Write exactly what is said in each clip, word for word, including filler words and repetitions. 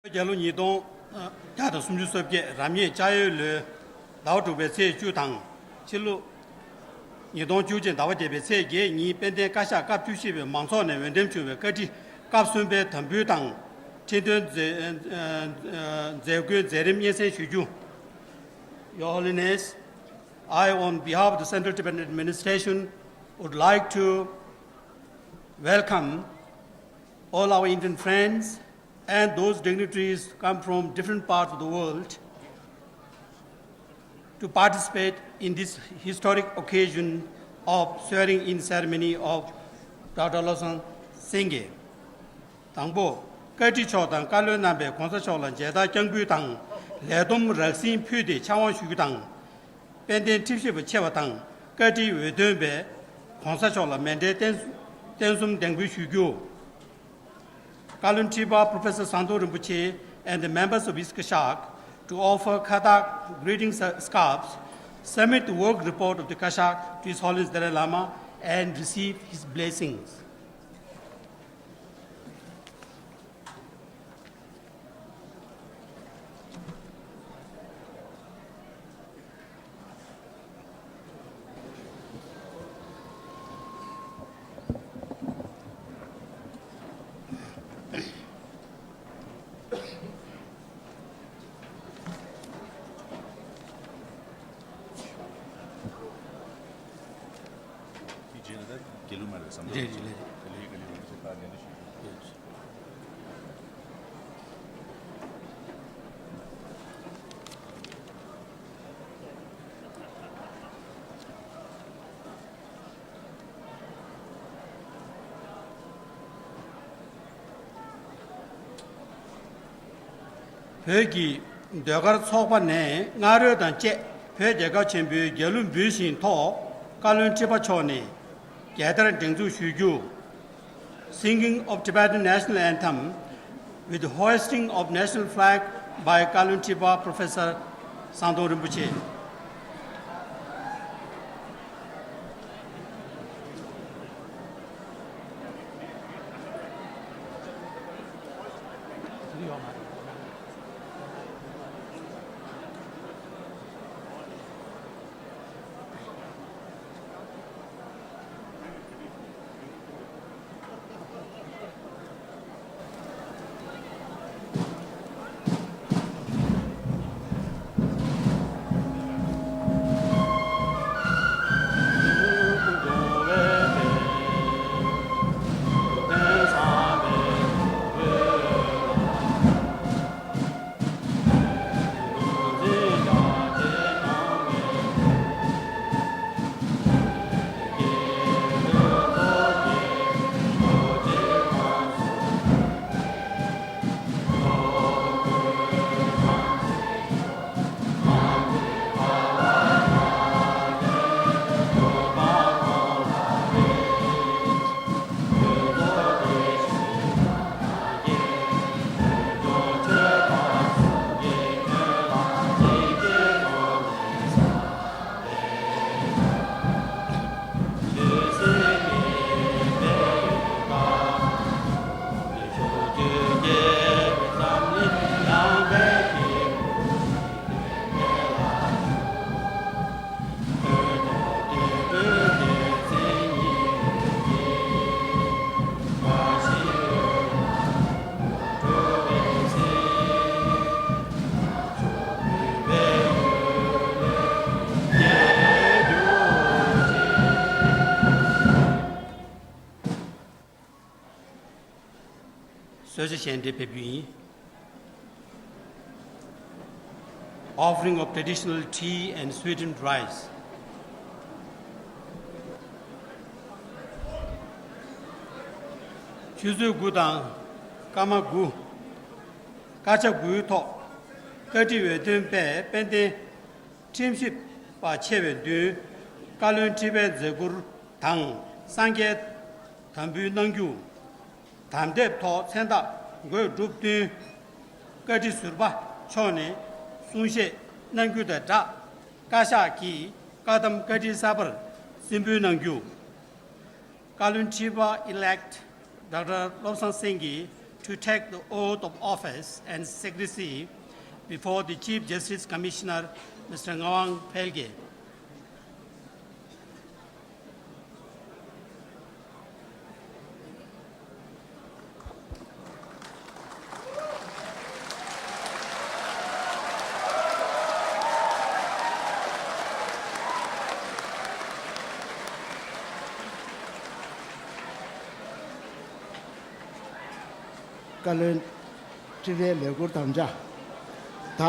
རྒྱལ་ལོ་ཉིས་སྟོང་བརྒྱ་དང་སུམ་ཅུ་སོ་བརྒྱད། རབ་གནས་ལྕགས་ཡོས་ལོའི་ཟླ་བ་དྲུག་པའི་ཚེས་བཅུ་དང་། ཕྱི་ལོ་ཉིས་སྟོང་བཅུ་གཅིག་ཟླ་བ་བརྒྱད་པའི་ཚེས་བརྒྱད་ཉིན་དཔལ་ལྡན་བཀའ་ཤག་སྐབས་བཅུ་བཞི་པའི་མང་ཚོགས་ནས་འོས་འདེམས་བྱུང་བའི་བཀའ་ཁྲི་སྐབས་གསུམ་པའི་དམ་འབུལ་དང་ཁྲི་འདོན་མཛད་མཛད་སྒོའི་མཛད་རིམ་སྙན་སེང་ཞུ་རྒྱུ། Your Holiness, I, on behalf of the Central Tibetan Administration, would like to welcome all our Indian friends and those dignitaries come from different parts of the world to participate in this historic occasion of swearing-in ceremony of Doctor Lobsang Singye. དང་པོ། བཀའ་ཁྲི་མཆོག་དང་བཀའ་བློན་རྣམ་པས་གོང་ས་མཆོག་ལ་མཇལ་དར་རྐྱང་འབུལ་དང་ལས་བསྡོམས་རགས་ཟིན་ཕུལ་ཏེ་ཕྱག་དབང་ཞུ་རྒྱུ་དང་། དཔལ་ལྡན་ཁྲི་བཞི་པ་ཆེ་བ་དང་བཀའ་ཁྲིའི་འོས་ཐོན་པས་གོང་ས་མཆོག་ལ་མཎྜལ་རྟེན་རྟེན་གསུམ་འདེགས་འབུལ་ཞུ་རྒྱུ། བཀའ་བློན་ཁྲི་པ་Professor Sangdong Rinpoche and the members of his Kashak to offer Khadak greeting scarves, submit the work report of the Kashak to His Holiness Dalai Lama and receive his blessings. བོད་ཀྱི་ཟློས་གར་ཚོགས་པ་ནས་སྔ་རོལ་དང་བཅས་བོད་རྒྱལ་ཁབ་ཆེན་པོའི་རྒྱལ་གླུ་འབུལ་བཞིན་ཐོག་བཀའ་བློན་ཁྲི་པ་མཆོག་ནས་རྒྱལ་དར་སྒྲེང་འཛུགས་ཞུ་རྒྱུ། Singing of Tibetan National Anthem with hoisting of national flag by བཀའ་བློན་ཁྲི་པ་Professor Sangdong Rinpoche. གསོལ་ཇ་སྤྱན་འདྲེན་ཕེབས་རྒྱུ་ཡིན། Offering of traditional tea and sweetened rice. ཆུ་ཚོད་དགུ་དང་སྐར་མ་དགུ། སྐར་ཆ་དགུའི་ཐོག་བཀའ་ཁྲི་འོས་ཐོན་པས་དཔལ་ལྡན་ཁྲིམས་ཞིབ་པ་ཆེ་བའི་མདུན་བཀའ་བློན་ཁྲི་པའི་མཛད་ཁུར་དང་སངས་རྒྱས་དམ་འབུལ་གནང་རྒྱུ། དམ་དེབ་ཐོག་མཚན་རྟགས་འགོད་གྲུབ་བསྟུན། བཀའ་ཁྲི་ཟུར་པ་མཆོག་ནས་གསུང་བཤད་གནང་རྒྱུ་དང་སྦྲགས། བཀའ་ཤག་གིས་བཀའ་གདམས་བཀའ་ཁྲིད་གསར་པར་གསན་འབུལ་གནང་རྒྱུ། བཀའ་བློན་ཁྲི་པ་elect Doctor བློ་བཟང་སེང་གེས་ to take the oath of office and secrecy before the Chief Justice Commissioner, Mister Ngawang Phailge. བཀའ་བློན་ཁྲི་པའི་ལས་འཁུར་དམ་བཅའ། ད།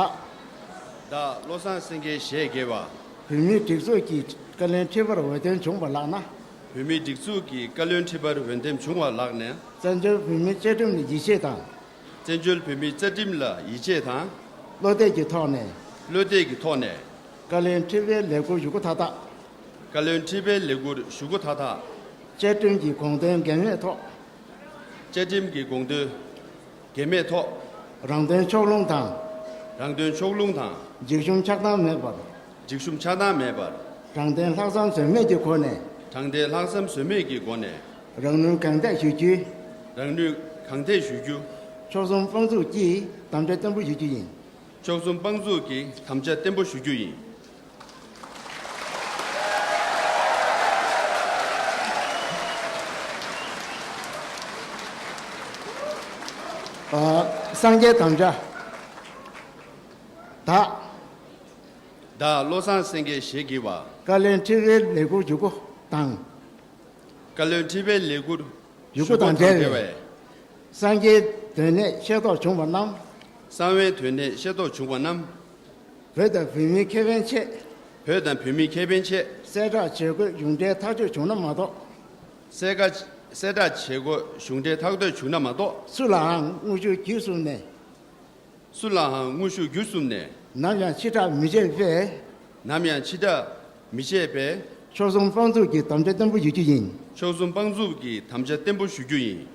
བདག་བློ་བཟང་སེང་གེའི་ཞལ་དགྱེས་པ། བོད་མིའི་སྒྲིག་འཛུགས་ཀྱི་བཀའ་བློན་ཁྲི་པར་འོས་ཐོན་བྱུང་བ་ལགས་ན། བོད་མིའི་སྒྲིག་འཛུགས་ཀྱི་བཀའ་བློན་ཁྲི་པར་འོས་འདེམས་བྱུང་བ་ལགས་ན། བཙན་བྱོལ་བོད་མིའི་བཅའ་ཁྲིམས་ལ་ཡིད་ཆེས་དང་། བཙན་བྱོལ་བོད་མིའི་རྩ་ཁྲིམས་ལ་ཡིད་ཆེས་དང་། བློ་གཏད་ཀྱི་ཐོག་ནས། བློ་གཏད་ཀྱི་ཐོག་ནས། བཀའ་བློན་ཁྲི་པའི་ལས་འཁུར་ཞུ་སྒོ་མཐའ་དག་བཀའ་བློན་ཁྲི་པའི་ལས་འཁུར་ཞུ་སྒོ་མཐའ་དག་བཅའ་ཁྲིམས་ཀྱི་དགོངས་དོན་འགལ་མེད་ཐོག་བཅའ་ཁྲིམས་ཀྱི་དགོངས་དོན་འགལ་མེད་ཐོག་རང་དོན་ཕྱོགས་ལྷུང་དང་། རང་དོན་ཕྱོགས་ལྷུང་དང་། འཇིགས་ཞུམ་ཆགས་སྡང་མེད་པར། འཇིགས་ཞུམ་ཆགས་སྡང་མེད་པར། དྲང་བདེན་ལྷག་བསམ་ཟོལ་མེད་ཀྱི་སྒོ་ནས། དྲང་བདེན་ལྷག་བསམ་ཟོལ་མེད་ཀྱི་སྒོ་ནས། རང་ནུས་གང་ཐད་ཞུ་རྒྱུའི། རང་ནུས་གང་ཐད་ཞུ་རྒྱུ། ཕྱོགས་མཚུངས་དཔང་འཛུགས་ཀྱིས་དམ་བཅའ་བརྟན་པོ་ཞུ་རྒྱུ་ཡིན། ཕྱོགས་མཚུངས་དཔང་འཛུགས་ཀྱིས་དམ་བཅའ་བརྟན་པོ་ཞུ་རྒྱུ་ཡིན། ཨ། སངས་རྒྱས་དམ་བཅའ། བདག་བདག་བློ་བཟང་སེང་གེའི་ཞལ་དགྱེས་པ། བཀའ་བློན་ཁྲི་པའི་ལས་འཁུར་ཞུ་སྒོ་དང་། བཀའ་བློན་ཁྲི་པའི་ལས་འཁུར་ཞུ་སྒོ་དང་འབྲེལ་བའི། སངས་རྒྱས་དོན་གནད་ཤེས་རྟོགས་བྱུང་བ་རྣམས། གསང་བའི་དོན་གནད་ཤེས་རྟོགས་བྱུང་བ་རྣམས། བོད་དང་བོད་མིའི་ཁེ་ཕན་ཆེད། བོད་དང་བོད་མིའི་ཁེ་ཕན་ཆེད། གསལ་བསྒྲགས་བྱེད་དགོས་གཞུང་འབྲེལ་ཐག་གཅོད་བྱུང་ན་མ་གཏོགས། གསལ་བསྒྲགས་གསལ་བསྒྲགས་བྱེད་དགོས་གཞུང་འབྲེལ་ཐག་གཅོད་བྱུང་ན་མ་གཏོགས། སུ་ལའང་དངོས་ཤུགས་བརྒྱུད་གསུམ་ནས། སུ་ལའང་དངོས་ཤུགས་བརྒྱུད་གསུམ་ནས། ནམ་ཡང་ཕྱི་བསྒྲགས་མི་བྱེད་པས། ནམ་ཡང་ཕྱི་བསྒྲགས་མི་བྱེད་པས། ཕྱོགས་མཚུངས་དཔང་འཛུགས་ཀྱི་དམ་བཅའ་བརྟན་པོ་ཞུ་རྒྱུ་ཡིན། ཕྱོགས་མཚུངས་དཔང་འཛུགས་ཀྱི་དམ་བཅའ་བརྟན་པོ་ཞུ་རྒྱུ་ཡིན།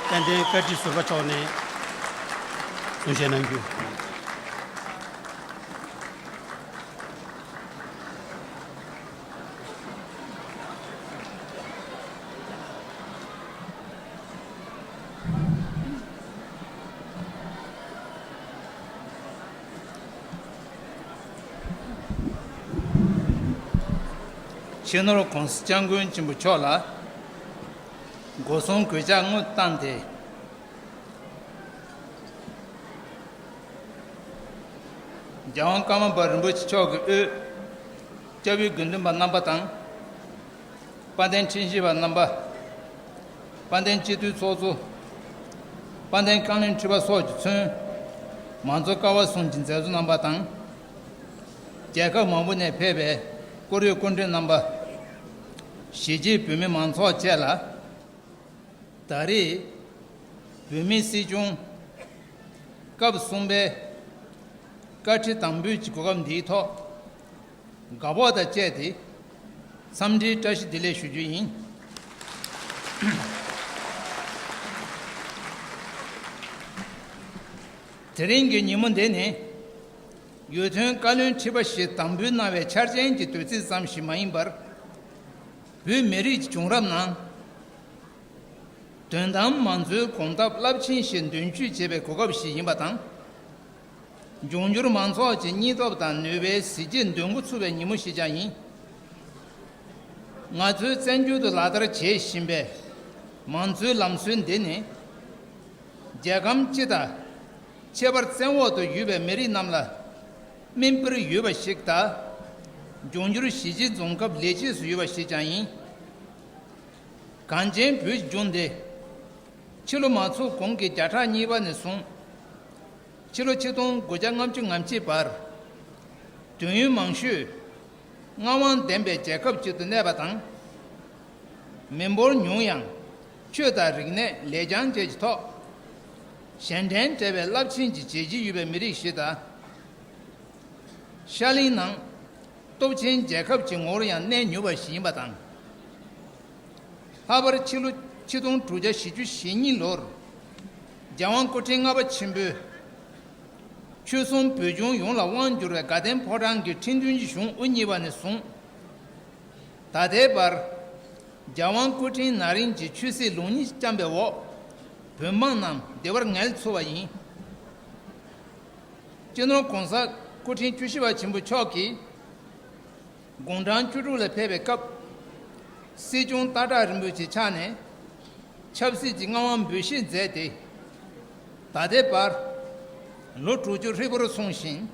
དཔལ་ལྡན་བཀའ་ཁྲི་ཟུར་པ་མཆོག་ནས་གསུང་བཤད་གནང་རྒྱུ། སྤྱི་ནོར་༸གོང་ས་༸སྐྱབས་མགོན་ཆེན་པོ་མཆོག་ལ་སྒོ་གསུམ་གུས་ཕྱག་དངོས་བཏང་སྟེ། རྒྱལ་དབང་ཀརྨ་པ་རིན་པོ་ཆེ་མཆོག་གི་དབུས་སྐྱབས་ཡུལ་དགེ་འདུན་པ་རྣམ་པ་དང་། དཔལ་ལྡན་ཁྲིམས་ཞིབ་པ་རྣམ་པ། དཔལ་ལྡན་སྤྱི་འཐུས་ཚོགས་གཙོ། དཔལ་ལྡན་བཀའ་བློན་ཁྲི་པ་སོགས་ཀྱིས་མཚོན། མང་གཙོ་ཀ་བ་གསུམ་གྱི་མཛད་གཙོ་རྣམ་པ་དང་། རྒྱལ་ཁབ་མང་པོ་ནས་ཕེབས་པའི་སྐུ་རིམ་སྐུ་མགྲོན་རྣམ་པ། གཞིས་བྱེས་བོད་མི་མང་ཚོགས་བཅས་ལ། ད་རེས་བོད་མིའི་སྲིད་སྐྱོང་སྐབས་གསུམ་པའི་བཀའ་ཁྲི་དམ་འབུལ་གྱི་གོ་སྐབས་འདིའི་ཐོག་དགའ་སྤོབས་དང་བཅས་ཏེ་འཚམས་འདྲིའི་བཀྲ་ཤིས་བདེ་ལེགས་ཞུ་རྒྱུ་ཡིན། དེ་རིང་གི་ཉིན་མོ་འདི་ནི་ཡུལ་དོན་བཀའ་བློན་ཁྲི་པ་ཞིག་དམ་འབུལ་གནང་བའི་འཆར་ཅན་གྱི་དུས་ཚིགས་ཙམ་ཞིག་མ་ཡིན་པར། བོད་མི་རིགས་ཀྱི་བྱུང་རབས་ནང་དོན་དམ་མང་གཙོའི་གོམ་སྟབས་རླབས་ཆེན་ཞིག་མདུན་སྐྱོད་བྱེད་པའི་གོ་སྐབས་ཤིག་ཡིན་པ་དང་། འབྱུང་འགྱུར་མང་ཚོགས་ཀྱི་སྙིང་སྟོབས་དང་ནུས་པའི་གཟི་བརྗིད་འདོན་འགོ་ཚུགས་པའི་ཉིན་མོ་ཞིག་ཀྱང་ཡིན། ང་ཚོས་བཙན་བྱོལ་དུ་ལག་བསྟར་བྱེད་བཞིན་པའི་མང་གཙོའི་ལམ་སྲོལ་འདི་ནི། རྒྱལ་ཁམས་སྤྱི་དང་ཁྱད་པར་བཙན་འོག་ཏུ་ཡོད་པའི་མི་རིགས་རྣམས་ལ་སྨིན་སྤེལ་ཡོད་པ་ཞིག་དང་ འབྱུང་འགྱུར་གཞིས་བྱེས་རྫོང་ཁག་ལས་བྱེད་སུ་ཡོད་པ་ཞིག་ཀྱང་ཡིན། གངས་ཅན་བོད་ཀྱི་ལྗོངས་འདི། ཕྱི་ལོ་མ་ཚུགས་གོང་གི་བརྒྱ་ཕྲག་གཉིས་པ་ནས་བཟུང་། ཕྱི་ལོ་ཆིག་སྟོང་དགུ་བརྒྱ་ལྔ་བཅུ་ང་གཅིག་བར། དུས་ཡུན་མང་ཤོས། མངའ་དབང་ལྡན་པའི་རྒྱལ་ཁབ་ཅིག་ཏུ་གནས་པ་དང་། མི་འབོར་ཉུང་ཡང་། ཆོས་དང་རིག་གནས་ལེགས་བྱང་བཅས་ཀྱི་ཐོག་གཞན་ཕྲན་བྲལ་བའི་རླབས་ཆེན་གྱི་བྱས་རྗེས་ཡོད་པའི་མི་རིགས་ཤིག་དང་། ཤར་གླིང་ནང་སྟོབས་ཆེན་རྒྱལ་ཁབ་ཀྱི་ངོ་བོར་ཡང་གནས་མྱོང་བ་ཞིག་ཡིན་པ་དང་། ལྷག་པར་ཕྱི་ལོ་ཆིག་སྟོང་དྲུག་བརྒྱ་བཞི་བཅུ་ཞེ་གཉིས་ལོར། རྒྱལ་དབང་སྐུ་ཕྲེང་ལྔ་པ་ཆེན་པོས། ཆོལ་གསུམ་བོད་ལྗོངས་ཡོངས་ལ་དབང་བསྒྱུར་བའི་དགའ་ལྡན་ཕོ་བྲང་གི་ཁྲི་འདོན་གྱི་གཞུང་དབུ་བརྙེས་པ་ནས་བཟུང་། ད་ལྟའི་བར། རྒྱལ་དབང་སྐུ་ཕྲེང་ན་རིམ་གྱི་ཆོས་སྲིད་ལུགས་གཉིས་བསྐྱངས་པའི་འོག་བོད་འབངས་རྣམས་བདེ་བར་ངལ་འཚོ་བ་ཡིན། སྤྱི་ནོར་༸གོང་ས་སྐུ་ཕྲེང་བཅུ་བཞི་པ་ཆེན་པོ་མཆོག་གིས། དགུང་གྲངས་བཅུ་དྲུག་ལ་ཕེབས་པའི་སྐབས། སྲིད་སྐྱོང་སྟག་བྲག་རིན་པོ་ཆེའི་ཕྱག་ནས། ཆབ་སྲིད་ཀྱི་མངའ་དབང་འབུལ་བཞེས་མཛད་དེ། ད་ལྟའི་བར། ལོ་དྲུག་ཅུ་ཧྲིལ་པོར་སོང་ཞིང་།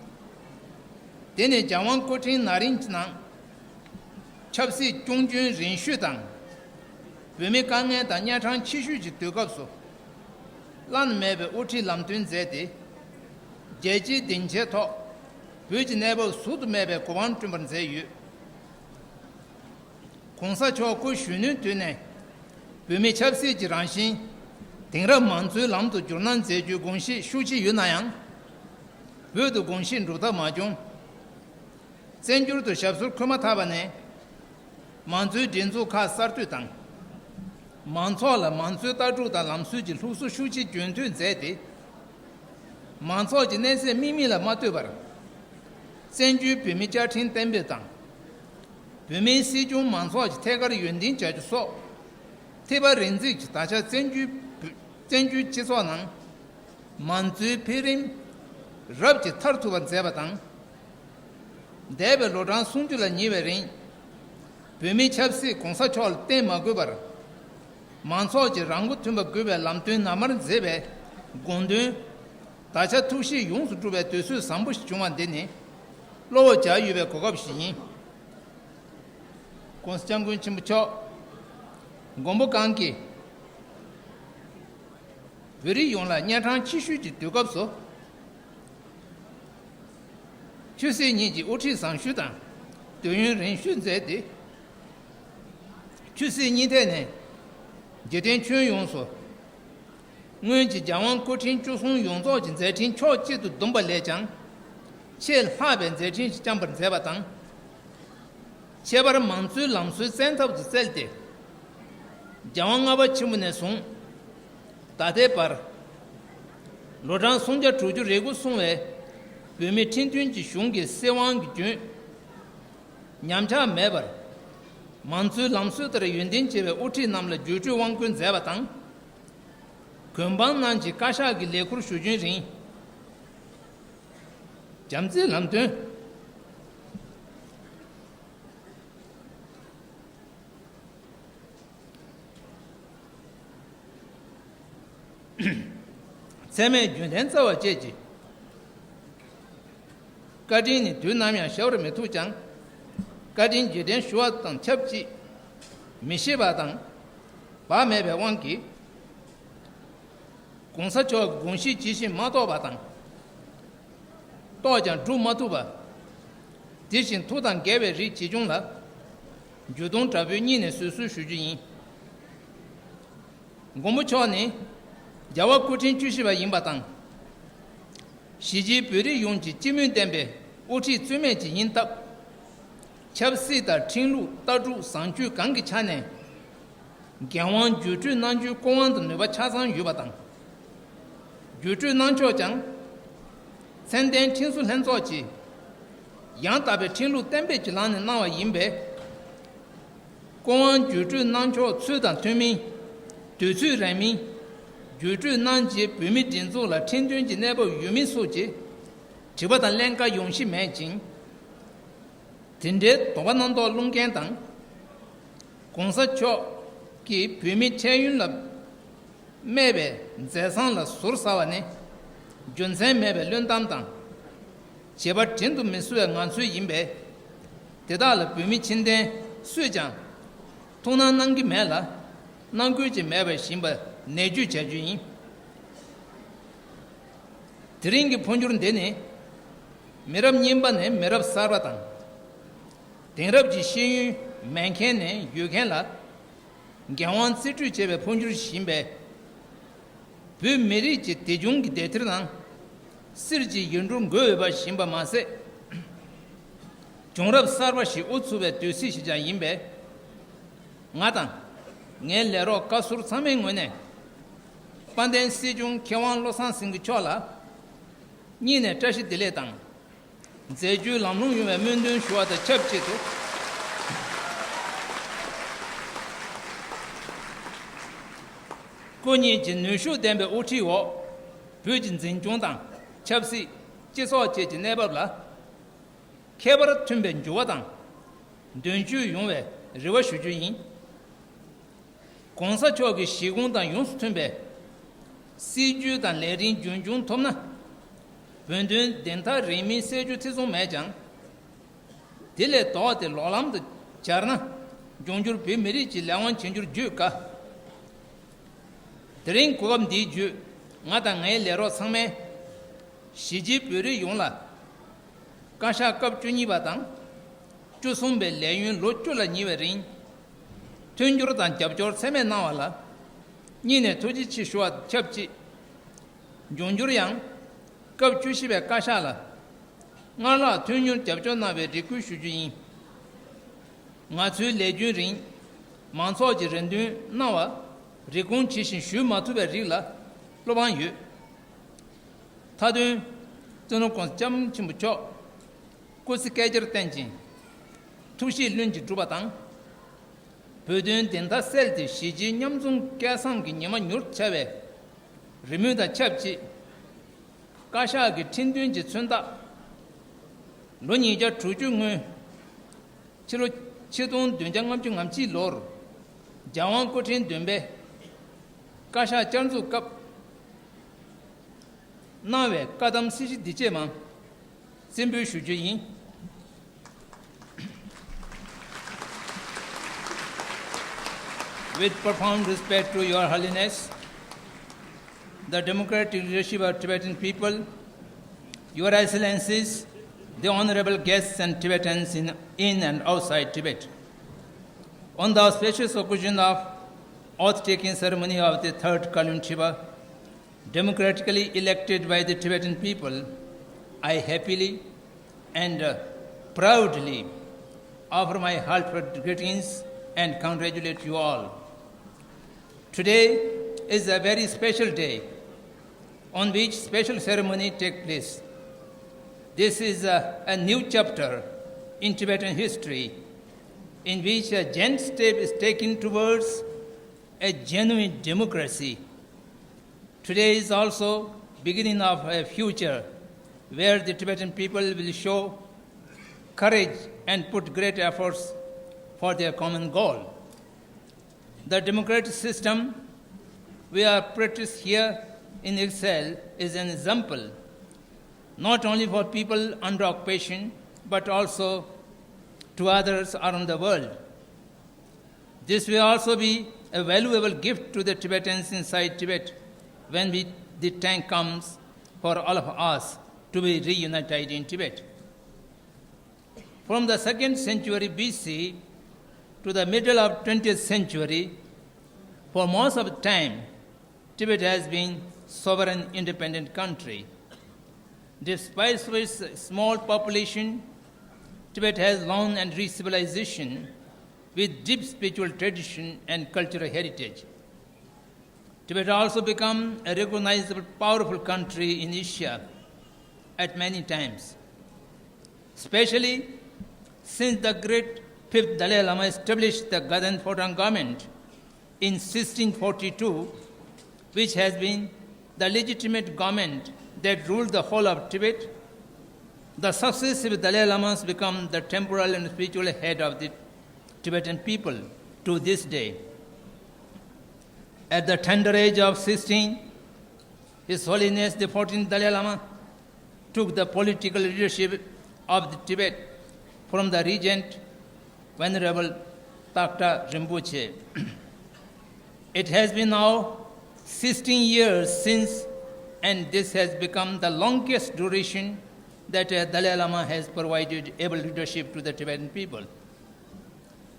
དེ་ནས་རྒྱལ་དབང་སྐུ་ཕྲེང་ན་རིམ་གྱི་ནང་། ཆབ་སྲིད་སྐྱོང་རྒྱུན་རིང་ཤོས་དང་། བོད་མིའི་དཀའ་ངལ་དང་གཉའ་ཁྲམ་ཆེ་ཤོས་ཀྱི་དུས་སྐབས་སུ། བླ་ན་མེད་པའི་དབུ་ཁྲིད་ལམ་སྟོན་མཛད་དེ། རྒྱལ་སྤྱིའི་སྡིངས་ཆའི་ཐོག་བོད་ཀྱི་གནས་བབ་ཟུར་དུ་མེད་པའི་གོ་འཕང་བསྐྲུན་པར་མཛད་ཡོད། ༸གོང་ས་མཆོག་སྐུ་གཞོན་ནུའི་དུས་ནས། བོད་མིའི་ཆབ་སྲིད་ཀྱི་རང་བཞིན། དེང་རབས་མང་གཙོའི་ལམ་དུ་བསྒྱུར་གནང་མཛད་རྒྱུའི་དགོངས་གཞི་ཤུགས་ཆེ་ཡོད་ན་ཡང་། བོད་དུ་དགོངས་གཞི་འགྲུབ་ཐབས་མ་བྱུང་། བཙན་བསྒྱུར་དུ་ཞབས་སོར་འཁོད་མ་ཐག་པ་ནས། མང་གཙོའི་སྒྲིག་འཛུགས་ཁག་གསར་གཏོད་དང་། མང་ཚོགས་ལ་མང་གཙོའི་ལྟ་གྲུབ་དང་ལམ་སྲོལ་གྱི་སློབ་གསོ་ཤུགས་ཆེ་རྒྱུན་མཐུད་མཛད་དེ། མང་ཚོགས་ཀྱི་གནས་ཚད་དམིགས་མེད་ལ་མ་ལྟོས་པར། བཙན་བྱོལ་བོད་མིའི་བཅའ་ཁྲིམས་གཏན་འབེབས་དང་། བོད་མིའི་སྲིད་སྐྱོང་མང་ཚོགས་ཀྱི་ཐད་ཀར་ཡོན་ཏན་བྱ་རྒྱུ་སོགས། ཐེག་པ་རིགས་འཛིན་གྱི་ད་ཆ་བཙན་བྱོལ་བོད། བཙན་བྱོལ་སྤྱི་ཚོགས་ནང་། མང་གཙོའི་འཕེལ་རིམ་རབ་ཀྱིས་མཐར་ཐུག་པ་མཛད་པ་དང་། འདས་པའི་ལོ་གྲངས་སུམ་ཅུ་ལ་ཉེ་བའི་རིང་། བོད་མིའི་ཆབ་སྲིད་༸གོང་ས་མཆོག་ལ་བརྟེན་མ་དགོས་པར། མང་ཚོགས་ཀྱིས་རང་མགོ་ཐོན་པ་དགོས་པའི་ལམ་སྟོན་ནར་མར་མཛད་པའི་དགོངས་དོན། ད་ཆ་ཐུགས་བཞེད་ཡོངས་སུ་གྲུབ་པའི་དུས་ཚོད་བཟང་པོ་ཞིག་བྱུང་བ་འདི་ནི། བློ་བོར་བྱ་ཡོད་པའི་གོ་སྐབས་ཤིག་ཡིན། ༸གོང་ས་སྐྱབས་མགོན་ཆེན་པོ་མཆོག་མགོན་པོ་གང་གིས། བོད་རིགས་ཡོངས་ལ་གཉའ་ཁྲམ་ཆེ་ཤོས་ཀྱི་དུས་སྐབས་སུ། ཆོས་སྲིད་གཉིས་ཀྱི་དབུ་ཁྲིད་བཟང་ཤོས་དང་། དུས་ཡུན་རིང་ཤོས་མཛད་དེ། ཆོས་སྲིད་གཉིས་ཐད་ནས། འཇིག་རྟེན་ཁྱོན་ཡོངས་སུ། སྔོན་གྱི་རྒྱལ་དབང་སྐུ་ཕྲེང་བཅུ་གསུམ་ཡོངས་རྫོགས་ཀྱི་མཛད་འཕྲིན་ཕྱོགས་གཅིག་ཏུ་བསྡོམས་པ་ལས་ཀྱང་། ཆེས་ལྷག་པའི་མཛད་འཕྲིན་ཞིག་བསྐྱངས་པར་མཛད་པ་དང་། ཁྱད་པར་མང་གཙོའི་ལམ་སྲོལ་བཙན་ཐབས་སུ་བསྩལ་ཏེ། རྒྱལ་དབང་ལྔ་པ་ཆེན་པོ་ནས་བཟུང་། ད་ལྟའི་བར། ལོ་གྲངས་སུམ་བརྒྱ་དྲུག་ཅུ་རེ་དགུ་སོང་བའི་བོད་མིའི་ཁྲིམས་མཐུན་གྱི་གཞུང་གི་སྲིད་དབང་གི་རྒྱུན་ཉམས་ཆག་མེད་པར། མང་གཙོའི་ལམ་སྲོལ་ལྟར་ཡོན་ཏན་ཆེ་བའི་དབུ་ཁྲིད་རྣམས་ལ་བརྒྱུད་སྤྲོད་དབང་བསྐུར་མཛད་པ་དང་། གུན་འབངས་རྣམས་ཀྱི་བཀའ་ཤག་གི་ལས་ཁུར་ཞུ་རྒྱུན་རིང་། བྱམས་བརྩེའི་ལམ་སྟོན། ཚད་མེད་རྒྱུན་ལྡན་རྩ་བ་བཅས་ཀྱི་བཀའ་དྲིན་ནི་དུས་ནམ་ཡང་གཞལ་བར་མི་ཐུབ་ཀྱང་། བཀའ་དྲིན་རྗེས་དྲན་ཞུ་བ་དང་ཆབས་ཅིག་མི་ཤེས་པ་དང་བག་མེད་པའི་དབང་གིས། ༸གོང་ས་མཆོག་གི་དགོངས་གཞི་ཇི་བཞིན་མ་རྟོགས་པ་དང་། རྟོགས་ཀྱང་སྒྲུབ་མ་ཐུབ་པ། དེ་བཞིན་ཐུགས་དང་འགལ་བའི་རིགས་ཇི་བྱུང་ལ། འགྱུར་ལྡོག་དྲག་པོའི་གཉིས་ནས་བཟོད་གསོལ་ཞུ་རྒྱུ་ཡིན། མགོན་པོ་མཆོག་ནི་རྒྱལ་བ་སྐུ་ཕྲེང་བཅུ་བཞི་པ་ཡིན་པ་དང་། གཞིས་བྱེས་བོད་རིགས་ཡོངས་ཀྱི་སྤྱི་མོས་བསྟན་པའི་དབུ་ཁྲིད་རྩོད་མེད་ཅིག་ཡིན་སྟབས། ཆབ་སྲིད་དང་ཁྲིམས་ལུགས་ལྟ་གྲུབ་བཟང་སྤྱོད་གང་གི་ཆ་ནས། འགན་དབང་བརྒྱུད་སྤྲོད་གནང་རྒྱུའི་སྐུ་དབང་དུ་ནུས་པ་ཆ་ཚང་ཡོད་པ་དང་། བརྒྱུད་སྤྲོད་གནང་ཕྱོགས་ཀྱང་། ཚད་ལྡན་ཁྲིམས་བཟོ་ལྷན་ཚོགས་ཀྱིས་ཡང་དག་པའི་ཁྲིམས་ལུགས་གཏན་འབེབས་ཀྱི་ལམ་ནས་གནང་བ་ཡིན་པས། སྐུ་དབང་བརྒྱུད་སྤྲོད་གནང་ཕྱོགས་ཚུལ་དང་མཐུན་མིན། དུས་ཚོད་རན་མིན། བརྒྱུད་སྤྲོད་གནང་རྗེས་བོད་མིའི་སྒྲིག་འཛུགས་ལ་ཁྲིམས་མཐུན་གྱི་གནས་བབ་ཡོད་མིན་སོགས་ཀྱི་དྲི་བ་དང་ཀླན་ཀ་ཡོང་གཞི་མེད་ཅིང་། དེ་འདྲའི་དོགས་པ་རྣམ་རྟོག་སློང་མཁན་དང་། ༸གོང་ས་མཆོག་གིས་བོད་མིའི་ཁྲལ་ཡོན་ལ་སྨྲས་པའི་མཛད་བཟང་ལ་ཟུར་ཟ་བ་ནི། རྒྱུ་མཚན་མེད་པའི་བླུན་གཏམ་དང་། བྱེད་པ་དྲིན་དུ་མི་གཟོ་བའི་ངང་ཚུལ་ཡིན་པས། དེ་དག་ལ་བོད་མི་ཁྱིམ་སྡེ་སུས་ཀྱང་ཐུགས་སྣང་གནང་གི་མེད་ལ། གནང་དགོས་ཀྱི་མེད་པ་བཞིན་པ་ནས་བརྗོད་བྱ་རྒྱུ་ཡིན། དེ་རིང་གི་འཕོ་འགྱུར་འདི་ནི། མི་རབས་རྙིང་པ་ནས་མི་རབས་གསར་པ་དང་། དེང་རབས་ཀྱི་ཤེས་ཡོན་མེད་མཁན་ནས་ཡོད་མཁན་ལ། འགན་དབང་རྩིས་སྤྲོད་བྱས་པའི་འཕོ་འགྱུར་ཡིན་པས། བོད་མི་རིགས་ཀྱི་དེ་བྱུང་གི་བདེ་ཐེར་དང་། གསེར་གྱི་ཡིག་འབྲུ་འགོད་འོས་པ་ཞིག་ཡིན་པ་མ་ཟད། བྱུང་རབས་གསར་པ་ཞིག་དབུ་ཚུགས་པའི་དུས་ཚིགས་ཤིག་ཀྱང་ཡིན་པས། ང་དང་། ངའི་ལས་རོགས་བཀའ་ཟུར་ཚང་མའི་ངོས་ནས། དཔལ་ལྡན་སྲིད་སྐྱོང་མཁས་དབང་བློ་བཟང་སེང་གེ་མཆོག་ལ། སྙིང་ནས་བཀྲ་ཤིས་བདེ་ལེགས་དང་། མཛད་རྗེས་ལམ་ལྷོང་ཡོང་བའི་སྨོན་འདུན་ཞུ་བ་དང་ཆབས་ཅིག་ཏུ། སྐུ་ཉིད་ཀྱི་ནུས་ཤུགས་ལྡན་པའི་དབུ་ཁྲིད་འོག་བོད་ཀྱི་འཛིན་སྐྱོང་དང་ཆབ་སྲིད། སྤྱི་ཚོགས་བཅས་ཀྱི་གནས་བབ་ལ་ཁྱད་པར་མཐུན་པའི་འགྱུར་བ་དང་། དོན་འཁྱོལ་ཡོང་བའི་རེ་བ་ཞུ་རྒྱུ་ཡིན། ༸གོང་ས་མཆོག་གི་བཞེད་དགོངས་དང་ཡོངས་སུ་མཐུན་པའི་སྲིད་ཇུས་དང་ལས་རིམ་རྒྱུན་འཁྱོངས་ཐུབ་ན། བོད་དོན་བདེན་མཐའ་རིང་མིན་གསལ་རྒྱུ་ཐེ་ཚོམ་མེད་ཀྱང་། དེ་ལས་ལྡོག་སྟེ་ལོག་ལམ་དུ་འབྱར་ན། འབྱུང་འགྱུར་བོད་མི་རིགས་ཀྱི་ལས་དབང་བྱེད་འགྱུར་བརྗོད་དཀའ། དེ་རིང་གོ་སྐབས་འདིའི་བརྒྱུད། ང་དང་ངའི་ལས་རོགས་ཚང་མས། གཞིས་བྱེས་བོད་རིགས་ཡོངས་ལ། བཀའ་ཤག་སྐབས་བཅུ་གཉིས་པ་དང་། བཅུ་གསུམ་པའི་ལས་ཡུན་ལོ་བཅུ་ལ་ཉེ་བའི་རིང་། མཐུན་འགྱུར་དང་རྒྱབ་སྐྱོར་ཚད་མེད་གནང་བ་ལ། སྙིང་ནས་ཐུགས་རྗེ་ཆེ་ཞུ་བ་ཆབས་ཅིག། འབྱུང་འགྱུར་ཡང་། སྐབས་བཅུ་བཞི་པའི་བཀའ་ཤག་ལ། སྔར་ལྷག་མཐུན་འགྱུར་རྒྱབ་སྐྱོར་གནང་བའི་རེ་སྐུལ་ཞུ་རྒྱུ་ཡིན། ང་ཚོའི་ལས་རྒྱུན་རིང་། མང་ཚོགས་ཀྱི་རེ་འདུན་གནང་བ། རེ་སྐུལ་ཇི་བཞིན་ཞུ་མ་ཐུབ་པའི་རིགས་ལ་བློ་ཕམ་ཡོད། མཐའ་དོན། སྤྱི་ནོར་༸གོང་ས་༸སྐྱབས་མགོན་ཆེན་པོ་མཆོག་སྐུ་ཚེ་བསྐལ་བརྒྱར་བརྟན་ཅིང་། ཐུགས་བཞེད་ལྷུན་གྱིས་གྲུབ་པ་དང་། བོད་དོན་བདེན་མཐའ་གསལ་ཏེ་གཞིས་བྱེས་མཉམ་འཛོམས་སྐལ་བཟང་གི་ཉི་མ་མྱུར་འཆར་བའི་རེ་སྨོན་དང་ཆབས་ཅིག། བཀའ་ཤག་གི་ཁྲིམས་མཐུན་གྱི་མཚོན་རྟགས། ལོ་ཉིས་བརྒྱ་དྲུག་ཅུ་སྔོན། ཕྱི་ལོ་ཆིག་སྟོང་བདུན་བརྒྱ་ལྔ་བཅུ་ང་གཅིག་ལོར། རྒྱལ་དབང་སྐུ་ཕྲེང་བདུན་པས་བཀའ་ཤག་བསྐྱར་འཛུགས་སྐབས་གནང་བའི་བཀའ་གདམས་སྲིད་ཞི་འདི་བཅས་མ་གསན་འབུལ་ཞུ་རྒྱུ་ཡིན། With profound respect to Your Holiness, the democratic leadership of Tibetan people, Your Excellencies, the honorable guests and Tibetans in, in and outside Tibet. On the auspicious occasion of oath-taking ceremony of the third Khalwin Trungpa, democratically elected by the Tibetan people, I happily and, uh, proudly offer my heartfelt greetings and congratulate you all. Today is a very special day on which special ceremony take place. This is a, a new chapter in Tibetan history in which a giant step is taken towards a genuine democracy. Today is also beginning of a future where the Tibetan people will show courage and put great efforts for their common goal. The democratic system we are practiced here in exile is an example not only for people under occupation but also to others around the world. This will also be a valuable gift to the Tibetans inside Tibet when we, the time comes for all of us to be reunited in Tibet. From the second century B C to the middle of twentieth century, for most of the time, Tibet has been sovereign independent country. Despite its small population, Tibet has long and rich civilization with deep spiritual tradition and cultural heritage. Tibet also become a recognizable powerful country in Asia at many times, especially since the great fifth Dalai Lama established the Gaden Photang government in sixteen forty-two, which has been the legitimate government that ruled the whole of Tibet. The successive Dalai Lamas become the temporal and spiritual head of the Tibetan people to this day. At the tender age of sixteen, His Holiness the fourteenth Dalai Lama took the political leadership of the Tibet from the Regent, Venerable Takta Rinpoche. It has been now sixteen years since, and this has become the longest duration that a Dalai Lama has provided able leadership to the Tibetan people.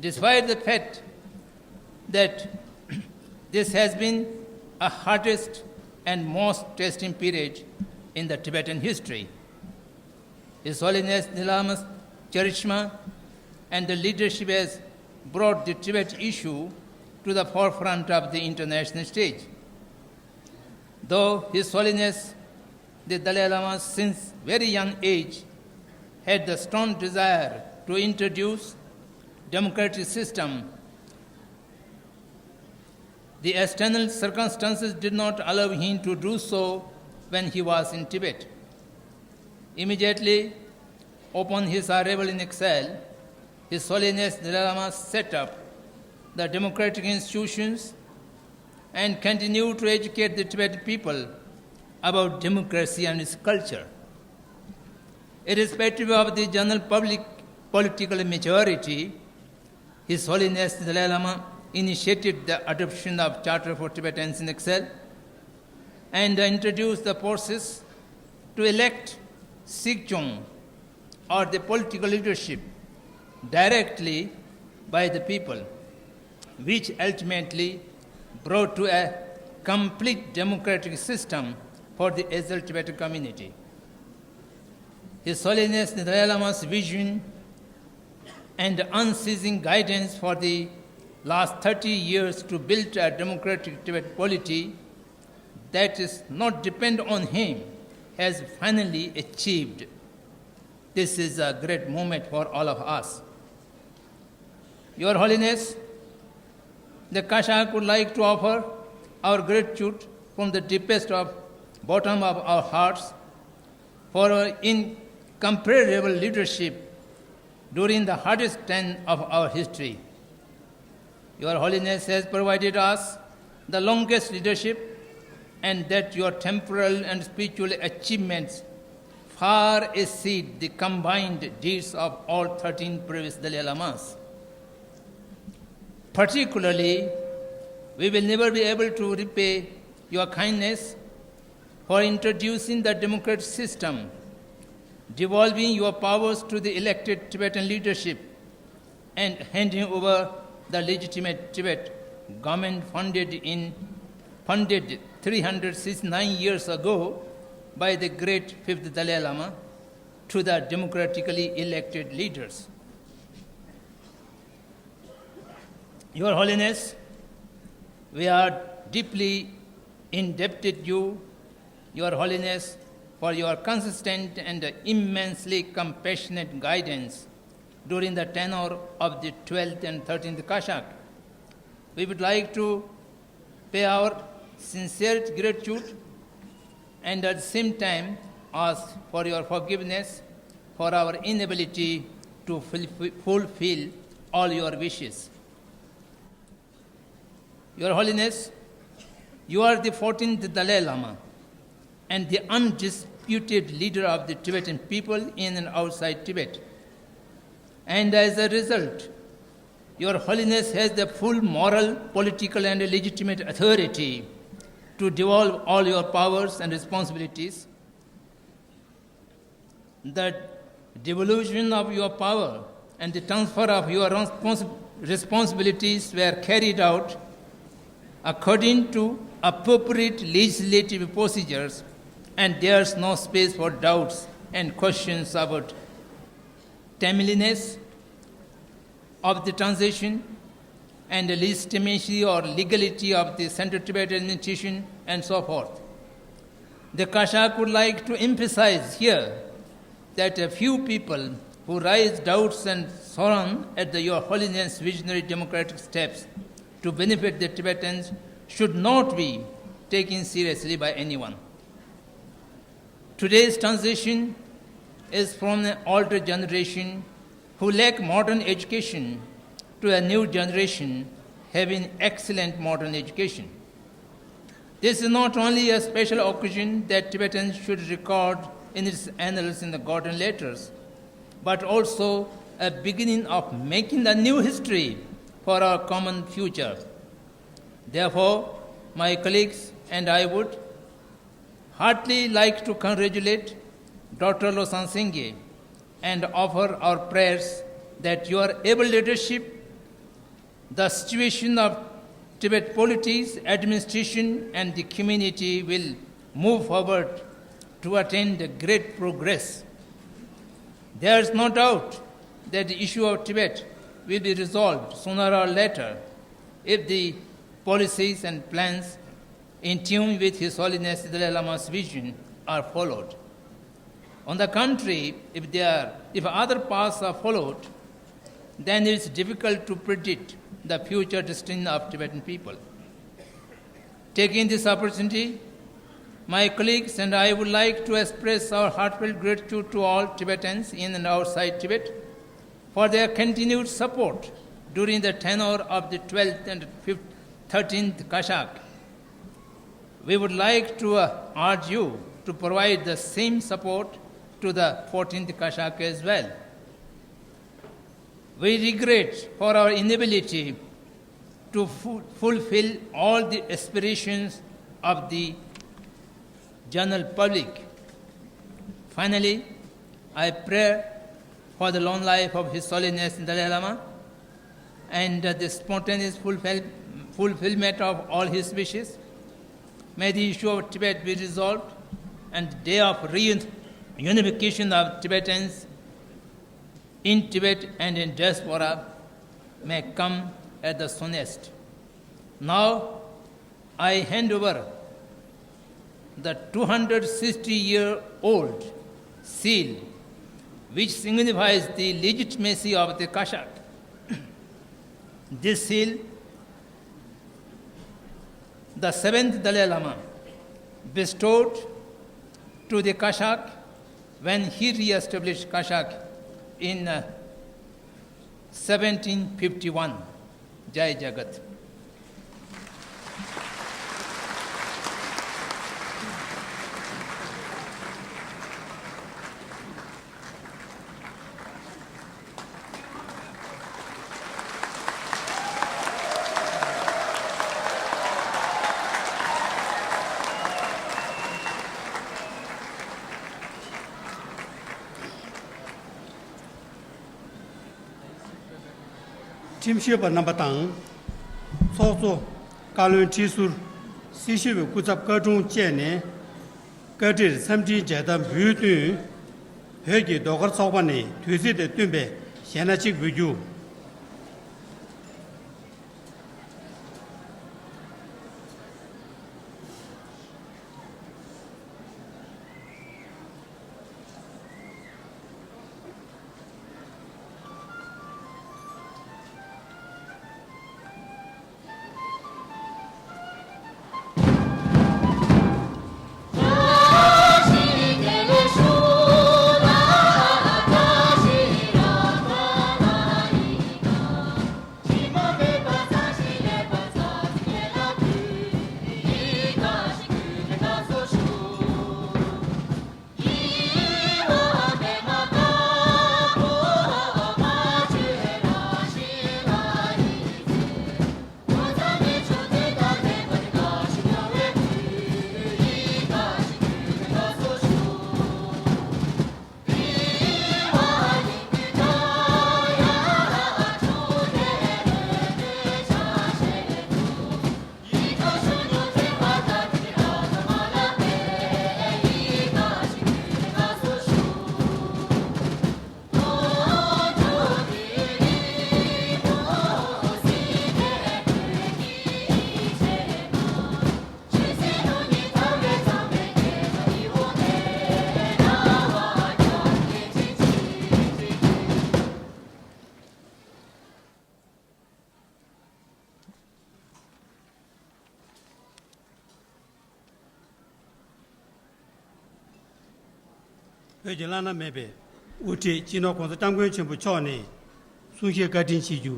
Despite the fact that this has been a hardest and most testing period in the Tibetan history, His Holiness the Lama's charisma and the leadership has brought the Tibet issue to the forefront of the international stage. Though His Holiness the Dalai Lama since very young age had the strong desire to introduce democratic system, the external circumstances did not allow him to do so when he was in Tibet. Immediately upon his arrival in exile, His Holiness the Dalai Lama set up the democratic institutions and continued to educate the Tibetan people about democracy and its culture. Irrespective of the general public political maturity, His Holiness the Dalai Lama initiated the adoption of Charter for Tibetans in Exile and introduced the process to elect Sikchung or the political leadership directly by the people, which ultimately brought to a complete democratic system for the exiled Tibetan community. His Holiness the Dalai Lama's vision and unceasing guidance for the last thirty years to build a democratic Tibet polity that is not depend on him has finally achieved. This is a great moment for all of us. Your Holiness, the Kashak would like to offer our gratitude from the deepest of bottom of our hearts for your incomparable leadership during the hardest time of our history. Your Holiness has provided us the longest leadership, and that your temporal and spiritual achievements far exceed the combined deeds of all thirteen previous Dalai Lamas. Particularly, we will never be able to repay your kindness for introducing the democratic system, devolving your powers to the elected Tibetan leadership, and handing over the legitimate Tibet government founded in founded three hundred sixty-nine years ago by the great fifth Dalai Lama to the democratically elected leaders. Your Holiness, we are deeply indebted you, Your Holiness, for your consistent and immensely compassionate guidance during the tenure of the twelfth and thirteenth Kashak. We would like to pay our sincere gratitude and at the same time ask for your forgiveness for our inability to fulfill all your wishes. Your Holiness, you are the fourteenth Dalai Lama and the undisputed leader of the Tibetan people in and outside Tibet. And as a result, Your Holiness has the full moral, political, and legitimate authority to devolve all your powers and responsibilities. The devolution of your power and the transfer of your respons- responsibilities were carried out according to appropriate legislative procedures, and there's no space for doubts and questions about timeliness of the transition and the legitimacy or legality of the Central Tibetan administration and so forth. The Kashak would like to emphasize here that a few people who raise doubts and sorrow at the Your Holiness' visionary democratic steps to benefit the Tibetans should not be taken seriously by anyone. Today's transition is from an older generation who lack modern education to a new generation having excellent modern education. This is not only a special occasion that Tibetans should record in its annals in the golden letters, but also a beginning of making the new history for our common future. Therefore, my colleagues and I would heartily like to congratulate Doctor Losang Singye and offer our prayers that your able leadership, the situation of Tibet politics, administration, and the community will move forward to attain the great progress. There is no doubt that the issue of Tibet will be resolved sooner or later if the policies and plans in tune with His Holiness Dalai Lama's vision are followed. On the contrary, if they are, if other paths are followed, then it is difficult to predict the future destiny of Tibetan people. Taking this opportunity, my colleagues and I would like to express our heartfelt gratitude to all Tibetans in and outside Tibet for their continued support during the tenure of the twelfth and fifth, thirteenth Kashak. We would like to, uh, urge you to provide the same support to the fourteenth Kashak as well. We regret for our inability to fu- fulfill all the aspirations of the general public. Finally, I pray for the long life of His Holiness Dalai Lama and the spontaneous fulfill- fulfillment of all his wishes. May the issue of Tibet be resolved and the day of reunification of Tibetans in Tibet and in diaspora may come at the soonest. Now, I hand over the two hundred sixty year old seal, which signifies the legitimacy of the Kashak. This seal, the seventh Dalai Lama bestowed to the Kashak when he re-established Kashak in, uh, seventeen fifty-one. Jai Jagat. ཁྲིམས་ཞིབ་པ་རྣམ་པ་དང་། ཚོགས་གཙོ། བཀའ་བློན་ཁྲི་ཟུར། སྲི་ཞུ་བའི་སྐུ་ཚབ་བཀའ་དྲུང་བཅས་ནས། བཀའ་ཁྲིར་འཚམས་འཕྲིན་མཇལ་དར་འབུལ་བསྟུན། བོད་ཀྱི་ཟློས་གར་ཚོགས་པ་ནས་དུས་ཚིགས་དང་བསྟུན་པའི་གཞས་སྣ་གཅིག་འབུལ་རྒྱུ། བོད་ཀྱི་བླ་ན་མེད་པའི་དབུ་ཁྲིད་སྤྱི་ནོར་༸གོང་ས་༸སྐྱབས་མགོན་ཆེན་པོ་མཆོག་ནས་གསུང་བཤད་བཀའ་དྲིན་ཆེ་ཞུ།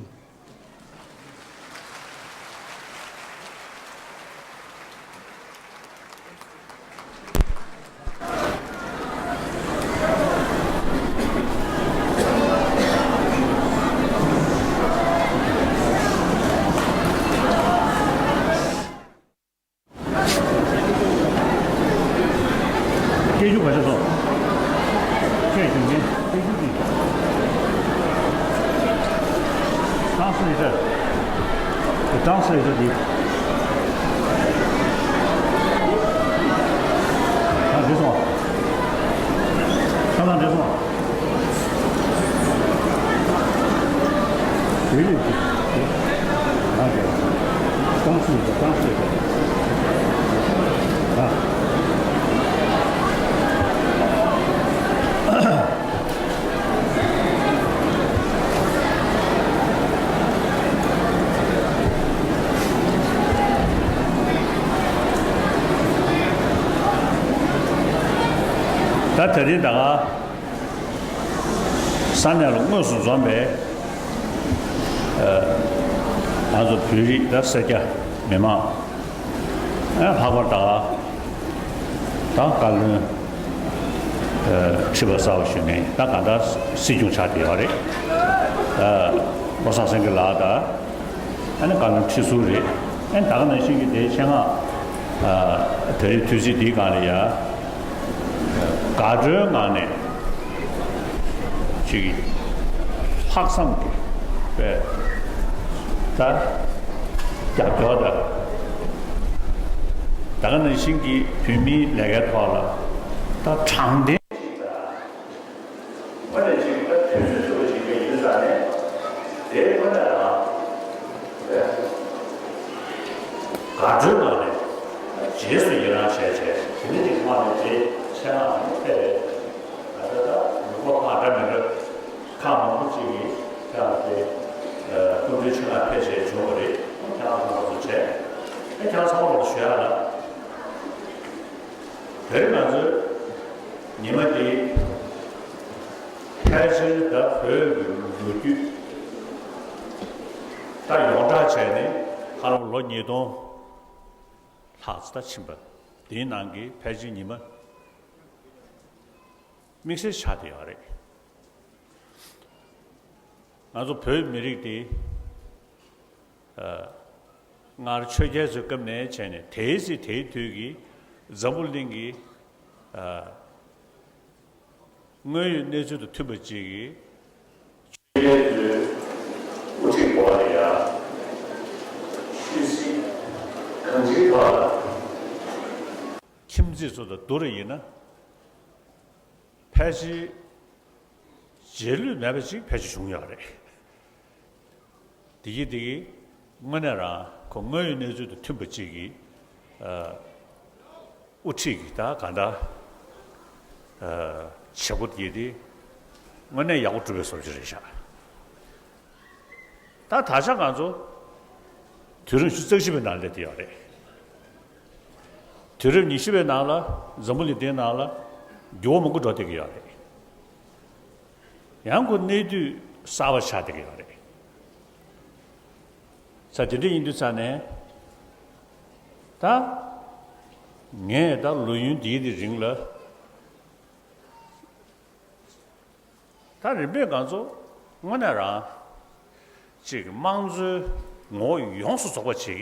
Translate འདི། ཨ། འགྲིག་སོང་། ཁ་ལག་འགྲིག་སོང་། Really? Okay. Translate, translate. ཨ། ད་དེ་རིང་ད་ག་ས་གནས་ལ་དངོས་སུ་འཛོམས་པའི་ཨ་ང་ཚོ་བོད་རིགས་དང་སེར་སྐྱ་མི་མང་། ཨ། ལྷག་པར་ད་ད་བཀའ་བློན་ཨ་ཁྲི་པ་གསར་པ་ཞུ་མཁན་ད་ག་ད་སྲིད་སྐྱོང་ཆགས་བསྡད་ཡོད་རེད། ཨ། བློ་བཟང་སེང་གེ་ལགས་དང་། ཨ་ནི་བཀའ་བློན་ཁྲི་ཟུར་རེད། ཨ་ནི་ད་ག་ནང་བཞིན་གྱི་དེའི་ཆེད་མངགས་ཨ་ད་རེས་དུས་ཚིགས་འདིའི་སྒང་ལ་ཡ་དགའ་སྤྲོའི་ངང་ནས། ཅིག་ལྷག་བསམ་གྱི་པའི་ད་རྒྱབ་སྐྱོར་དང་། ད་ག་ནང་བཞིན་གྱི་བོད་མིའི་ལས་ཀའི་ཐོག་ལ་ད་དྲང་བདེན་ཅིག་དང་། དངོས་གནས་ཅིག་ད་དུས་ཚོད་ཚུད་པ་ཞིག་ཡིན་ཙང་ནས་དེའི་དངོས་གནས་རང་དགའ་སྤྲོའི་ངང་ནས་རྗེས་སུ་ཡི་རང་བྱས་བྱས། དེ་ནས་ཅིག་ཐོག་ནས་དེ་ཆེད་མངགས་ནས་ཕེབས་པའི། ད་ལྟ་ད་ལུང་པ་ཁག་འདྲ་མི་འདྲ་ཁག་མང་པོ་ཅིག་གིས་ཁྱེད་རང་དེ་སྐུ་མགྲོན་ཆེད་མངགས་ཕེབས་བྱས་བྱུང་བ་རེད། ཁྱེད་རང་ཚོ་ཚོ་བྱས། ཨེ། ཁྱེད་རང་ཚང་མ་ལ་ཞུ་ཡག་ལ། དེ་རིང་ང་ཚོའི་ཉི་མ་འདི་ཕལ་ཆེར་ད་བོད་ཀྱི་ལོ་རྒྱུས་ད་ཡོངས་གྲགས་བྱས་ནས་ཧ་ལམ་ལོ་ཉིས་སྟོང་ལྷག་ཙམ་ད་ཕྱིན་པ་འདིའི་ནང་གི་ཕལ་ཆེར་ཉི་མ་དམིགས་བསལ་ཆགས་བསྡད་ཡོད་རེད། ང་ཚོ་བོད་མི་རིགས་འདི་ཨ་སྔར་ཆོས་རྒྱལ་ཚོའི་སྐབས་ནས་བྱས་ནས་དེའི་ཚེ་དེའི་དུས་ཀྱི་འཛམ་བུ་གླིང་གི་ཨ་དངོས་ཡོད་གནས་ཚུལ་དང་མཐུན་པ་ཅིག་གིས། ཆོས་རྒྱལ་ཚོའི་དབུ་ཁྲིད་འོག་ལ་ཡ་ཆོས་སྲིད་གང་ཅིའི་ཐོག་ལ། ཁྱིམ་མཚེས་ཚོ་དང་བསྡུར་བ་ཡིན་ན། ཕལ་ཆེར་རྗེས་ལུས་མེད་པ་ཅིག་ཕལ་ཆེར་བྱུང་ཡོད་རེད། དེ་གིས་དེ་གིས་དངོས་གནས་རང་ཁོ་དངོས་ཡོད་གནས་ཚུལ་དང་མཐུན་པ་ཅིག་གིས་ཨ་དབུ་ཁྲིད་ཀྱི་ད་ག་ད་ཨ་བྱེད་སྒོ་དེ་དེ་དངོས་གནས་ཡག་པོ་གྲུབ་པའི་བཟོ་ཅིག་རེད་ཤག་ད་ད་ཆ་ང་ཚོ་དུས་རབས་ཉི་ཤུ་རྩ་བཞི་པའི་ནང་སླེབས་བསྡད་ཡོད་རེད། དུས་རབས་ཉི་ཤུ་པའི་ནང་ལ་འཛམ་བུ་གླིང་འདིའི་ནང་ལ་འགྱུར་བ་མང་པོ་འགྲོ་བསྡད་ཀྱི་ཡོད་རེད། ཡང་ཁོ་གནས་དུས་གསར་པ་ཆགས་བསྡད་ཀྱི་ཡོད་རེད། ས་དེ་འདྲ་ཡིན་དུས་ཙང་ནས་ད་ངས་ད་ལོ་ཡུན་འདིའི་དེ་རིང་ལ། ད་རིམ་པས་ང་ཚོ་དངོས་གནས་རང་ཅིག་དམངས་གཙོའི་ངོ་བོ་ཡོངས་སུ་རྫོགས་པ་ཅིག་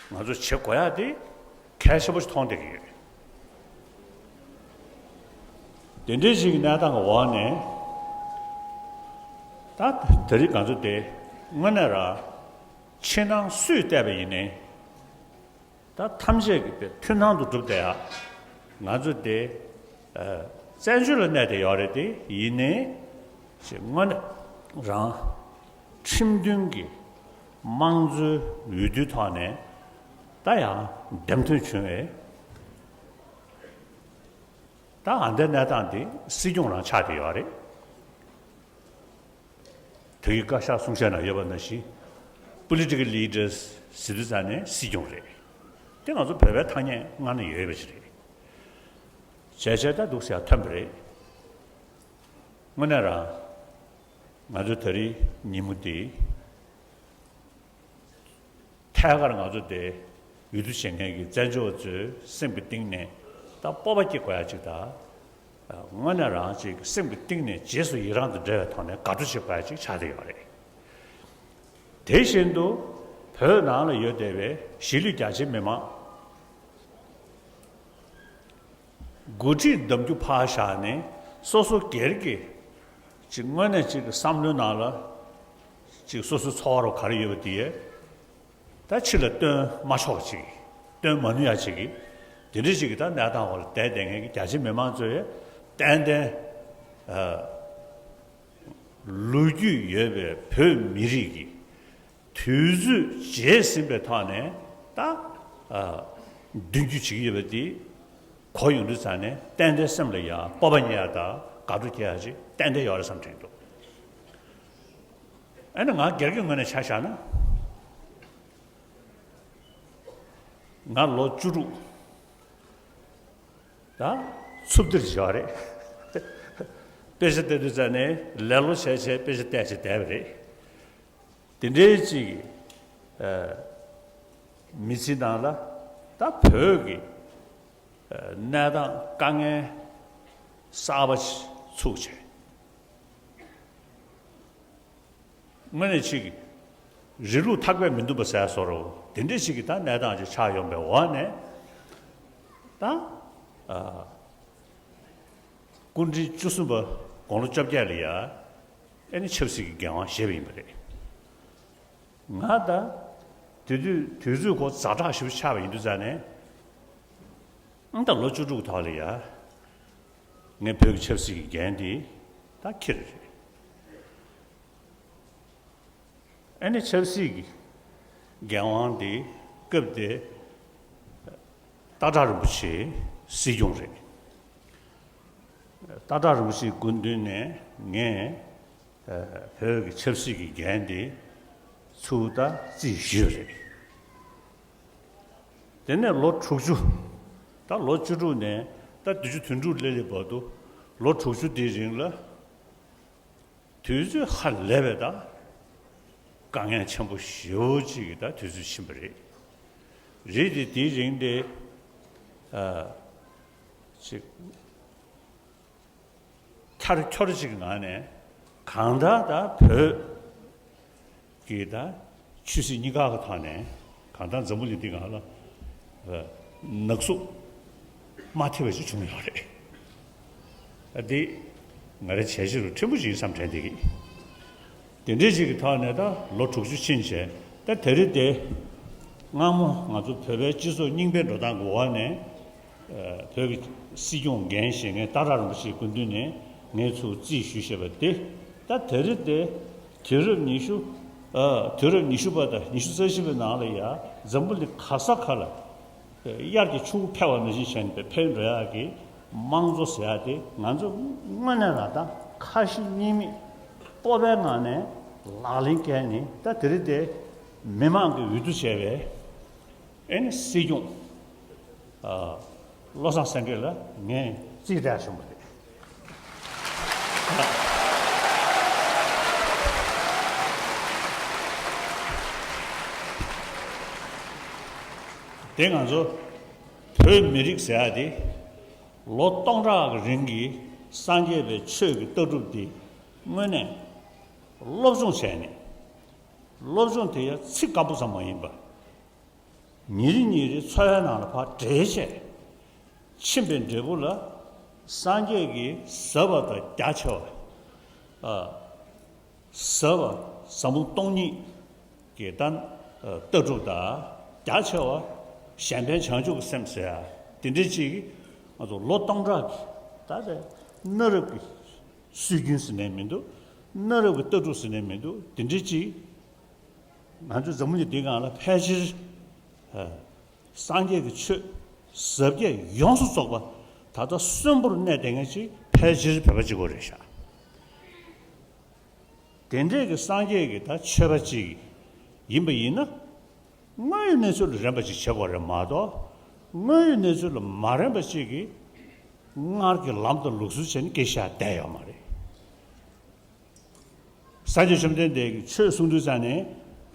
ང་ཚོ་བྱེད་དགོས་ཡ་དེ་གལ་ཆེན་པོ་ཞིག་མཐོང་བསྡད་ཀྱི་ཡོད། དེ་འདྲའི་ཞིག་གི་གནས་སྟངས་ཀྱི་འོག་ནས་ད་དེ་རིང་ང་ཚོ་དེ་དངོས་གནས་རང་ཕྱི་ནང་སུས་བལྟས་པ་ཡིན་ནའི། ད་ཐམས་ཅད་ཀྱི་དཔེ་མཐུན་སྣང་དུ་གྲུབ་བསྡད་ཡ། ང་ཚོ་དེ་ཨ་བཙན་བྱོལ་ལ་གནས་བསྡད་ཡོད་རེད་དེ། ཡིན་ནའི་ཅིག་དངོས་གནས་རང་ཁྲིམས་མཐུན་གྱི་དམངས་གཙོའི་འོས་བསྡུའི་ཐོག་ནས་ད་ཡང་འདེམས་ཐོན་བྱུང་བས། ད་ཨ་འདའི་གནས་སྟངས་དེ་སྲིད་སྐྱོང་རང་ཆགས་བསྡད་ཡོད་རེད། དེ་གི་བཀའ་ཤག་གསུང་བཤད་ནང་ཡོད་པ་ནང་བཞིན། Political leaders ཟེར་དུས་ཙང་ནས་སྲིད་སྐྱོང་རེད། དེ་ང་ཚོ་བོད་པའི་ཐ་སྙད་སྔར་ནས་ཡོད་པ་ཞིག་རེད། བྱས་བྱས་ད་འདུག་ཟེར་ཡ་ཐོན་པ་རེད། དངོས་གནས་རང་ང་ཚོ་དེ་རིང་ཉིན་མོ་འདི། ཐད་ཀར་ང་ཚོ་དེ་འོས་བསྡུ་བྱེད་མཁན་གྱི་བཙན་བྱོལ་བ་ཚོའི་སེམས་ཀྱི་གཏིང་ནས་ད་སྤོབས་པ་སྐྱེ་དགོས་ཡ་ཅིག་དང་། དངོས་གནས་རང་ཅིག་སེམས་ཀྱི་གཏིང་ནས་རྗེས་སུ་ཡི་རང་དང་འབྲེལ་བའི་ཐོག་ནས་དགའ་སྤྲོ་བྱེད་དགོས་ཡ་ཅིག་ཆགས་བསྡད་ཡོད་རེད། དེ་བཞིན་དུ་བོད་ནང་ལ་ཡོད་བསྡད་པའི་གཞིས་ལུས་རྒྱ་ཆེའི་མི་མང་འགོ་ཁྲིད་གདམ་རྒྱུ་ཕར་བཞག་ནས་སོ་སོ་སྒེར་གྱི་ཅིག་དངོས་གནས་ཅིག་གི་བསམ་བློའི་ནང་ལ་ ཅིག་སོ་སོའི་འཚོ་བ་རུ་ག་རེ་ཡོད་པ་དེ་ད་ཕྱི་ལ་སྟོན་མ་ཆོག་ཅིག་སྟོན་མ་ནུས་ཡ་ཅིག་གི་དེ་འདྲ་ཅིག་གི་ད་གནས་སྟངས་འོག་ལ་བསྡད་བསྡད་མཁན་གྱི་རྒྱ་ཆེ་མི་མང་ཚོས་ཏན་ཏན་ལོ་རྒྱུས་ཡོད་པའི་བོད་མི་རིགས་ཀྱི་དུས་ཚོད་བརྗེད་ཟིན་པའི་ཐོག་ནས་ད་མདུན་སྐྱོད་བྱེད་ཀྱི་ཡོད་པ་དེ་གོ་ཡོང་དུས་ཙང་ནས་ཏན་ཏན་སེམས་ལ་ཡང་སྤོབས་པ་རྙེད་ཡ་དང་དགའ་སྤྲོ་སྐྱེ་ཡ་ཅིག་ཏན་ཏན་ཡོད་རེད་བསམ་དྲན་འདུག་ཨ་ནི་ང་སྒེར་གྱི་ངོས་ནས་ཆ་བཞག་ན། ང་ལོ་བཅུ་དྲུག་ད་འཚུབ་སྡེར་བཞག་རེད། དཔེ་ཆ་བལྟས་དུས་ཙང་ནས་ལེ་ལོ་བྱས་བྱས་དཔེ་ཆ་བལྟས་བྱས་བསྡད་པ་རེད། དེ་འདྲའི་ཅིག་ཨ་མི་ཚེའི་ནང་ལ་ད་བོད་ཀྱི་ཨ་གནས་སྟངས་དཀའ་ངལ་གསར་པ་ཞིག་ཚུགས་བྱས། དངོས་གནས་ཅིག་རི་ལུགས་ཐག་པས་མི་འདུམ་པ་ཟེར་བཟོ་འདྲ་དེ་འདྲ་ཞིག་གི་ད་གནས་སྟངས་ཅིག་ཆགས་ཡོང་པའི་འོག་ནས་ད་ཨ་སྐུ་ཕྲེང་བཅུ་གསུམ་པ་དགུང་ལོ་བཅོ་བརྒྱད་ལ་ཡ་ཨེ་ནི་ཆབ་སྲིད་ཀྱི་འགན་དབང་བཞེས་པ་ཡིན་པ་རེད། ང་ད་དེ་དུས་དུས་ཚོད་ཁོ་ཛ་དྲག་ཞིག་ཆགས་པ་ཡིན་དུས་ཙང་ནས་ཨང་ད་ལོ་བཅུ་དྲུག་ཐོག་ལ་ཡ་ངས་བོད་ཀྱི་ཆབ་སྲིད་ཀྱི་འགན་དེ་ད་འཁྱེར་རེད། ཨ་ནི་ཆབ་སྲིད་ཀྱི་འགན་དབང་དེ་སྐབས་དེ་སྟག་བྲག་རིན་པོ་ཆེ་སྲིད་སྐྱོང་རེད། སྟག་བྲག་རིན་པོ་ཆེའི་སྐུ་མདུན་ནས་ངས་ཨ་བོད་ཀྱི་ཆབ་སྲིད་ཀྱི་འགན་དེ་ཚུར་ད་རྩིས་ཞུས་པ་རེད། དེ་ནས་ལོ་དྲུག་ཅུ། ད་ལོ་བཅུ་དྲུག་ནས་ད་བདུན་ཅུ་དོན་དྲུག་སླེབས་སླེབས་བར་དུ་ལོ་དྲུག་ཅུ་དེའི་རིང་ལ། དུས་ཚོད་ཧ་ལས་པའི་ད་དཀའ་ངལ་ཆེན་པོ་ཞེ་པོ་ཅིག་གི་ད་དུས་ཚོད་ཕྱིན་པ་རེད། རེད་དེ་དེའི་རིང་དེ་ཨ་ཅིག་འཁྱར་འཁྱོར་ཅིག་གི་ངང་ནས་གང་ལྟར་ད་བོད་ཀྱི་ད་ཆོས་སྲིད་གཉིས་ཀ་གི་ཐོག་ནས་གང་ལྟར་འཛམ་བུ་གླིང་འདི་སྒང་ལ་ཨ་ནག་བསུབ་མ་ཐེབས་པ་ཞིག་བྱུང་ཡོད་རེད། ཨ་འདི་ང་རའི་བྱས་རྗེས་རུ་ཕྲན་བུ་ཞིག་ཡིན་བསམ་དྲན་བསྡད་ཀྱི། དེ་འདྲའི་ཞིག་གི་ཐོག་ནས་ད་ལོ་དྲུག་ཅུ་ཕྱིན་བྱས་ད་དེ་རིང་དེ་སྔ་མོ་ང་ཚོ་བོད་པའི་སྤྱི་ཚོགས་རྙིང་པའི་འགྲོ་སྟངས་ཀྱི་འོག་ནས་ཨ་བོད་ཀྱི་སྲིད་སྐྱོང་འགན་བཞེས་མཁན་སྟག་བྲག་རིན་པོ་ཆེའི་སྐུ་མདུན་ནས་ངས་ཚུར་རྩིས་ཞུས་བཞག་པ་དེ་ད་དེ་རིང་དེ་དུས་རབས་ཉི་ཤུ་ཨ་དུས་རབས་ཉི་ཤུ་པ་དང་ཉི་ཤུ་རྩ་བཞི་པའི་ནང་ལ་ཡ་འཛམ་བུ་གླིང་ག་ས་ག་ལ། དབྱར་གྱི་ཆུ་བོ་འཕེལ་བ་ནང་བཞིན་བྱས་ནས་འཕེལ་འགྲོ་ཡག་གི་དམངས་གཙོ་ཟེར་ཡག་དེ་ང་ཚོ་དངོས་གནས་ལ་ད་ཁ་ཞེ་གཉིས་མེད་སྤོབས་པའི་ངང་ནས་ལག་ལེན་བཀལ་ནས་ད་དེ་རིང་དེ་མི་མང་གི་འོས་བསྡུ་བྱས་པའི་ཨེ་ནི་སྲིད་སྐྱོང་ཨ་བློ་བཟང་སེང་གེ་ལ་ངས་རྩིས་སྤྲད་བྱུང་བ་རེད། དེ་ང་ཚོ་བོད་མི་རིགས་ཟེར་ཡག་དེ་ལོ་སྟོང་ཕྲག་གི་རིང་གི་སངས་རྒྱས་པའི་ཆོས་ཀྱི་ལྟ་གྲུབ་དེ་དངོས་གནས་སློབ་སྦྱོང་བྱས་ནས་སློབ་སྦྱོང་དེ་ཡང་ཚིག་སྐམ་པོ་ཙམ་མ་ཡིན་པ། ཉིན་རེ་ཉིན་རེ་འཚོ་བའི་ནང་ལ་ཕར་འདྲེས་བྱས། ཕྱིན་པའི་འབྲས་བུ་ལ་སངས་རྒྱས་ཀྱིས་ཟབ་པ་དང་རྒྱ་ཆེ་བ། ཨ་ཟབ་པ་ཟབ་མོ་སྟོང་ཉིད་ཀྱི་ད་ཨ་ལྟ་གྲུབ་དང་རྒྱ་ཆེ་བ་གཞན་ཕན་བྱང་ཆུབ་ཀྱི་སེམས་ཟེར་ཡ་དེ་འདྲའི་ཅིག་ང་ཚོ་ལོ་སྟོང་ཕྲག་གི་ད་ལྟ་གནའ་རབས་ཀྱི་སྲོལ་རྒྱུན་ཟེར་ནས་མི་འདུག་གནའ་རབས་ཀྱི་ལྟ་གྲུབ་ཟེར་ནས་མི་འདུག་དེ་འདྲའི་ཅིག་ང་ཚོ་འཛམ་བུ་གླིང་འདིའི་སྒང་ལ་ཕལ་ཆེར་ཨ་སངས་རྒྱས་ཀྱི་ཆོས་ཟབ་རྒྱས་ཡོངས་སུ་རྫོགས་པ་ད་ལྟ་གསོན་པོར་གནས་བསྡད་མཁན་ཅིག་ཕལ་ཆེར་བོད་པ་གཅིག་པོ་རེད་ཤག་དེ་འདྲས་ཀྱི་སངས་རྒྱས་ཀྱི་ད་ཆོས་པ་ཅིག་ཡིན་པ་ཡིན་ན། དངོས་ཡོད་གནས་ཚུལ་ལ་རན་པ་ཅིག་བྱེད་དགོས་རེད་མ་གཏོགས། དངོས་ཡོད་གནས་ཚུལ་ལ་མ་རན་པ་ཅིག་གིས་སྔར་གྱི་ལམ་དང་ལུགས་སྲོལ་བྱས་ནས་སྐད་ཆ་བཤད་བསྡད་ཡོད་མ་རེད། སངས་རྒྱས་བཅོམ་ལྡན་འདས་ཀྱིས་ཆོས་གསུང་དུས་ཙང་ནས་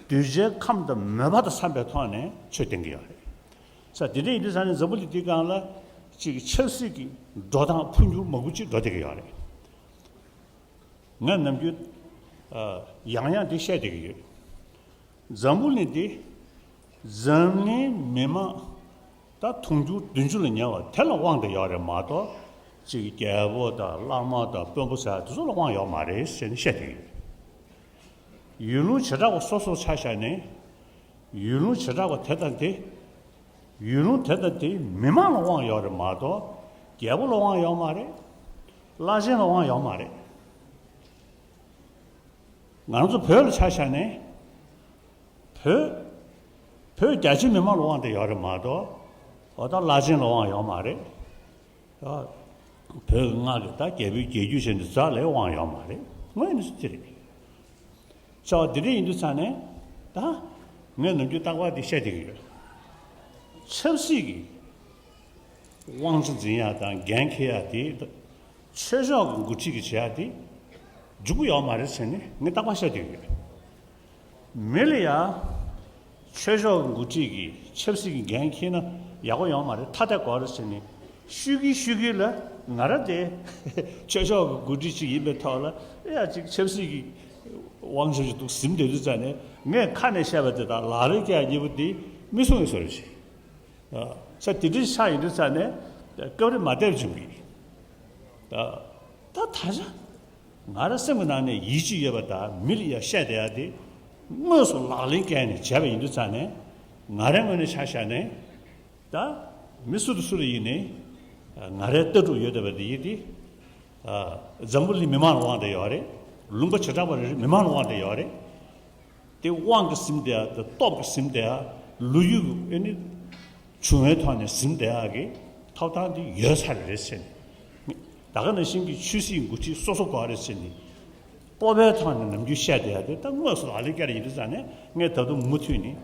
གདུལ་བྱའི་ཁམས་དང་མོས་པ་དང་འཚམས་པའི་ཐོག་ནས་ཆོས་བསྟན་གྱི་ཡོད་རེད། ས་དེ་འདྲ་ཡིན་དུས་ཙང་ནས་འཛམ་བུ་གླིང་འདིའི་སྒང་ལ་ཅིག་ཆབ་སྲིད་ཀྱི་འགྲོ་སྟངས་འཕོ་འགྱུར་མང་པོ་ཅིག་འགྲོ་བསྡད་ཀྱི་ཡོད་རེད། ང་ནམ་རྒྱུན་ཨ་ཡང་ཡང་འདི་བཤད་བསྡད་ཀྱི་ཡོད། འཛམ་བུ་གླིང་འདི་འཛམ་གླིང་མི་མང་ད་དུང་ཕྱུར་བདུན་ཅུ་ལ་ཉེ་བ་དེ་ལ་དབང་དུ་ཡོད་རེད་མ་གཏོགས་ཅིག་རྒྱལ་པོ་དང་བླ་མ་དང་དཔོན་པོ་ཟེར་དེ་ཚོ་ལ་དབང་ཡོད་མ་རེད་ཟེར་ནས་བཤད་བསྡད་ཀྱི་ཡོད། ཡུལ་ལུང་བྱེ་བྲག་པ་སོ་སོར་ཆ་བཞག་ནས། ཡུལ་ལུང་བྱེ་བྲག་པ་དེ་དང་དེ། ཡུལ་ལུང་དེ་དང་དེའི་མི་མང་ལ་དབང་ཡོད་རེད་མ་གཏོགས། རྒྱལ་པོ་ལ་དབང་ཡོད་མ་རེད། བླ་ཆེན་ལ་དབང་ཡོད་མ་རེད། ང་རང་ཚོ་བོད་ལ་ཆ་བཞག་ནས། བོད། བོད་རྒྱ་ཆེ་མི་མང་ལ་དབང་དེ་ཡོད་རེད་མ་གཏོགས། འོ་ད་བླ་ཆེན་ལ་དབང་ཡོད་མ་རེད། ད་བོད་ཀྱི་སྔགས་ཀྱི་ད་རྒྱལ་པོའི་རྒྱལ་རྒྱུད་བྱས་ནས་རྫ་ལའི་དབང་ཡོད་མ་རེད། དངོས་ཡིན་ནི་སུ་དེ་རེད། བྱ་བ་འདི་འདྲ་ཡིན་དུས་ཙང་ནས། ད་ངས་ནམ་རྒྱུན་རྟག་པར་འདི་བཤད་བསྡད་ཀྱི་ཡོད། ཆབ་སྲིད་ཀྱི་དབང་ཆ་འཛིན་ཡག་དང་འགན་འཁྱེར་ཡག་དེ། ཆོས་ཕྱོགས་ཀྱི་འགོ་ཁྲིད་ཀྱིས་བྱེད་ཡག་དེ། འཇུག་གི་ཡོད་མ་རེད་ཟེར་ནས་ངས་རྟག་པར་བཤད་བསྡད་ཀྱི་ཡོད། མི་ལ་ཡ། ཆོས་ཕྱོགས་ཀྱི་འགོ་ཁྲིད་ཀྱིས་ཆབ་སྲིད་ཀྱི་འགན་འཁྱེར་ན་ཡག་པོ་ཡོད་མ་རེད། ཐ་དད་དགོས་རེད་ཟེར་ནས་ཤོད་ཀྱིན་ཤོད་ཀྱིན་ལ། ང་རང་དེ་ཆོས་ཕྱོགས་ཀྱི་འགོ་ཁྲིད་ཅིག་ཡིན་པའི་ཐོག་ལ། ཡ་ཅིག་ཆབ་སྲིད་ཀྱི་དབང་ཆ་ཞིག་འདུག་ཟིན་བསྡད་དུས་ཙང་ནས། ངས་ཁ་ནས་བཤད་པ་དེ་དང་ལག་ལེན་བཀལ་ཡག་གཉིས་པོ་དེ་མི་སྲུང་བའི་བཟོ་འདྲ་ཞིག་ས་དེ་འདྲའི་ཆ་ཡིན་དུས་ཙང་ནས་སྐབས་རེ་མ་བདེ་བ་བྱུང་གི། ད་ད་ཆ་ང་རང་སེམས་ཀྱི་ནང་ནས་ཡིད་ཆེས་ཡོད་པ་དང་མི་ལ་ཡ་བཤད་བསྡད་ཡག་དེ། དངོས་སུ་ལག་ལེན་བཀལ་ནས་བྱས་པ་ཡིན་དུས་ཙང་ནས། ང་རའི་ངོས་ནས་ཆ་བཞག་ནས། ད་མི་སུ་དང་སུ་ལ་ཡིན་ནའི་ང་རའི་ལྟ་གྲུབ་ཡོད་བསྡད་པ་དེ་ཡིན་ཏེ། འཛམ་བུ་གླིང་མི་མང་ལ་དབང་དེ་ཡོད་རེད། ལུང་པ་བྱེ་བྲག་པ་རེ་རེ་མི་མང་ལ་དབང་དེ་ཡོད་རེད། དེ་དབང་གིས་ཟིན་བསྡད་ཡག་དང་སྟོབས་ཀྱིས་ཟིན་བསྡད་ཡག་ལོ་རྒྱུས་ཀྱི་ཨ་ནི་བྱུང་བའི་ཐོག་ནས་ཟིན་བསྡད་ཡག་གི་ཐོབ་ཐང་དེ་ཡོད་ས་རེད་ཟེར་ནས། ད་ག་ནང་བཞིན་གྱི་ཆོས་སྲིད་འགོ་ཁྲིད་སོ་སོ་དགོས་རེད་ཟེར་ནས། སྤོབས་པའི་ཐོག་ནས་ནམ་རྒྱུན་བཤད་བསྡད་ཡག་དེ་ད་དངོས་སུ་ལག་ལེན་བཀལ་ཡིན་དུས་ཙང་ནས། ངས་ད་དུང་མུ་མཐུད་ནས་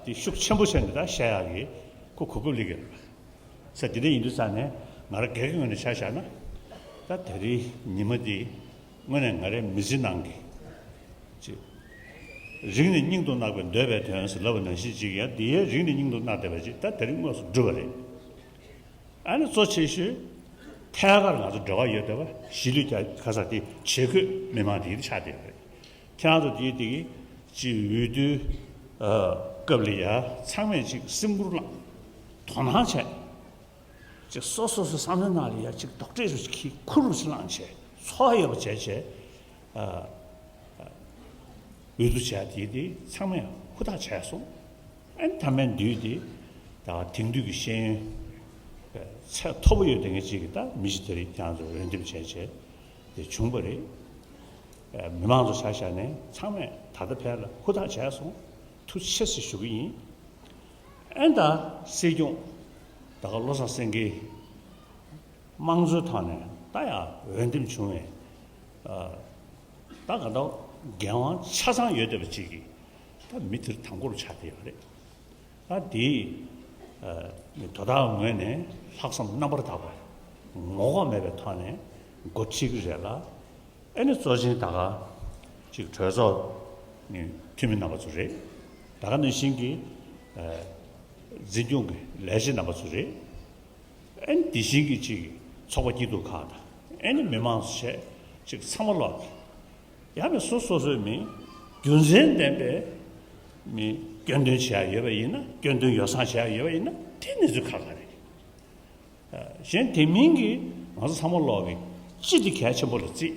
དེ་ཤུགས་ཆེན་པོ་བྱས་ནས་ད་བཤད་ཡག་གི་ཁོ་གོ་སྐབས་སླེབས་ཀྱི་རེད། ས་དེ་འདྲ་ཡིན་དུས་ཙང་ནས་ང་རང་སྒེར་གྱི་ངོས་ནས་ཆ་བཞག་ན། ད་དེ་རིང་ཉི་མ་འདི་དངོས་གནས་ང་རའི་མི་ཚེ་ནང་གི་ཅིག་རིང་ནས་སྙིང་དུ་བརྣག་པའི་འདོད་པའི་དོན་ཟེར་ལབ་པ་ནང་བཞིན་ཅིག་ཡང་དེ་ཡང་རིང་ནས་སྙིང་དུ་བརྣག་བསྡད་པ་ཅིག་ད་དེ་རིང་དངོས་སུ་འགྲུབ་པ་རེད། ཨ་ནི་གཙོ་ཆེ་ཤོས་ཐད་ཀར་ང་ཚོ་འབྲེལ་བ་ཡོད་བསྡད་པ་གཞིས་ལུས་རྒྱ་ཁ་ས་དེ་བྱེས་འཁོད་མི་མང་དེ་ཆགས་བསྡད་པ་རེད། ཁྱེད་རང་ཚོ་དེའི་དེ་གི་ཅིག་འོས་བསྡུའི་སྐབས་ལ་ཡ་ཚང་མས་ཅིག་སེམས་ཁུར་བླངས། དོ་སྣང་བྱས། ཅིག་སོ་སོ་སོའི་བསམ་བློའི་ནང་ལ་ཡ་ཅིག་རྡོག་ཁྲེས་རུ་ཅིག་ཁྱི་ཁུར་རུ་ཅིག་བླངས་བྱས། ཚོར་བ་ཡོད་པ་བྱས་བྱས། ཨ། འོས་བསྡུ་བྱས་དེ་དེ་ཚང་མས་ཧུར་ཐག་བྱས་སོང་། ཨ་ནི་མཐའ་མའི་འདུས་དེ་ད་དེང་དུས་ཀྱི་ཤེས་ཡོན་ཚད་མཐོ་པོ་ཡོད་དེ་ངེས་ཅིག་གི་ད་མི་ཞིག་དེ་རིགས་ཁྱེད་རང་ཚོ་འོས་འདེམས་བྱས་བྱས་དེ་བྱུང་བ་རེད། མི་མང་ཚོ་ཆ་བཞག་ནས་ཚང་མས་ད་ལྟ་ཕན་ལ་ཧུར་ཐག་བྱས་སོང་། ཐུགས་རྗེ་ཆེ་ཞུ་གི་ཡིན། ཨེ་ད་སྲིད་སྐྱོང་ད་ག་བློ་བཟང་སེང་གེ་དམངས་གཙོའི་ཐོག་ནས་ད་ཡང་འོས་འདེམས་བྱུང་བའི་ད་ག་ད་འགན་དབང་ཆ་ཚང་ཡོད་བསྡད་པ་ཅིག་གིས་ད་མི་དེར་དང་པོར་ཆགས་བསྡད་ཡོད་རེད། ད་དེས་དོ་བདག་ངོས་ནས་ལྷག་བསམ་རྣམ་པར་དག་པ་ངོ་ལྐོག་མེད་པའི་ཐོག་ནས་འགོ་ཁྲིད་ཀྱི་རེད་ལ། ཨེ་ནི་གཙོ་ཆེན་ད་ག་ཅིག་གྲོས་ཚོགས་ནས་འཐུས་མི་རྣམ་པ་ཚོ་རེད། ད་ག་ནང་བཞིན་གྱི་འཛིན་སྐྱོང་གི་ལས་བྱེད་རྣམ་པ་ཚོ་རེད། ཨེ་ནི་དེ་བཞིན་གྱི་ཅིག་ཚོགས་པ་སྐྱིད་སྡུག་ཁག་དང་། ཨེ་ནི་མི་མང་ཚོ་བྱས་ཅིག་ཚང་མ་ལོག་གི་ཡ་མི་སོ་སོ་སོའི་མི་རྒྱུ་མཚན་ལྡན་པའི་མི་སྐྱོན་འདོན་བྱེད་ཡ་ཡོད་པ་ཡིན་ན། སྐྱོན་འདོན་ཡོ་བསྲང་བྱེད་ཡ་ཡོད་པ་ཡིན་ན་དེ་གནས་ཚུལ་ཁག་ཁག་རེད། གཞན་དེ་མིན་གྱི་ང་ཚོ་ཚང་མ་ལོག་གི་སྤྱི་དེ་གལ་ཆེན་པོ་ལ་བརྩིས།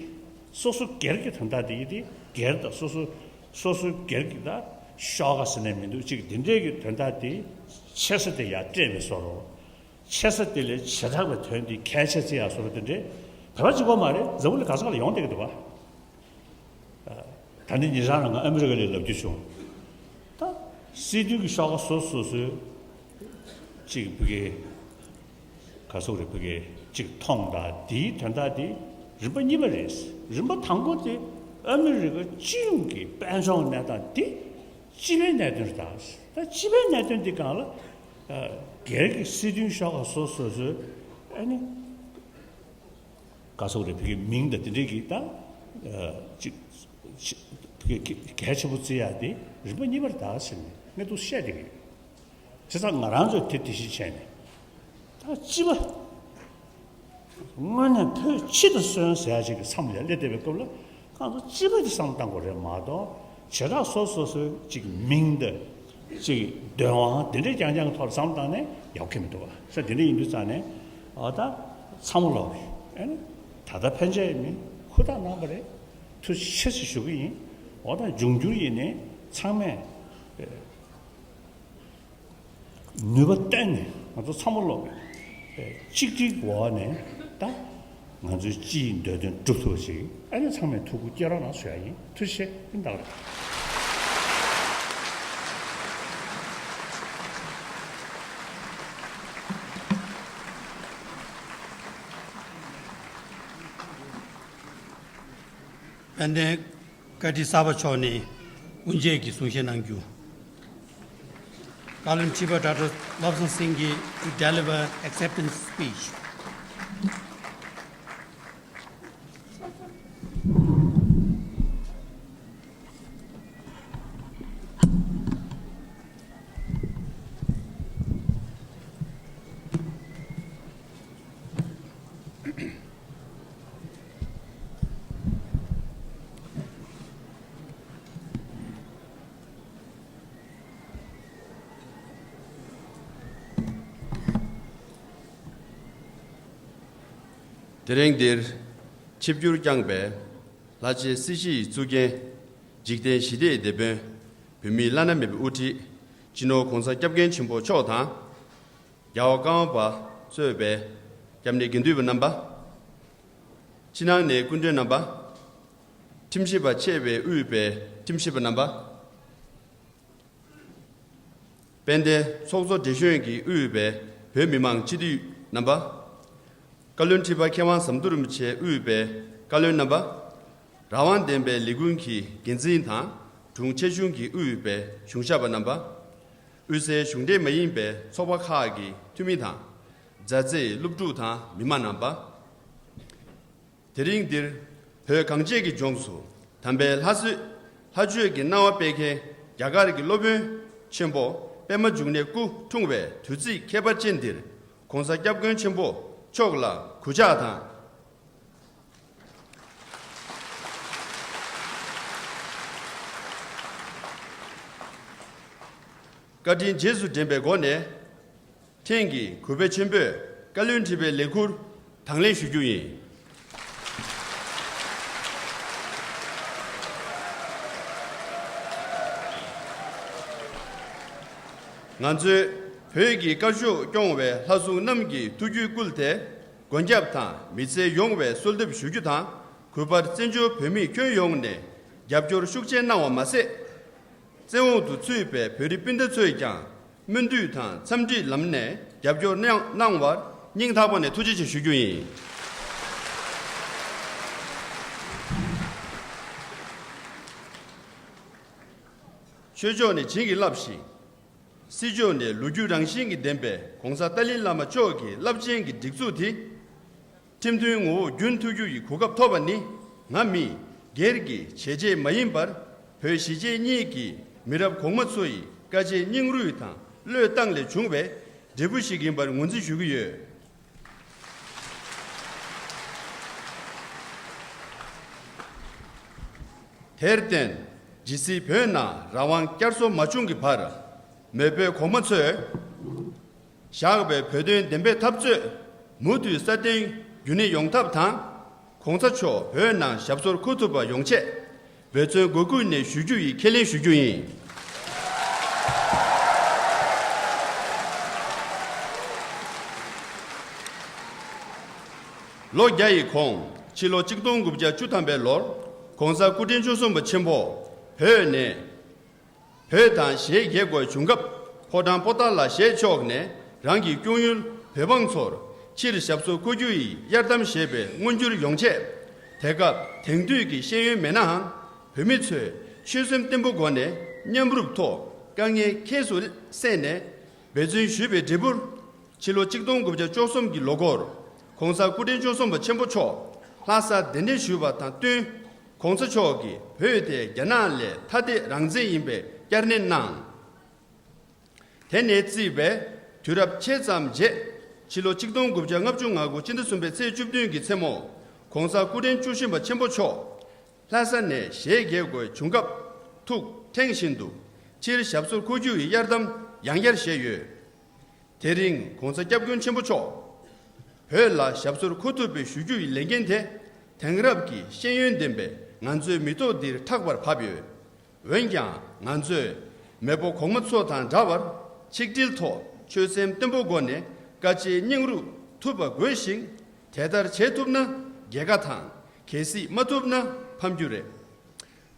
སོ་སོ་སྒེར་གྱི་དོན་དག་དེ་ཡིན་ཏེ་སྒེར་དང་སོ་སོ་སོ་སོའི་སྒེར་གྱི་ད་ཤོག་ཁ་ཟེར་ནས་མི་འདུག་ཅིག་འདི་འདྲའི་གི་དོན་དག་དེ་ཆེ་ས་དེ་ཡར་སྤྲད་པའི་བཟོ་འདྲ། ཆེ་ས་དེ་ལས་བྱེ་བྲག་པའི་དོན་དེ་གལ་ཆེ་ཚེ་ཡར་བཟོ་འདྲ་དེ་འདྲའི་བོད་པ་གཅིག་པོ་མ་རེད། འཛམ་བུ་གླིང་ག་ས་ག་ལ་ཡོང་བསྡད་ཀྱི་འདུག་བ། ད་ནི་ཉེ་ཆར་ང་ཨ་མི་རི་ཀ་ལ་ལབ་རྒྱུ་བྱུང་། ད་སྲིད་དོན་གྱི་ཤོག་ཁག་སོ་སོ་སོའི་གཅིག་བུ་གའི་ག་སོག་རེ་བུ་གའི་གཅིག་མཐོང་དང་དེའི་དོན་དག་དེ་རིམ་པ་གཉིས་པ་རེད། རིམ་པ་དང་པོ་དེ་ཨ་མི་རི་ཀ་སྤྱི་ཡོངས་ཀྱི་དཔལ་འབྱོར་གནས་སྟངས་དེ་སྤྱི་པའི་གནད་དོན་རེད། ད་ད་སྤྱི་པའི་གནད་དོན་དེ་སྒང་ལ་སྒེར་གྱི་སྲིད་དོན་ཤོག་ཁག་སོ་སོ་སོའི་ཨ་ནི། ག་སོག་རེ་བུ་གའི་མིང་དང་དེ་འདྲའི་གི་ད་ཅིག་བུ་གའི་གལ་ཆེན་པོ་བརྩི་ཡ་དེ་རིམ་པ་གཉིས་པར་ད་ཟེར་ནས་ངས་འདུག་བཤད་བསྡད་ཀྱི་ཡོད། བྱས་ཙང་ང་རང་ཚོས་དེ་དེ་བཞིན་བྱས་ནས་ད་སྤྱི་པ་དངོས་གནས་བོད་སྤྱི་དང་སོན་ཟེར་ཡ་ཅིག་གི་མཚམས་ལ་སླེབས་བསྡད་པའི་སྐབས་ལ། ཁོང་ཚོ་སྤྱི་པ་དེ་བསམ་བློ་བཏང་དགོས་རེད་མ་གཏོགས། བྱེ་བྲག་སོ་སོ་སོའི་ཅིག་མིང་དང་ཅིག་འདོད་དབང་དེ་འདྲའི་རྐྱང་རྐྱང་གི་ཐོག་ལ་བསམ་བློ་བཏང་ནས་ཡག་གི་མི་འདུག་བ། ས་དེ་འདྲ་ཡིན་དུས་ཙང་ནས་ཨ་ད་ཚང་མ་ལོག་གི་ཨ་ནི་ད་ལྟ་ཕན་ཆད་ནི་ཧུར་ཐག་གནང་བ་རེད། ཐུགས་རྗེ་ཆེ་ཞུ་གི་ཡིན། འོ་ད་འབྱུང་འགྱུར་ཡིན་ནའི་ཚང་མས་ནུས་པ་བཏོན་ནས་ང་ཚོ་ཚང་མ་ལོག་གཅིག་སྒྲིལ་འོག་ནས་ད་ང་ཚོའི་སྤྱིའི་འདོད་དོན་སྒྲུབ་ཐུབ་པ་ཞིག་ཨ་ནི་ཚང་མས་ཐུགས་ཁུར་སྐྱེད་རོགས་གནང་ཞུ་ཡ་ཡིན། ཐུགས་རྗེ་ཆེ། ཨིན་ད་ག་རེད། དཔལ་ལྡན་བཀའ་ཁྲི་གསར་པ་མཆོག་ནས་དབུ་འབྱེད་ཀྱི་གསུང་བཤད་གནང་རྒྱུ། བཀའ་བློན་ཁྲི་པ་Doctor Lobsang Singh to deliver acceptance speech. དེ་རིང་འདིར་ཆིབས་བསྒྱུར་བསྐྱངས་པའི་ལྷ་རྗེ་སྲིད་ཞིའི་གཙུག་རྒྱན། འཇིག་རྟེན་ཞི་བདེའི་དེད་དཔོན། བོད་མིའི་བླ་ན་མེད་པའི་དབུ་ཁྲིད། སྤྱི་ནོར་༸གོང་ས་༸སྐྱབས་མགོན་ཆེན་པོ་མཆོག་དང་། རྒྱལ་བ་ཀརྨ་པ་གཙོས་པའི་སྐྱབས་གནས་དགེ་འདུན་པ་རྣམ་པ། ཕྱི་ནང་ནས་སྐུ་མགྲོན་རྣམ་པ། ཁྲིམས་ཞིབ་པ་ཆེ་བས་དབུས་པའི་ཁྲིམས་ཞིབ་པ་རྣམ་པ། དཔལ་ལྡན་ཚོགས་གཙོ་བགྲེས་གཞོན་གྱིས་དབུས་པའི་བོད་མི་མང་སྤྱི་འཐུས་རྣམ་པ། བཀའ་བློན་ཁྲི་པ་མཁས་དབང་ཟམ་གདོང་རིན་པོ་ཆེ་དབུས་པའི་བཀའ་བློན་རྣམ་པ། རང་དབང་ལྡན་པའི་ལས་ཁུངས་ཀྱི་འགན་འཛིན་དང་དྲུང་ཆེ་ཆུང་གིས་དབུས་པའི་གཞུང་ཞབས་པ་རྣམ་པ། དབུས་སའི་གཞུང་འབྲེལ་མ་ཡིན་པའི་ཚོགས་པ་ཁག་གི་འཐུས་མི་དང་། མཛའ་བརྩེའི་སློབ་ཕྲུག་དང་མི་མང་རྣམ་པ། དེ་རིང་འདིར་བོད་གངས་ཅན་གྱི་ལྗོངས་སུ་དམ་པའི་ལྷ་སྲས་ལྷ་ཆོས་ཀྱི་སྣང་བ་སྤེལ་མཁན་རྒྱ་གར་གྱི་སློབ་དཔོན་ཆེན་པོ་པདྨ་འབྱུང་གནས་སྐུ་འཁྲུངས་པའི་དུས་ཚིགས་ཁྱད་པར་ཅན་འདིར་༸གོང་ས་༸སྐྱབས་མགོན་ཆེན་པོ་མཆོག་ལ་གུས་ཕྱག་དང་། བཀའ་དྲིན་རྗེས་སུ་དྲན་པའི་སྒོ་ནས། ཕྲན་གྱི་གུས་པ་ཆེན་པོས་བཀའ་བློན་ཁྲི་པའི་ལས་ཁུར་དང་ལེན་ཞུ་རྒྱུ་ཡིན། ང་ཚོས་བོད་ཀྱི་བཀའ་ཤོག་སྐྱོང་བའི་ལྷ་སྲུང་རྣམས་ཀྱི་ཐུགས་རྒྱུད་བསྐུལ་ཏེ། མགོན་སྐྱབས་དང་མི་ཚེ་ཡོང་བའི་གསོལ་འདེབས་ཞུ་རྒྱུ་དང་། གུས་པར་བཙན་བྱོལ་བོད་མིས་ཁྱོན་ཡོངས་ནས་རྒྱབ་སྐྱོར་ཤུགས་ཆེ་གནང་བ་མ་ཟད། བཙན་འོག་ཏུ་ཚུད་པའི་བོད་རིགས་སྤུན་ཟླ་ཚོས་ཀྱང་སྨོན་འདུན་དང་འཚམས་འདྲིའི་ལམ་ནས་རྒྱབ་སྐྱོར་གནང་གནང་བར་སྙིང་ཐག་པ་ནས་ཐུགས་རྗེ་ཆེ་ཞུ་རྒྱུ་ཡིན། ཆོས་ཕྱོགས་ནས་བྱིན་གྱིས་བརླབས་ཤིང་། སྲིད་ཕྱོགས་ནས་ལོ་རྒྱུས་རང་བཞིན་གྱིས་ལྡན་པའི་༸གོང་ས་ཏཱ་ལའི་བླ་མ་མཆོག་གི་རླབས་ཆེན་གྱི་སྒྲིག་འཛུགས་དེ། ཁྲིམས་མཐུན་ངོ་བོ་རྒྱུན་མཐུད་རྒྱུ་ཡི་གོ་སྐབས་ཐོབ་པ་ནི། ང་མི་སྒེར་གྱི་བྱས་རྗེས་མ་ཡིན་པར། བོད་གཞིས་བྱེས་གཉིས་ཀྱི་མི་རབས་གོང་མ་ཚོ་ཡི་དཀའ་སྤྱད་སྙིང་རུས་དང་བློས་བཏང་ལས་བྱུང་བའི་འབྲས་བུ་ཞིག་ཡིན་པར་ངོས་འཛིན་ཞུ་གི་ཡོད། དེར་བརྟེན། ཇི་སྲིད་བོད་ནང་རང་དབང་བསྐྱར་གསོ་མ་བྱུང་གི་བར། མེས་པོའི་གོང་མ་ཚོས་བཞག་པའི་བོད་དོན་བདེན་པའི་འཐབ་རྩོད་མུ་མཐུད་སྲ་བརྟན་རྒྱུན་གནས་ཡོང་ཐབས་དང་། ༸གོང་ས་མཆོག་བོད་ནང་ཞབས་སོར་འཁོད་ཐུབ་པ་ཡོང་ཆེད། འབད་བརྩོན་སྒོ་ཀུན་ནས་ཞུ་རྒྱུ་ཡི་ཁས་ལེན་ཞུ་རྒྱུ་ཡིན། ལོ་བརྒྱ་ཡི་གོང་། ཕྱི་ལོ་ཆིག་སྟོང་དགུ་བརྒྱ་བཅུ་ཐམ་པའི་ལོར་༸གོང་ས་སྐུ་ཕྲེང་བཅུ་གསུམ་པ་ཆེན་པོ་བོད་ནས། བོད་དང་ཞེས་རྒྱལ་དགོས་བྱུང་སྐབས། ཕོ་བྲང་པོ་ཏཱ་ལ་ཞེས་ཕྱོགས་ནས་རང་གི་སྐྱོང་ཡུལ་བོད་འབངས་ཚོར་ཕྱིར་ཞབས་སོར་འཁོད་རྒྱུ་ཡི་གཡར་དམ་བཞེས་པའི་མངོན་འགྱུར་ཡོང་ཆེད། དེ་སྐབས་དེང་དུས་ཀྱི་ཤེས་ཡོན་མེད་ནའང་། བོད་མི་ཚོས་ཆོད་སེམས་བརྟན་པོ་སྒོ་ནས་མཉམ་རུབ་ཐོག་དཀའ་ངལ་ཁྱད་དུ་བསད་ནས། འབད་བརྩོན་ཞུས་པའི་འབྲས་བུར། ཕྱི་ལོ་ཆིག་སྟོང་དགུ་བརྒྱ་བཅུ་གསུམ་གྱི་ལོ་འགོར། ༸གོང་ས་སྐུ་ཕྲེང་བཅུ་གསུམ་པ་ཆེན་པོ་མཆོག་ལྷ་སར་གདན་འདྲེན་ཞུས་པ་དང་བསྟུན། ༸གོང་ས་མཆོག་གིས་བོད་དེ་རྒྱ་ནག་ལས་ཐ་དད་རང་བཙན་ཡིན་པའི་བསྐྱར་ནན་གནང་། དེ་ནས་བརྩིས་པའི་དུས་རབས་ཕྱེད་ཙམ་རྗེས། ཕྱི་ལོ་ཆིག་སྟོང་དགུ་བརྒྱ་ལྔ་བཅུ་ང་དགུ་སྤྱི་ཟླ་གསུམ་པའི་ཚེས་བཅུ་བདུན་གྱི་མཚན་མོ། ༸གོང་ས་སྐུ་ཕྲེང་བཅུ་བཞི་པ་ཆེན་པོ་མཆོག་ལྷ་ས་ནས་ཞལ་གྱེས་དགོས་བྱུང་སྐབས། ཐུགས་ཕྲེང་བཞིན་དུ་ཕྱིར་ཞབས་སོར་འཁོད་རྒྱུ་ཡི་གཡར་དམ་ཡང་བསྐྱར་བཞེས་ཡོད། དེ་རིང་༸གོང་ས་༸སྐྱབས་མགོན་ཆེན་པོ་མཆོག་བོད་ལ་ཞབས་སོར་འཁོད་ཐུབ་པའི་ཞུ་རྒྱུ་ཡི་ལས་འགན་དེ། དེང་རབས་ཀྱི་ཤེས་ཡོན་ལྡན་པའི་ང་ཚོའི་མི་ཐོག་འདིར་ཕྲག་པར་བབས་ཡོད། འོན་ཀྱང་ང་ཚོས་མེས་པོ་གོང་མ་ཚོ་དང་འདྲ་བར་ཆིག་སྒྲིལ་ཐོག་ཆོད་སེམས་བརྟན་པོ་སྒོ་ནས་དཀའ་སྤྱད་སྙིང་རུས་ཐུབ་པ་དགོས་ཤིང་། དེ་ལྟར་བྱེད་ཐུབ་ན་རྒྱལ་ཁ་དང་། གལ་སྲིད་མ་ཐུབ་ན་ཕམ་རྒྱུ་རེད།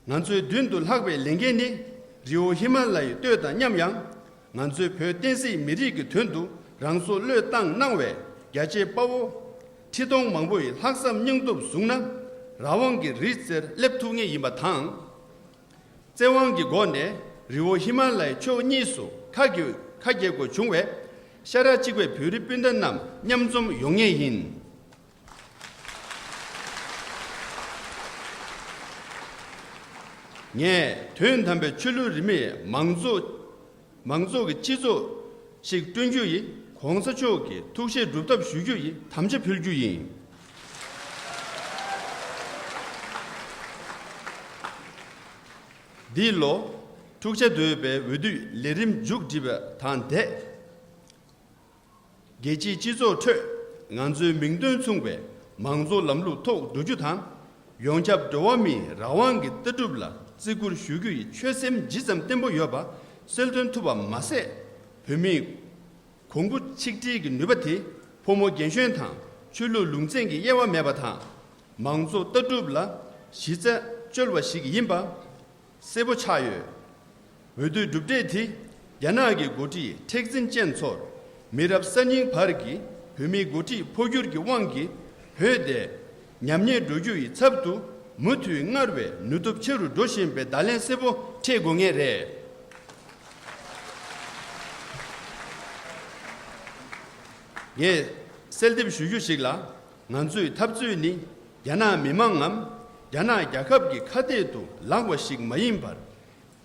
ང་ཚོའི་མདུན་དུ་ལྷགས་པའི་ལས་འགན་ནི་རི་བོ་ཧི་མ་ལ་ཡའི་སྟོད་དང་མཉམ་ཡང་། ང་ཚོའི་བོད་བསྟན་སྲིད་མི་རིགས་ཀྱི་དོན་དུ་རང་སྲོག་བློས་བཏང་གནང་བའི་རྒྱ་ཆེའི་དཔའ་བོ་ཁྲི་སྟོང་མང་པོ་ཡི་ལྷག་བསམ་སྙིང་སྟོབས་བཟུང་ན། རང་དབང་གི་རི་རྩེར་སླེབས་ཐུབ་ངེས་ཡིན་པ་དང་། བཙན་དབང་གི་སྒོ་ནས་རི་བོ་ཧི་མ་ལ་ཡའི་ཕྱོགས་གཉིས་སུ་ཁ་གྱེས་ཁ་གྱེས་དགོས་བྱུང་བས། ཤ་ཁྲག་གཅིག་པའི་བོད་རིགས་སྤུན་ཟླ་རྣམས་མཉམ་འཛོམས་ཡོང་ངེས་ཡིན། ངས་དོན་དམ་པའི་ཆོས་ལུགས་རིས་མེད་མང་གཙོ་མང་གཙོ་གི་སྤྱི་ཚོགས་ཤིག་བསྐྲུན་རྒྱུ་ཡི་གོང་ས་མཆོག་གི་ཐུགས་བཞེད་སྒྲུབ་ཐབས་ཞུ་རྒྱུ་ཡི་དམ་བཅའ་ཕུལ་རྒྱུ་ཡིན། འདི་ལོ་འཁྲུག་ཆ་དོད་པའི་འོས་བསྡུའི་ལས་རིམ་མཇུག་སྒྲིལ་བ་དང་འདས། རྒྱལ་སྤྱིའི་སྤྱི་ཚོགས་ཁྲོད་ང་ཚོའི་མིང་དོན་མཚུངས་པའི་མང་གཙོ་ལམ་ལུགས་ཐོག་འགྲོ་རྒྱུ་དང་། ཡོངས་ཁྱབ་འགྲོ་བ་མིའི་རང་དབང་གི་ལྟ་གྲུབ་ལ་བརྩི་བཀུར་ཞུ་རྒྱུ་ཡི་ཆོད་སེམས་ཇི་ཙམ་བརྟན་པོ་ཡོད་པ་གསལ་སྟོན་ཐུབ་པ་མ་ཟད། བོད་མིའི་གོང་བུ་ཆིག་སྒྲིལ་གྱི་ནུས་པ་དེ་ཕོ་མོ་རྒན་གཞོན་དང་ཆོས་ལུགས་ལུང་ཚན་གྱི་དབྱེ་བ་མེད་པ་དང་། མང་གཙོ་ལྟ་གྲུབ་ལ་གཞི་རྩ་བཅོལ་བ་ཞིག་ཡིན་པ་གསལ་པོ་ཆགས་ཡོད། འོས་བསྡུའི་གྲུབ་འབྲས་དེ་རྒྱ་ནག་གི་འགོ་ཁྲིད་མཁྲེགས་འཛིན་ཅན་ཚོར་མི་རབས་གསར་རྙིང་བར་གྱི་བོད་མིའི་འགོ་ཁྲིད་འཕོ་འགྱུར་གྱི་དབང་གིས་བོད་དེ་ཉམས་ཉེས་འགྲོ་རྒྱུ་ཡི་ཚབ་ཏུ་མུ་མཐུད་སྔར་བས་ནུས་སྟོབས་ཆེ་རུ་འགྲོ་བཞིན་པའི་བརྡ་ལན་གསལ་པོ་འཕྲད་དགོས་ངེས་རེད། ངས་གསལ་འདེབས་ཞུ་རྒྱུ་ཞིག་ལ། ང་ཚོའི་འཐབ་རྩོད་ནི་རྒྱ་ནག་མི་མང་ངམ་རྒྱ་ནག་རྒྱལ་ཁབ་ཀྱི་ཁ་གཏད་དུ་ལངས་པ་ཞིག་མ་ཡིན་པར།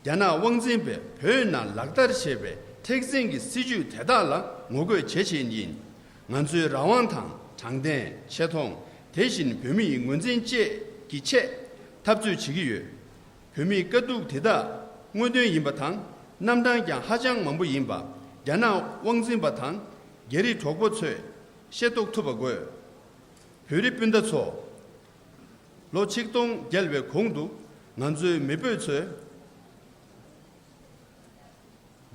རྒྱ་ནག་དབང་འཛིན་པས་བོད་ནང་ལག་བསྟར་བྱས་པའི་མཁྲེགས་འཛིན་གྱི་སྲིད་བྱུས་དེ་དག་ལ་ངོ་རྒོལ་བྱེད་བཞིན་ཡིན། ང་ཚོའི་རང་དབང་དང་དྲང་བདེན་ཆེ་མཐོང་། དེ་བཞིན་བོད་མི་ཡི་ངོས་འཛིན་བཅས་ཀྱི་ཆེད་འཐབ་རྩོད་བྱེད་ཀྱི་ཡོད། བོད་མིའི་དཀའ་སྡུག་དེ་དག་དངོས་དོན་ཡིན་པ་དང་རྣམ་གྲངས་ཀྱང་ཧ་ཅང་མང་པོ་ཡིན་པ། རྒྱ་ནག་དབང་འཛིན་པ་དང་རྒྱ་རིགས་གྲོགས་པོ་ཚོས་ཤེས་རྟོགས་ཐུབ་པ་དགོས། བོད་རིགས་སྤུན་ཟླ་ཚོ། ལོ་ཆིག་སྟོང་བརྒལ་བའི་གོང་དུ་ང་ཚོའི་མི་བོད་ཚོས་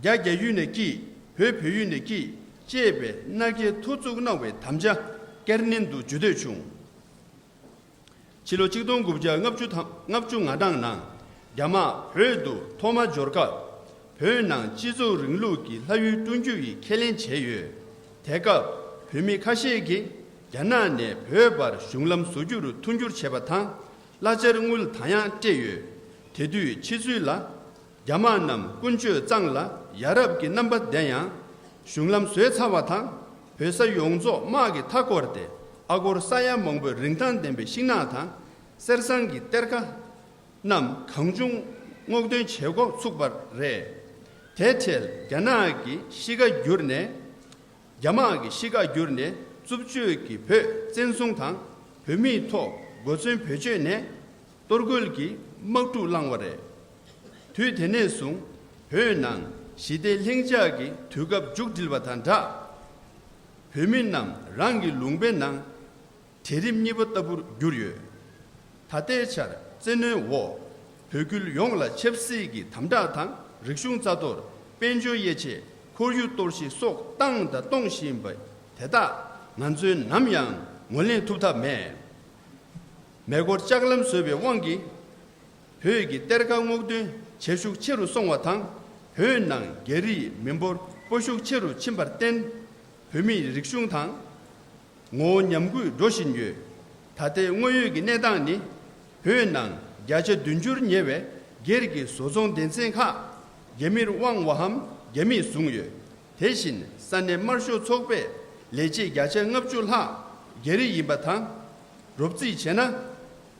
རྒྱ་རྒྱ་ཡུལ་ནས་སྐྱིད། བོད་བོད་ཡུལ་ནས་སྐྱིད་ཅེས་པའི་མནའ་སྐྱེལ་ཐུགས་བཙུགས་གནང་བའི་དམ་བཅའ་བསྐྱར་ནན་དུ་བརྗོད་འདོད་བྱུང་། ཕྱི་ལོ་ཆིག་སྟོང་དགུ་བརྒྱ་ལྔ་བཅུ་དང་ལྔ་བཅུ་ང་གྲངས་ནང་རྒྱ་དམག་བོད་དུ་ཐོག་མ་འབྱོར་སྐབས། བོད་ནང་སྤྱི་ཚོགས་རིང་ལུགས་ཀྱི་ལྷ་ཡུལ་བསྐྲུན་རྒྱུ་ཡི་ཁས་ལེན་བྱས་ཡོད། དེ་སྐབས་བོད་མི་ཁ་ཤས་ཀྱིས་རྒྱ་ནག་ནས་བོད་བར་གཞུང་ལམ་བཟོ་རྒྱུར་མཐུན་འགྱུར་བྱས་པ་དང་། གླ་ཆར་དངུལ་ད་ཡང་སྤྲད་ཡོད། དེ་དུས་ཕྱི་ཚུལ་ལ། རྒྱ་དམག་རྣམས་ཀུན་སྤྱོད་གཙང་ལ་ཡ་རབས་ཀྱི་རྣམ་པ་ལྡན་ཡང་། གཞུང་ལམ་བཟོས་ཚར་བ་དང་། བོད་ས་ཡོངས་རྫོགས་དམག་གིས་མཐའ་བསྐོར་ཏེ། ཨ་སྒོར་ས་ཡ་མང་པོའི་རིན་ཐང་ལྡན་པའི་ཤིང་ནགས་དང་། གསེར་ཟངས་ཀྱི་གཏེར་ཁ་རྣམས་གང་བྱུང་སྔོག་འདོན་བྱེད་འགོ་ཚུགས་པ་རེད། དེ་འཕྲལ་རྒྱ་ནག་གི་གཤིས་ཀ་བསྒྱུར་ནས། རྒྱ་དམག་གི་གཤིས་ཀ་བསྒྱུར་ནས་རྩུབ་སྤྱོད་ཀྱིས་བོད་བཙན་བཟུང་དང་། བོད་མིའི་ཐོག་གོ་མཚོན་བེད་སྤྱོད་ནས་གཏོར་རྒོལ་གྱི་དམག་འཁྲུག་བསླངས་པ་རེད། དུས་དེ་ནས་བཟུང་བོད་ནང་ཞི་བདེ་ལྷིང་འཇགས་ཀྱི་དུས་སྐབས་མཇུག་སྒྲིལ་བ་དང་སྦྲགས། བོད་མི་རྣམས་རང་གི་ལུང་པའི་ནང་གྲལ་རིམ་གཉིས་པ་ལྟ་བུར་གྱུར་ཡོད། ད་ལྟའི་ཆར་བཙན་གནོན་འོག་བོད་ཁུལ་ཡོངས་ལ་ཆབ་སྲིད་ཀྱི་དམ་དྲག་དང་། རིག་གཞུང་རྩ་གཏོར། དཔལ་འབྱོར་དབྱེ་འབྱེད། ཁོར་ཡུག་གཏོར་བཤིག་སོགས་བཏང་དང་གཏོང་བཞིན་པ་དེ་དག་ང་ཚོས་ནམ་ཡང་ངོས་ལེན་ཐུབ་ཐབས་མེད། མེ་འཁོར་ལྕགས་ལམ་བཟོས་པའི་དབང་གིས་བོད་ཀྱི་གཏེར་ཁ་སྔོག་འདོན་བྱེད་ཤུགས་ཆེ་རུ་སོང་བ་དང་། བོད་ནང་རྒྱ་རིགས་མི་འབོར་སྤོ་ཤུགས་ཆེ་རུ་ཕྱིན་པར་བརྟེན། བོད་མིའི་རིག་གཞུང་དང་ངོ་བོ་ཉམས་རྒུད་འགྲོ་བཞིན་ཡོད། ད་ལྟའི་དངོས་ཡོད་ཀྱི་གནས་སྟངས་ནི། བོད་ནང་བརྒྱ་ཆ་བདུན་ཅུར་ཉེ་བའི་སྒེར་གྱི་བཟོ་ཚོང་སྡེ་ཚན་ཁག་རྒྱ་མིར་དབང་བའམ་རྒྱ་མིས་བཟུང་ཡོད། དེ་བཞིན་ས་གནས་དམར་ཤོག་ཚོགས་པའི་ལས་བྱེད་བརྒྱ་ཆ་ལྔ་བཅུ་ལྷག་རྒྱ་རིགས་ཡིན་པ་དང་། རོབ་རྩིས་བྱས་ན།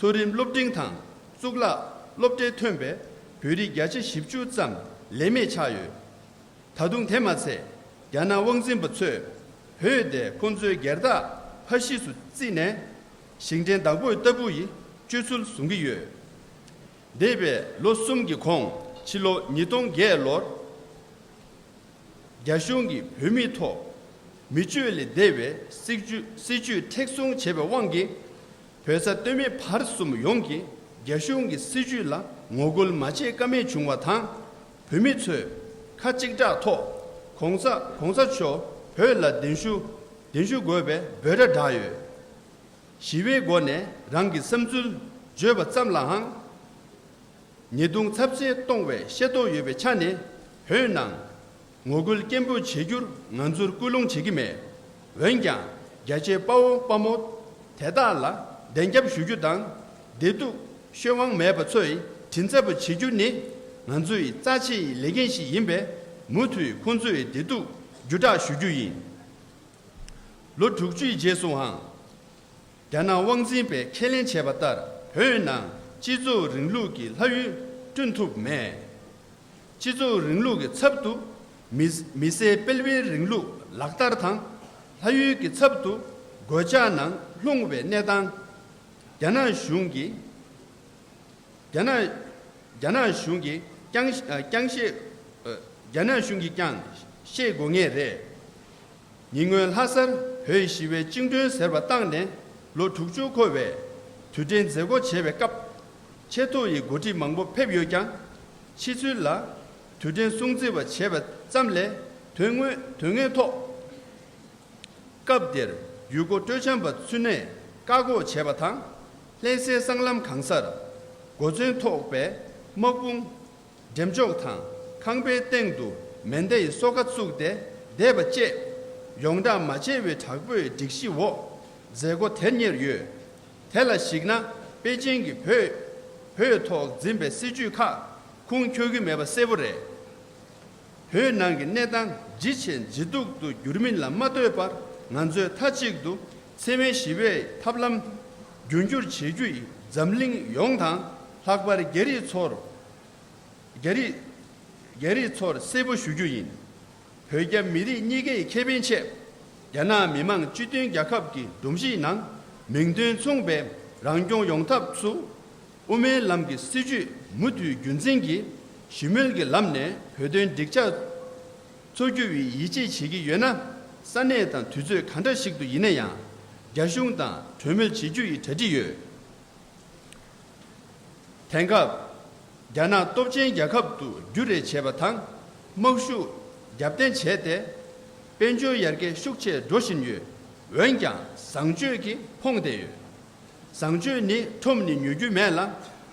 མཐོ་རིམ་སློབ་འབྲིང་དང་གཙུག་ལག་སློབ་གྲྭས་ཐོན་པའི་བོད་རིགས་བརྒྱ་ཆ་བཞི་བཅུ་ཙམ་ལས་མེད་ཆགས་ཡོད། ད་དུང་དེ་མ་ཚད། རྒྱ་ནག་དབང་འཛིན་པ་ཚོས་བོད་དེ་ཁོང་ཚོའི་སྒེར་བདག་ཕ་གཤིས་སུ་བརྩིས་ནས། ཞིང་བྲན་བདག་པོ་ལྟ་བུ་ཡི་སྤྱོད་ཚུལ་བཟུང་གི་ཡོད། འདས་པའི་ལོ་གསུམ་གྱི་གོང་། ཕྱི་ལོ་ཉིས་སྟོང་བརྒྱད་ལོར། རྒྱ་གཞུང་གིས་བོད་མིའི་ཐོག་མི་སྤྱོད་ལས་འདས་པའི་སྲིད་ཇུས་སྲིད་ཇུས་མཁྲེགས་བཟུང་བྱས་པའི་དབང་གིས། བོད་ས་སྟོད་སྨད་བར་གསུམ་ཡོངས་ཀྱིས་རྒྱ་གཞུང་གི་སྲིད་ཇུས་ལ་ ངོ་རྒོལ་མ་བྱེད་ཀ་མེད་བྱུང་བ་དང་། བོད་མི་ཚོས་ཁ་གཅིག་གྲགས་ཐོག་གོང་ས་གོང་ས་མཆོག་བོད་ལ་གདན་ཞུ་གདན་ཞུ་དགོས་པའི་འབོད་སྒྲ་བསྒྲགས་ཡོད། ཞི་བའི་སྒོ་ནས་རང་གི་བསམ་ཚུལ་བརྗོད་པ་ཙམ་ལའང་། ཉེས་རྡུང་ཚབས་ཆེན་གཏོང་བའི་ཤེས་རྟོགས་ཡོད་པའི་ཆ་ནས། བོད་ནང་ངོ་རྒོལ་སྐད་འབོད་བྱེད་རྒྱུར་ང་ཚོར་སྐུལ་སློང་བྱེད་ཀྱི་མེད། འོན་ཀྱང་། རྒྱ་ཆེའི་དཔའ་བོ་དཔའ་མོ་དེ་དག་ལ་བདེན་རྒྱབ་ཞུ་རྒྱུ་དང་། བདེ་སྡུག་ཤོད་དབང་མེད་པ་ཚོའི་མགྲིན་ཚབ་པ་བྱེད་རྒྱུ་ནི། ང་ཚོའི་རྩ་ཆེའི་ལས་འགན་ཞིག་ཡིན་པས། མུ་མཐུད་ཁོང་ཚོའི་བདེ་སྡུག་བརྒྱུད་བསྒྲགས་ཞུ་རྒྱུ་ཡིན། ལོ་དྲུག་ཅུའི་རྗེས་སུའང་། རྒྱ་ནག་དབང་འཛིན་པས་ཁས་ལེན་བྱས་པ་ལྟར། བོད་ནང་སྤྱི་ཚོགས་རིང་ལུགས་ཀྱི་ལྷ་ཡུལ་བསྐྲུན་ཐུབ་མེད། སྤྱི་ཚོགས་རིང་ལུགས་ཀྱི་ཚབ་ཏུ། མི་མི་སེར་སྤེལ་བའི་རིང་ལུགས་ལག་བསྟར་དང་། ལྷ་ཡུལ་གྱི་ཚབ་ཏུ་གོད་ཆག་ནང་ལྷུང་བའི་གནས་སྟངས། རྒྱ་ནག་གཞུང་གིས། རྒྱ་ནག་རྒྱ་ནག་གཞུང་གིས་ཀྱང་ཨ་ཀྱང་ཤེས། ཨ་རྒྱ་ནག་གཞུང་གིས་ཀྱང་ཤེས་དགོས་ངེས་རེད། ཉེ་སྔོན་ལྷ་སར་བོད་ཞི་བའི་བཅིངས་འགྲོལ་ཟེར་བ་བཏང་ནས་ལོ་དྲུག་ཅུ་འཁོར་བའི་དུས་དྲན་མཛད་སྒོ་བྱས་པའི་སྐབས། ཆེ་མཐོ་ཡི་འགོ་ཁྲིད་མང་པོ་ཕེབས་ཡོད་ཀྱང་། ཕྱི་ཚུལ་ལ་དུས་དྲན་སྲུང་བརྩི་བ་བྱས་པ་ཙམ་ལས། དོན་དངོས་དོན་དངོས་ཐོག་སྐབས་དེར་ཡུལ་སྐོར་སྤྲོ་འཆམ་པ་ཚུན་ནས་བཀག་འགོག་བྱས་པ་དང་། ལྷ་སའི་སྲང་ལམ་གང་སར་གོ་མཚོན་ཐོགས་པའི་དམག་དཔུང་འགྲེམས་འཇོག་དང་། ཁང་པའི་སྟེང་དུ་མེ་མདའ་ཡི་སོ་ཁ་བཙུགས་ཏེ་བསྡད་པ་བཅས། ཡོངས་བསྒྲགས་མ་བྱས་པའི་དྲག་པོའི་སྒྲིག་གཞི་འོག་མཛད་སྒོ་དེ་གཉེར་ཡོད། དེ་ལ་གཞིགས་ན། པེ་ཅིང་གིས་བོད་བོད་ཐོག་འཛིན་པའི་སྲིད་ཇུས་ཁག་ཁུངས་འཁྱོལ་གྱི་མེད་པ་གསལ་པོ་རེད། བོད་ནང་གི་གནས་སྟངས་ཇེ་ཆེ་ཇེ་སྡུག་ཏུ་འགྱུར་མིན་ལ་མ་ལྟོས་པར། ང་ཚོས་མཐའ་གཅིག་ཏུ་འཚེ་མེད་ཞི་བའི་ཐབས་ལམ་རྒྱུན་སྐྱོང་བྱེད་རྒྱུ་ཡིན། འཛམ་གླིང་ཡོངས་དང་། ལྷག་པར་རྒྱ་རིགས་ཚོར། རྒྱ་རིགས། རྒྱ་རིགས་ཚོར་གསལ་པོ་ཞུ་རྒྱུ་ཡིན། བོད་རྒྱ་མི་རིགས་གཉིས་ཀའི་ཁེ་ཕན་ཆེད། རྒྱ་ནག་མི་དམངས་སྤྱི་མཐུན་རྒྱལ་ཁབ་ཀྱི་སྒྲོམ་གཞིའི་ནང་། མིང་དོན་མཚུངས་པའི་རང་སྐྱོང་ཡོང་ཐབས་སུ། དབུ་མའི་ལམ་གྱི་སྲིད་བྱུས་མུ་མཐུད་རྒྱུན་འཛིན་གྱིས། ཞི་མོལ་གྱི་ལམ་ནས་བོད་དོན་འགྲིག་འཇགས་འཚོགས་རྒྱུ་ཡི་ཡིད་ཆེས་བྱེད་ཀྱི་ཡོད་ན། ས་གནས་དང་དུས་ཚོད་ག་འདྲ་ཞིག་ཏུ་ཡིན་ན་ཡང་། རྒྱ་གཞུང་དང་གྲོས་མོལ་བྱེད་རྒྱུ་ཡི་གྲ་སྒྲིག་ཡོད། དེང་སྐབས། རྒྱ་ནག་སྟོབས་ཆེན་རྒྱལ་ཁབ་ཏུ་འགྱུར་རེ་བྱས་པ་དང་། དམག་ཤུགས་རྒྱབ་རྟེན་བྱས་ཏེ། དཔལ་འབྱོར་ཡར་རྒྱས་ཤུགས་ཆེ་འགྲོ་བཞིན་ཡོད། འོན་ཀྱང་། བཟང་སྤྱོད་ཀྱིས་ཕོངས་བསྡད་ཡོད། བཟང་སྤྱོད་ནི་ཁྲོམ་ནས་ཉོ་རྒྱུ་མེད་ལ།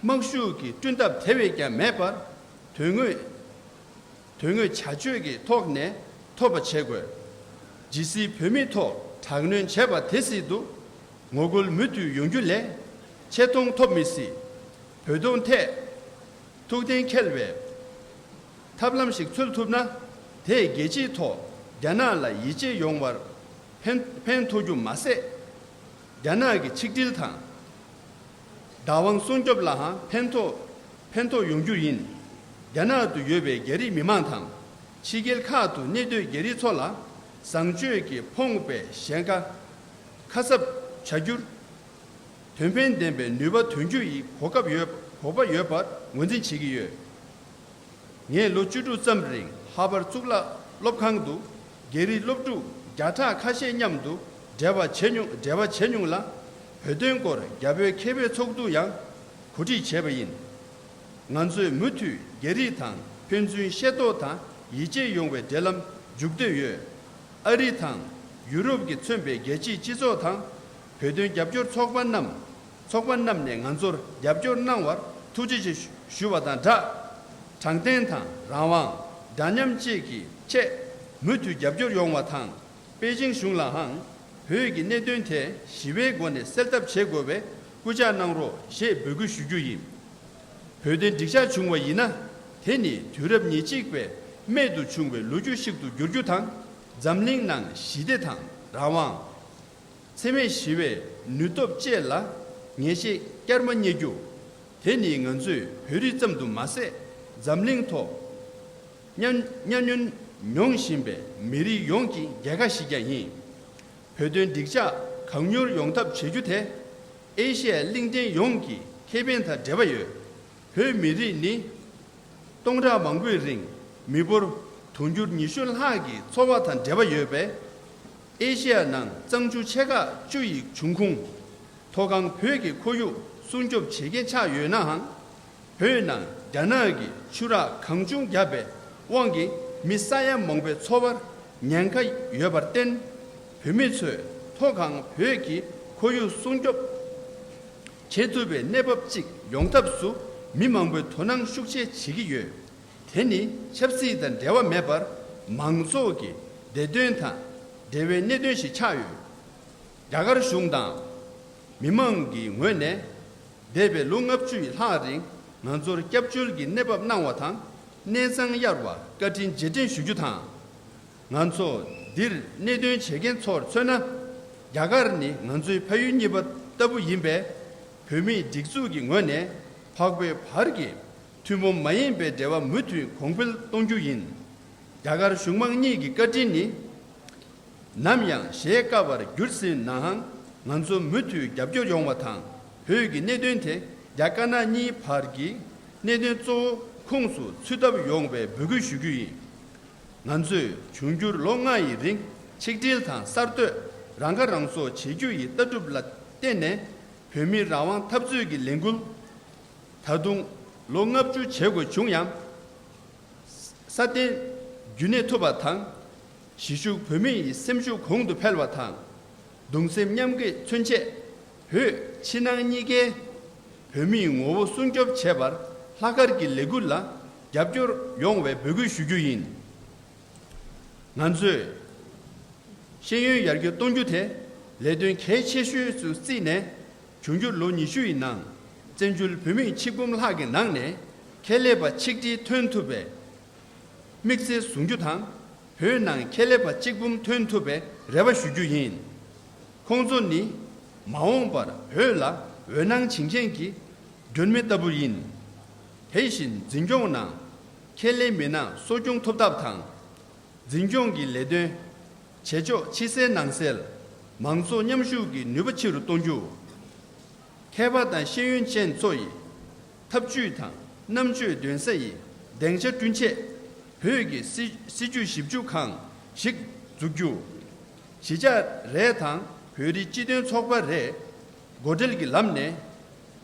དམག་ཤུགས་ཀྱི་བསྐྲུན་ཐབས་དེ་བས་ཀྱང་མེད་པར། དོན་དངོས། དོན་དངོས་བྱ་སྤྱོད་ཀྱི་ཐོག་ནས་ཐོབ་པ་བྱེད་དགོས། ཇི་སྲིད་བོད་མིའི་ཐོག་དྲག་གནོན་བྱས་པ་དེ་སྲིད་དུ། ངོ་རྒོལ་མུ་མཐུད་ཡོང་རྒྱུ་ལས་ཆེ་མཐོང་ཐོབ་མི་སྲིད། བོད་དོན་ཐད་ཐུགས་གཏན་འཁེལ་བའི་ཐབས་ལམ་ཞིག་འཚོལ་ཐུབ་ན། དེས་རྒྱལ་སྤྱིའི་ཐོག་རྒྱ་ནག་ལ་ཡིད་ཆེས་ཡོང་བར་ཕན་ཕན་ཐོགས་རྒྱུ་མ་ཟད། རྒྱ་ནག་གི་ཆིག་སྒྲིལ་དང་། བདག་དབང་སྲུང་སྐྱོབ་ལའང་ཕན་ཐོགས་ཕན་ཐོགས་ཡོང་རྒྱུ་ཡིན། རྒྱ་ནག་ཏུ་ཡོད་པའི་རྒྱ་རིགས་མི་མང་དང་། ཕྱི་རྒྱལ་ཁག་ཏུ་གནས་སྡོད་རྒྱ་རིགས་ཚོ་ལ། བཟང་སྤྱོད་ཀྱིས་ཕོངས་པའི་ཞེན་ཁ་ཁ་གསབ་བྱ་རྒྱུར། དོན་ཕན་ལྡན་པའི་ནུས་པ་ཐོན་རྒྱུ་ཡི་གོ་སྐབས་ཡོད་གོ་སྐབས་ཡོད་པར་ངོས་འཛིན་བྱེད་ཀྱི་ཡོད། ངས་ལོ་བཅུ་དྲུག་ཙམ་རིང་ཧར་བར་གཙུག་ལག་སློབ་ཁང་དུ་རྒྱ་རིགས་སློབ་ཕྲུག་བརྒྱ་ཕྲག་ཁ་ཤས་མཉམ་དུ་འབྲེལ་བ་བྱེད་མྱོང་འབྲེལ་བ་བྱེད་མྱོང་ལ། བོད་དོན་སྐོར་རྒྱ་བོད་མཁས་པའི་ཚོགས་འདུ་ཡང་གོ་སྒྲིག་བྱས་པ་ཡིན། ང་ཚོས་མུ་མཐུད་རྒྱ་རིགས་དང་ཕན་ཚུན་ཤེས་རྟོགས་དང་ཡིད་ཆེས་ཡོང་བའི་འབྲེལ་ལམ་འཇུག་འདོད་ཡོད། ཨ་རི་དང་ཡུ་རོབ་ཀྱིས་མཚོན་པའི་རྒྱལ་སྤྱིའི་སྤྱི་ཚོགས་དང་། བོད་དོན་རྒྱབ་སྐྱོར་ཚོགས་པ་རྣམས། ཚོགས་པ་རྣམས་ནས་ང་ཚོར་རྒྱབ་སྐྱོར་གནང་བར་ཐུགས་རྗེ་ཆེ་ཞུ་བ་དང་སྦྲགས། དྲང་བདེན་དང་རང་དབང་། འདྲ་མཉམ་བཅས་ཀྱི་ཆེད་མུ་མཐུད་རྒྱབ་སྐྱོར་ཡོང་བ་དང་། པེ་ཅིང་གཞུང་ལའང་བོད་ཀྱི་གནད་དོན་དེ་ཞི་བའི་སྒོ་ནས་སེལ་ཐབས་བྱེད་དགོས་པའི་སྐུལ་ལྕག་གནང་རོགས་ཞེས་འབོད་སྐུལ་ཞུ་རྒྱུ་ཡིན། བོད་དོན་འགྲིག་འཇགས་བྱུང་བ་ཡིན་ན། དེ་ནི་དུས་རབས་ཉེར་གཅིག་པའི་རྨད་དུ་བྱུང་བའི་ལོ་རྒྱུས་ཤིག་ཏུ་འགྱུར་རྒྱུ་དང་། འཛམ་གླིང་ནང་ཞི་བདེ་དང་རང་དབང་། འཚེ་མེད་ཞི་བའི་ནུས་སྟོབས་བཅས་ལ་ངེས་ཤེས་བསྐྱར་མ་རྙེད་རྒྱུ། དེ་ནི་ང་ཚོས་བོད་རིགས་ཙམ་དུ་མ་ཟད། འཛམ་གླིང་ཐོག་གཉའ་གཉའ་གནོན་མྱོང་བཞིན་པའི་མི་རིགས་ཡོངས་ཀྱི་རྒྱལ་ཁ་ཞིག་ཀྱང་ཡིན། བོད་དོན་འགྲིག་འཇགས་གང་མྱུར་ཡོང་ཐབས་བྱེད་རྒྱུ་དེ། ཨེ་ཤི་ཡ་གླིང་ཕྲན་ཡོངས་ཀྱི་ཁེ་ཕན་དང་འབྲེལ་བ་ཡོད། བོད་མི་རིགས་ནི། སྟོང་ཕྲག་མང་པོའི་རིང་མི་འབོར་དུང་ཕྱུར་ཉི་ཤུ་ལྷག་གི་འཚོ་བ་དང་འབྲེལ་བ་ཡོད་པས། ཨེ་ཤེ་ཡ་ནང་གཙང་ཆུ་ཆེ་ཁག་བཅུ་ཡི་འབྱུང་ཁུངས། མཐོ་སྒང་བོད་ཀྱི་ཁོར་ཡུག་སྲུང་སྐྱོབ་བྱེད་མཁན་ཆགས་ཡོད་ནའང་། བོད་ནང་རྒྱ་ནག་གིས་ཆུ་རགས་གང་བྱུང་བརྒྱབ་པའི་དབང་གིས་མི་ས་ཡ་མང་པོའི་འཚོ་བར་ཉེན་ཁ་ཡོད་པར་བརྟེན། བོད་མི་ཚོས་མཐོ་སྒང་བོད་ཀྱི་ཁོར་ཡུག་སྲུང་སྐྱོབ་བྱེད་ཐུབ་པའི་གནས་བབ་ཅིག་ཡོང་ཐབས་སུ་མི་མང་པོས་དོ་སྣང་ཤུགས་ཆེ་བྱེད་ཀྱི་ཡོད། དེ་ནི་ཆབ་སྲིད་དང་འབྲེལ་བ་མེད་པར་མང་ཚོགས་ཀྱི་བདེ་དོན་དང་འབྲེལ་བའི་གནད་དོན་ཞིག་ཆགས་ཡོད། རྒྱ་གར་གཞུང་དང་མི་མང་གི་ངོས་ནས་འདས་པའི་ལོ་ལྔ་བཅུ་ཡི་ལྷག་རིང་ང་ཚོར་སྐྱབས་བཅོལ་གྱི་གནས་བབ་གནང་བ་དང་། གནས་ཚང་གཡར་བར་བཀའ་དྲིན་རྗེས་དྲན་ཞུ་རྒྱུ་དང་། ང་ཚོ་འདིར་གནད་དོན་བྱེད་མཁན་ཚོར་མཚོན་ན། རྒྱ་གར་ནི་ང་ཚོའི་ཕ་ཡུལ་གཉིས་པ་ལྟ་བུ་ཡིན་པས། བོད་མིའི་སྒྲིག་འཛུགས་ཀྱི་ངོས་ནས་འཕགས་བོད་བར་གྱི་ཐུན་མོང་མ་ཡིན་པའི་འབྲེལ་བ་མུ་མཐུད་གོང་འཕེལ་གཏོང་རྒྱུ་ཡིན། རྒྱ་གར་གཞུང་མང་གཉིས་ཀྱི་བཀའ་དྲིན་ནི་ནམ་ཡང་གཞལ་དཀའ་བར་གྱུར་སྲིད་ནའང་། ང་ཚོ་མུ་མཐུད་རྒྱབ་སྐྱོར་ཡོང་བ་དང་། བོད་ཀྱི་གནད་དོན་དེ་རྒྱ་དཀར་ནག་གཉིས་བར་གྱི་གནད་དོན་གཙོ་བོ་ཁོངས་སུ་ཚུད་ཐབས་ཡོང་བའི་འབོད་སྐུལ་ཞུ་རྒྱུ་ཡིན། ང་ཚོས་འབྱུང་འགྱུར་ལོ་ལྔ་ཡི་རིང་ཆིག་སྒྲིལ་དང་གསར་གཏོད། རང་ཁ་རང་གསོ་བྱེད་རྒྱུ་ཡི་ལྟ་གྲུབ་ལ་བརྟེན་ནས། བོད་མིའི་རང་དབང་འཐབ་རྩོད་ཀྱི་ལས་འགུལ་ད་དུང་ལོ་ལྔ་བཅུ་བྱེད་དགོས་བྱུང་ཡང་། སྲ་བརྟན་རྒྱུན་གནས་ཐུབ་པ་དང་། གཞིས་བཞུགས་བོད་མི་ཡི་སེམས་ཤུགས་གོང་དུ་འཕེལ་བ་དང་། གདུང་སེམས་མཉམ་སྐྱེད་མཚོན་ཆེད། བོད་ཕྱི་ནང་གཉིས་ཀའི་བོད་མིའི་ངོ་བོ་སྲུང་སྐྱོབ་བྱེད་པར་ལྷག་དཀར་གྱི་ལས་འགུལ་ལ་རྒྱབ་སྐྱོར་ཡོང་བའི་འབོད་སྐུལ་ཞུ་རྒྱུ་ཡིན། ང་ཚོས་ཤེས་ཡོན་ཡར་རྒྱས་གཏོང་རྒྱུ་དེ་ལས་དོན་གལ་ཆེ་ཤོས་སུ་བརྩིས་ནས། འབྱུང་འགྱུར་ལོ་ཉི་ཤུ་ཡི་ནང་བཙན་བྱོལ་བོད་མིའི་ཆིག་འབུམ་ལྷག་གི་ནང་ནས་ཁྱད་ལས་པ་ཆིག་སྒྲིལ་ཐོན་ཐུབ་པའི་དམིགས་ཚད་བཟུང་རྒྱུ་དང་། བོད་ནང་ཁྱད་ལས་པ་གཅིག་འབུམ་ཐོན་ཐུབ་པའི་རེ་བ་ཞུ་རྒྱུ་ཡིན། ཁོང་ཚོ་ནི་མ་འོངས་པར་བོད་ལ་འོད་སྣང་བྱིན་མཁན་གྱི་མགྲོན་མི་ལྟ་བུ་ཡིན། དེ་བཞིན་འཛིན་སྐྱོང་ནང་ཁྱད་ལས་མི་སྣ་གསོ་སྐྱོང་ཐུབ་ཐབས་དང་། འཛིན་སྐྱོང་གི་ལས་དོན་བྱེད་ཕྱོགས་ཕྱི་གསལ་ནང་གསལ། མང་ཚོགས་མཉམ་ཞུགས་ཀྱི་ནུས་པ་ཆེ་རུ་གཏོང་རྒྱུ། མཁས་པ་དང་ཤེས་ཡོན་ཅན་ཚོ་ཡི་ཐབས་ཇུས་དང་རྣམ་དཔྱོད་འདོན་ས་ཡི་སྡིངས་ཆ་བསྐྲུན་ཆེད། བོད་ཀྱི་སྲིད་སྲིད་ཇུས་ཞིབ་འཇུག་ཁང་ཞིག་འཛུགས་རྒྱུ། གཞིས་ཆགས་རེ་དང་བོད་རིགས་སྤྱི་མཐུན་ཚོགས་པ་རེ་སྒོ་འབྲེལ་གྱི་ལམ་ནས།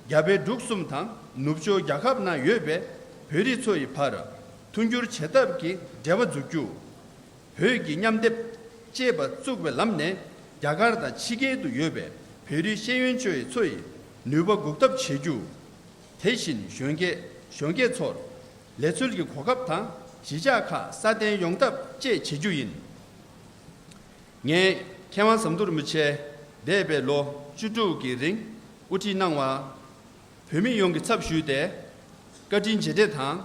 རྒྱ་བལ་འབྲུག་གསུམ་དང་ནུབ་ཕྱོགས་རྒྱལ་ཁབ་ནང་ཡོད་པའི་བོད་རིགས་ཚོ་ཡི་བར་མཐུན་འགྱུར་བྱེད་ཐབས་ཀྱི་འབྲེལ་བ་འཛུགས་རྒྱུ། བོད་ཀྱི་མཉམ་སྡེབ་ཅེས་པ་བཙུགས་པའི་ལམ་ནས་རྒྱ་གར་དང་ཕྱི་རྒྱལ་དུ་ཡོད་པའི་བོད་རིགས་ཤེས་ཡོན་ཅན་ཚོ་ཡི་ནུས་པ་འགུག་ཐབས་བྱེད་རྒྱུ། དེ་བཞིན་གཞོན་སྐྱེས་གཞོན་སྐྱེས་ཚོར་ལས་འཚོལ་གྱི་གོ་སྐབས་དང་གཞིས་ཆགས་ཁག་སྲ་བརྟན་ཡོང་ཐབས་བཅས་བྱེད་རྒྱུ་ཡིན། ངས་མཁས་དབང་ཟམ་གདོང་རིན་པོ་ཆེ་འདས་པའི་ལོ་བཅུ་དྲུག་གི་རིང་དབུ་ཁྲིད་གནང་བ། བོད་མི་ཡོངས་ཀྱི་ཚབ་ཞུས་ཏེ་བཀའ་དྲིན་རྗེས་དྲན་དང་།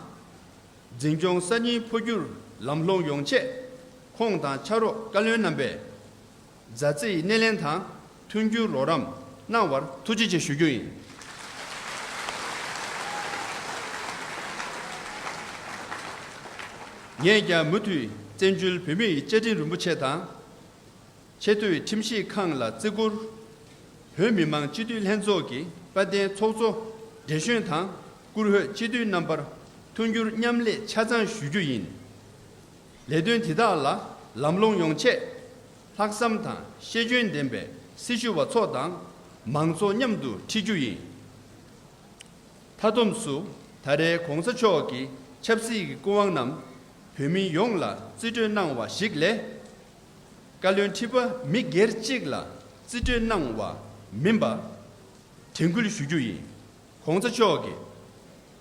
འཛིན་སྐྱོང་གསར་རྙིང་འཕོ་འགྱུར་ལམ་ལྷོང་ཡོང་ཆེད། ཁོང་དང་ཕྱག་རོགས་བཀའ་བློན་རྣམ་པས་མཛའ་བརྩེ་ཡི་སྣེ་ལེན་དང་མཐུན་འགྱུར་རོགས་རམ་གནང་བར་ཐུགས་རྗེ་ཆེ་ཞུ་རྒྱུ་ཡིན། ངས་ཀྱང་མུ་མཐུད་བཙན་བྱོལ་བོད་མི་ཡི་བཅའ་ཁྲིམས་རིན་པོ་ཆེ་དང་། ཆེས་མཐོའི་ཁྲིམས་ཞིབ་ཁང་ལ་བརྩི་བཀུར། བོད་མི་མང་སྤྱི་འཐུས་ལྷན་ཚོགས་ཀྱི་དཔལ་ལྡན་ཚོགས་གཙོ་བགྲེས་གཞོན་དང་བཀུར་འོས་སྤྱི་འཐུས་རྣམ་པར་མཐུན་འགྱུར་མཉམ་ལས་ཆ་ཚང་ཞུ་རྒྱུ་ཡིན། ལས་དོན་དེ་དག་ལ་ལམ་ལྷོང་ཡོང་ཆེད། ལྷག་བསམ་དང་ཤེས་འཇོན་ལྡན་པའི་སྲི་ཞུ་བ་ཚོ་དང་མང་ཚོགས་མཉམ་དུ་ཁྲིད་རྒྱུ་ཡིན། མཐའ་སྡོམ་སུ། ད་རེས་གོང་ས་མཆོག་གི་ཆབ་སྲིད་ཀྱི་སྐུ་དབང་རྣམས་བོད་མི་ཡོངས་ལ་རྩིས་སྤྲོད་གནང་བ་ཞིག་ལས། བཀའ་བློན་ཁྲི་པ་མི་སྒེར་གཅིག་ལ་རྩིས་སྤྲོད་གནང་བ་མིན་པ་དྲན་སྐུལ་ཞུ་རྒྱུ་ཡིན། གོང་ས་མཆོག་གིས་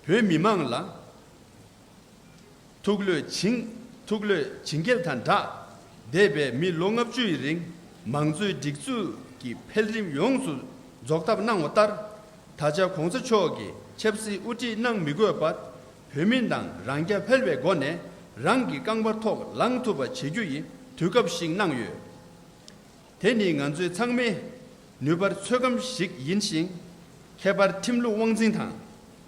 བོད་མི་མང་ལ་ཐུགས་བློས་བྱིན་ཐུགས་བློས་བྱིན་གྱིས་དང་སྦྲགས། འདས་པའི་མི་ལོ་ལྔ་བཅུ་ཡི་རིང་མང་གཙོའི་སྒྲིག་འཛུགས་ཀྱི་འཕེལ་རིམ་ཡོངས་སུ་རྫོགས་ཐབས་གནང་བ་ལྟར། ད་ཆ་གོང་ས་མཆོག་གིས་ཆབ་སྲིད་དབུ་ཁྲིད་གནང་མི་དགོས་པར་བོད་མི་རྣམས་རང་རྐྱ་འཕེར་བའི་སྒོ་ནས་རང་གི་རྐང་པར་ཐོག་ལངས་ཐུབ་པ་བྱེད་རྒྱུ་ཡི་དུས་སྐབས་ཤིག་གནང་ཡོད། དེ་ནི་ང་ཚོའི་ཚང་མའི་ནུས་པར་ཚོད་བགམ་ཞིག་ཡིན་ཞིང་། ཁྱད་པར་ཁྲིམས་ལུགས་དབང་འཛིན་དང་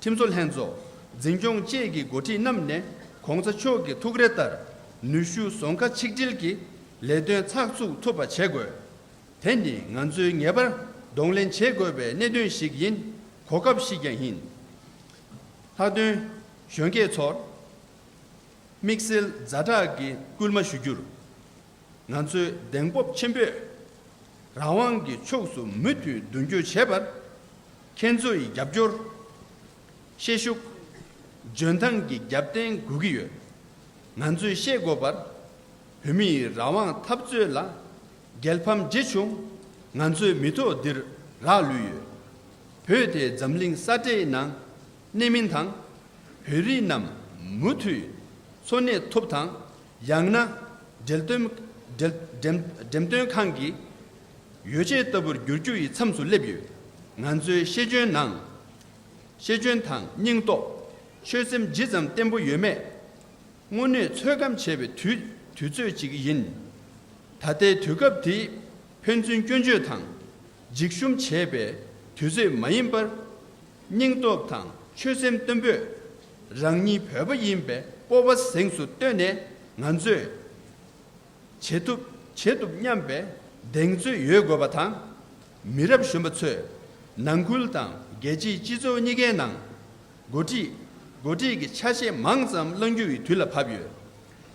ཁྲིམས་བཟོ་ལྷན་ཚོགས། འཛིན་སྐྱོང་བཅས་ཀྱི་འགོ་ཁྲིད་རྣམས་ནས་གོང་ས་མཆོག་གི་ཐུགས་རེ་ལྟར་ནུས་ཤུགས་ཟོང་ཁ་ཆིག་སྒྲིལ་གྱིས་ལས་དོན་ཚགས་ཚུད་ཐུབ་པ་བྱེད་དགོས། དེ་ནི་ང་ཚོའི་ངེས་པར་གདོང་ལེན་བྱེད་དགོས་པའི་གནད་དོན་ཞིག་ཡིན། གོ་སྐབས་ཤིག་ཀྱང་ཡིན། ལྷག་དོན་གཞོན་སྐྱེས་ཚོར་དམིགས་བསལ་ཛ་དྲག་གི་སྐུལ་མ་ཞུ་རྒྱུར། ང་ཚོས་གདེང་སྤོབས་ཆེན་པོས་རང་དབང་གི་ཕྱོགས་སུ་མུ་མཐུད་མདུན་སྐྱོད་བྱེད་པར། ཁྱེད་ཚོ་ཡི་རྒྱབ་སྐྱོར། ཤེད་ཤུགས། འཇོན་ཐང་གི་རྒྱབ་རྟེན་དགོས་ཀྱི་ཡོད། ང་ཚོས་ཤེས་དགོས་པར། བོད་མིའི་རང་དབང་འཐབ་རྩོད་ལ་རྒྱལ་ཕམ་ཇི་བྱུང་ང་ཚོའི་མི་ཐོག་འདིར་རག་ལུས་ཡོད། བོད་དེ་འཛམ་གླིང་ས་འབྲས་ནང་གནས་མིན་དང་། བོད་རིགས་རྣམས་མུ་མཐུད་འཚོ་གནས་ཐུབ་དང་། ཡང་ན་འབྲེལ་དོན་འབྲེལ་འགྲེམས་འགྲེམས་སྟོན་ཁང་གི་ཡོ་བྱད་ལྟ་བུར་འགྱུར་རྒྱུ་ཡི་མཚམས་སུ་སླེབས་ཡོད། ང་ཚོའི་ཤེས་འཇོན་ནང་། ཤེས་འཇོན་དང་སྙིང་སྟོབས། ཆོད་སེམས་ཇི་ཙམ་བརྟན་པོ་ཡོད་མེད། དངོས་གནས་ཚོད་བགམ་བྱས་པའི་དུས་དུས་ཚོད་ཅིག་ཡིན། ད་ལྟའི་དུས་སྐབས་འདིའི་ཕན་ཚུན་སྐྱོན་བརྗོད་དང་། འཇིགས་ཞུམ་བྱས་པའི་དུས་ཚོད་མ་ཡིན་པར། སྙིང་སྟོབས་དང་ཆོད་སེམས་བརྟན་པོས། རང་ཉིད་བོད་པ་ཡིན་པའི་སྤོབས་པ་གཟེངས་སུ་བཏོན་ནས། ང་ཚོས་བྱེད་ཐུབ་བྱེད་ཐུབ་སྙམ་པའི་གདེང་ཚོད་ཡོད་དགོས་པ་དང་། མི་རབས་གཞོན་པ་ཚོས་ནང་ཁུལ་དང་རྒྱལ་སྤྱིའི་སྤྱི་ཚོགས་གཉིས་ཀའི་ནང་འགོ་ཁྲིད་འགོ་ཁྲིད་ཀྱི་ཆ་ཤས་མང་ཙམ་བླང་རྒྱུ་ཡི་དུས་ལ་བབ་ཡོད།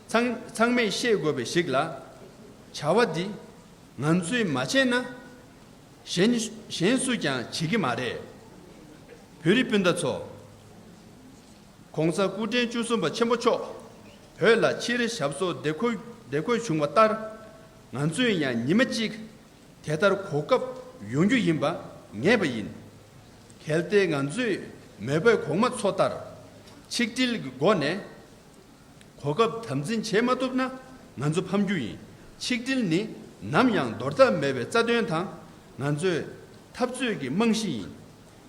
ཚང་ཚང་མས་ཤེས་དགོས་པའི་ཞིག་ལ། བྱ་བ་འདི་ང་ཚོས་མ་བྱས་ན། གཞན་གཞན་སུས་ཀྱང་བྱེད་ཀྱི་མ་རེད། བོད་རིགས་སྤུན་ཟླ་ཚོ། ༸གོང་ས་སྐུ་ཕྲེང་བཅུ་གསུམ་པ་ཆེན་པོ་མཆོག་བོད་ལ་ཕྱིར་ཞབས་སོར་བདེ་འཁོད་བདེ་འཁོད་བྱུང་བ་ལྟར། ང་ཚོས་ཡང་ཉི་མ་གཅིག་དེ་ལྟར་གོ་སྐབས་ཡོང་རྒྱུ་ཡིན་པ་ངེས་པ་ཡིན། གལ་ཏེ་ང་ཚོས་མོས་པའི་གོང་མ་ཚོ་ལྟར་ཆིག་སྒྲིལ་གྱི་སྒོ་ནས་གོ་སྐབས་དམ་འཛིན་བྱེད་མ་ཐུབ་ན། ང་ཚོ་ཕམ་རྒྱུ་ཡིན། ཆིག་སྒྲིལ་ནི་ནམ་ཡང་འདོར་ཐབས་མེད་པའི་རྩ་དོན་དང་། ང་ཚོའི་འཐབ་རྩོད་ཀྱི་རྨང་གཞི་ཡིན།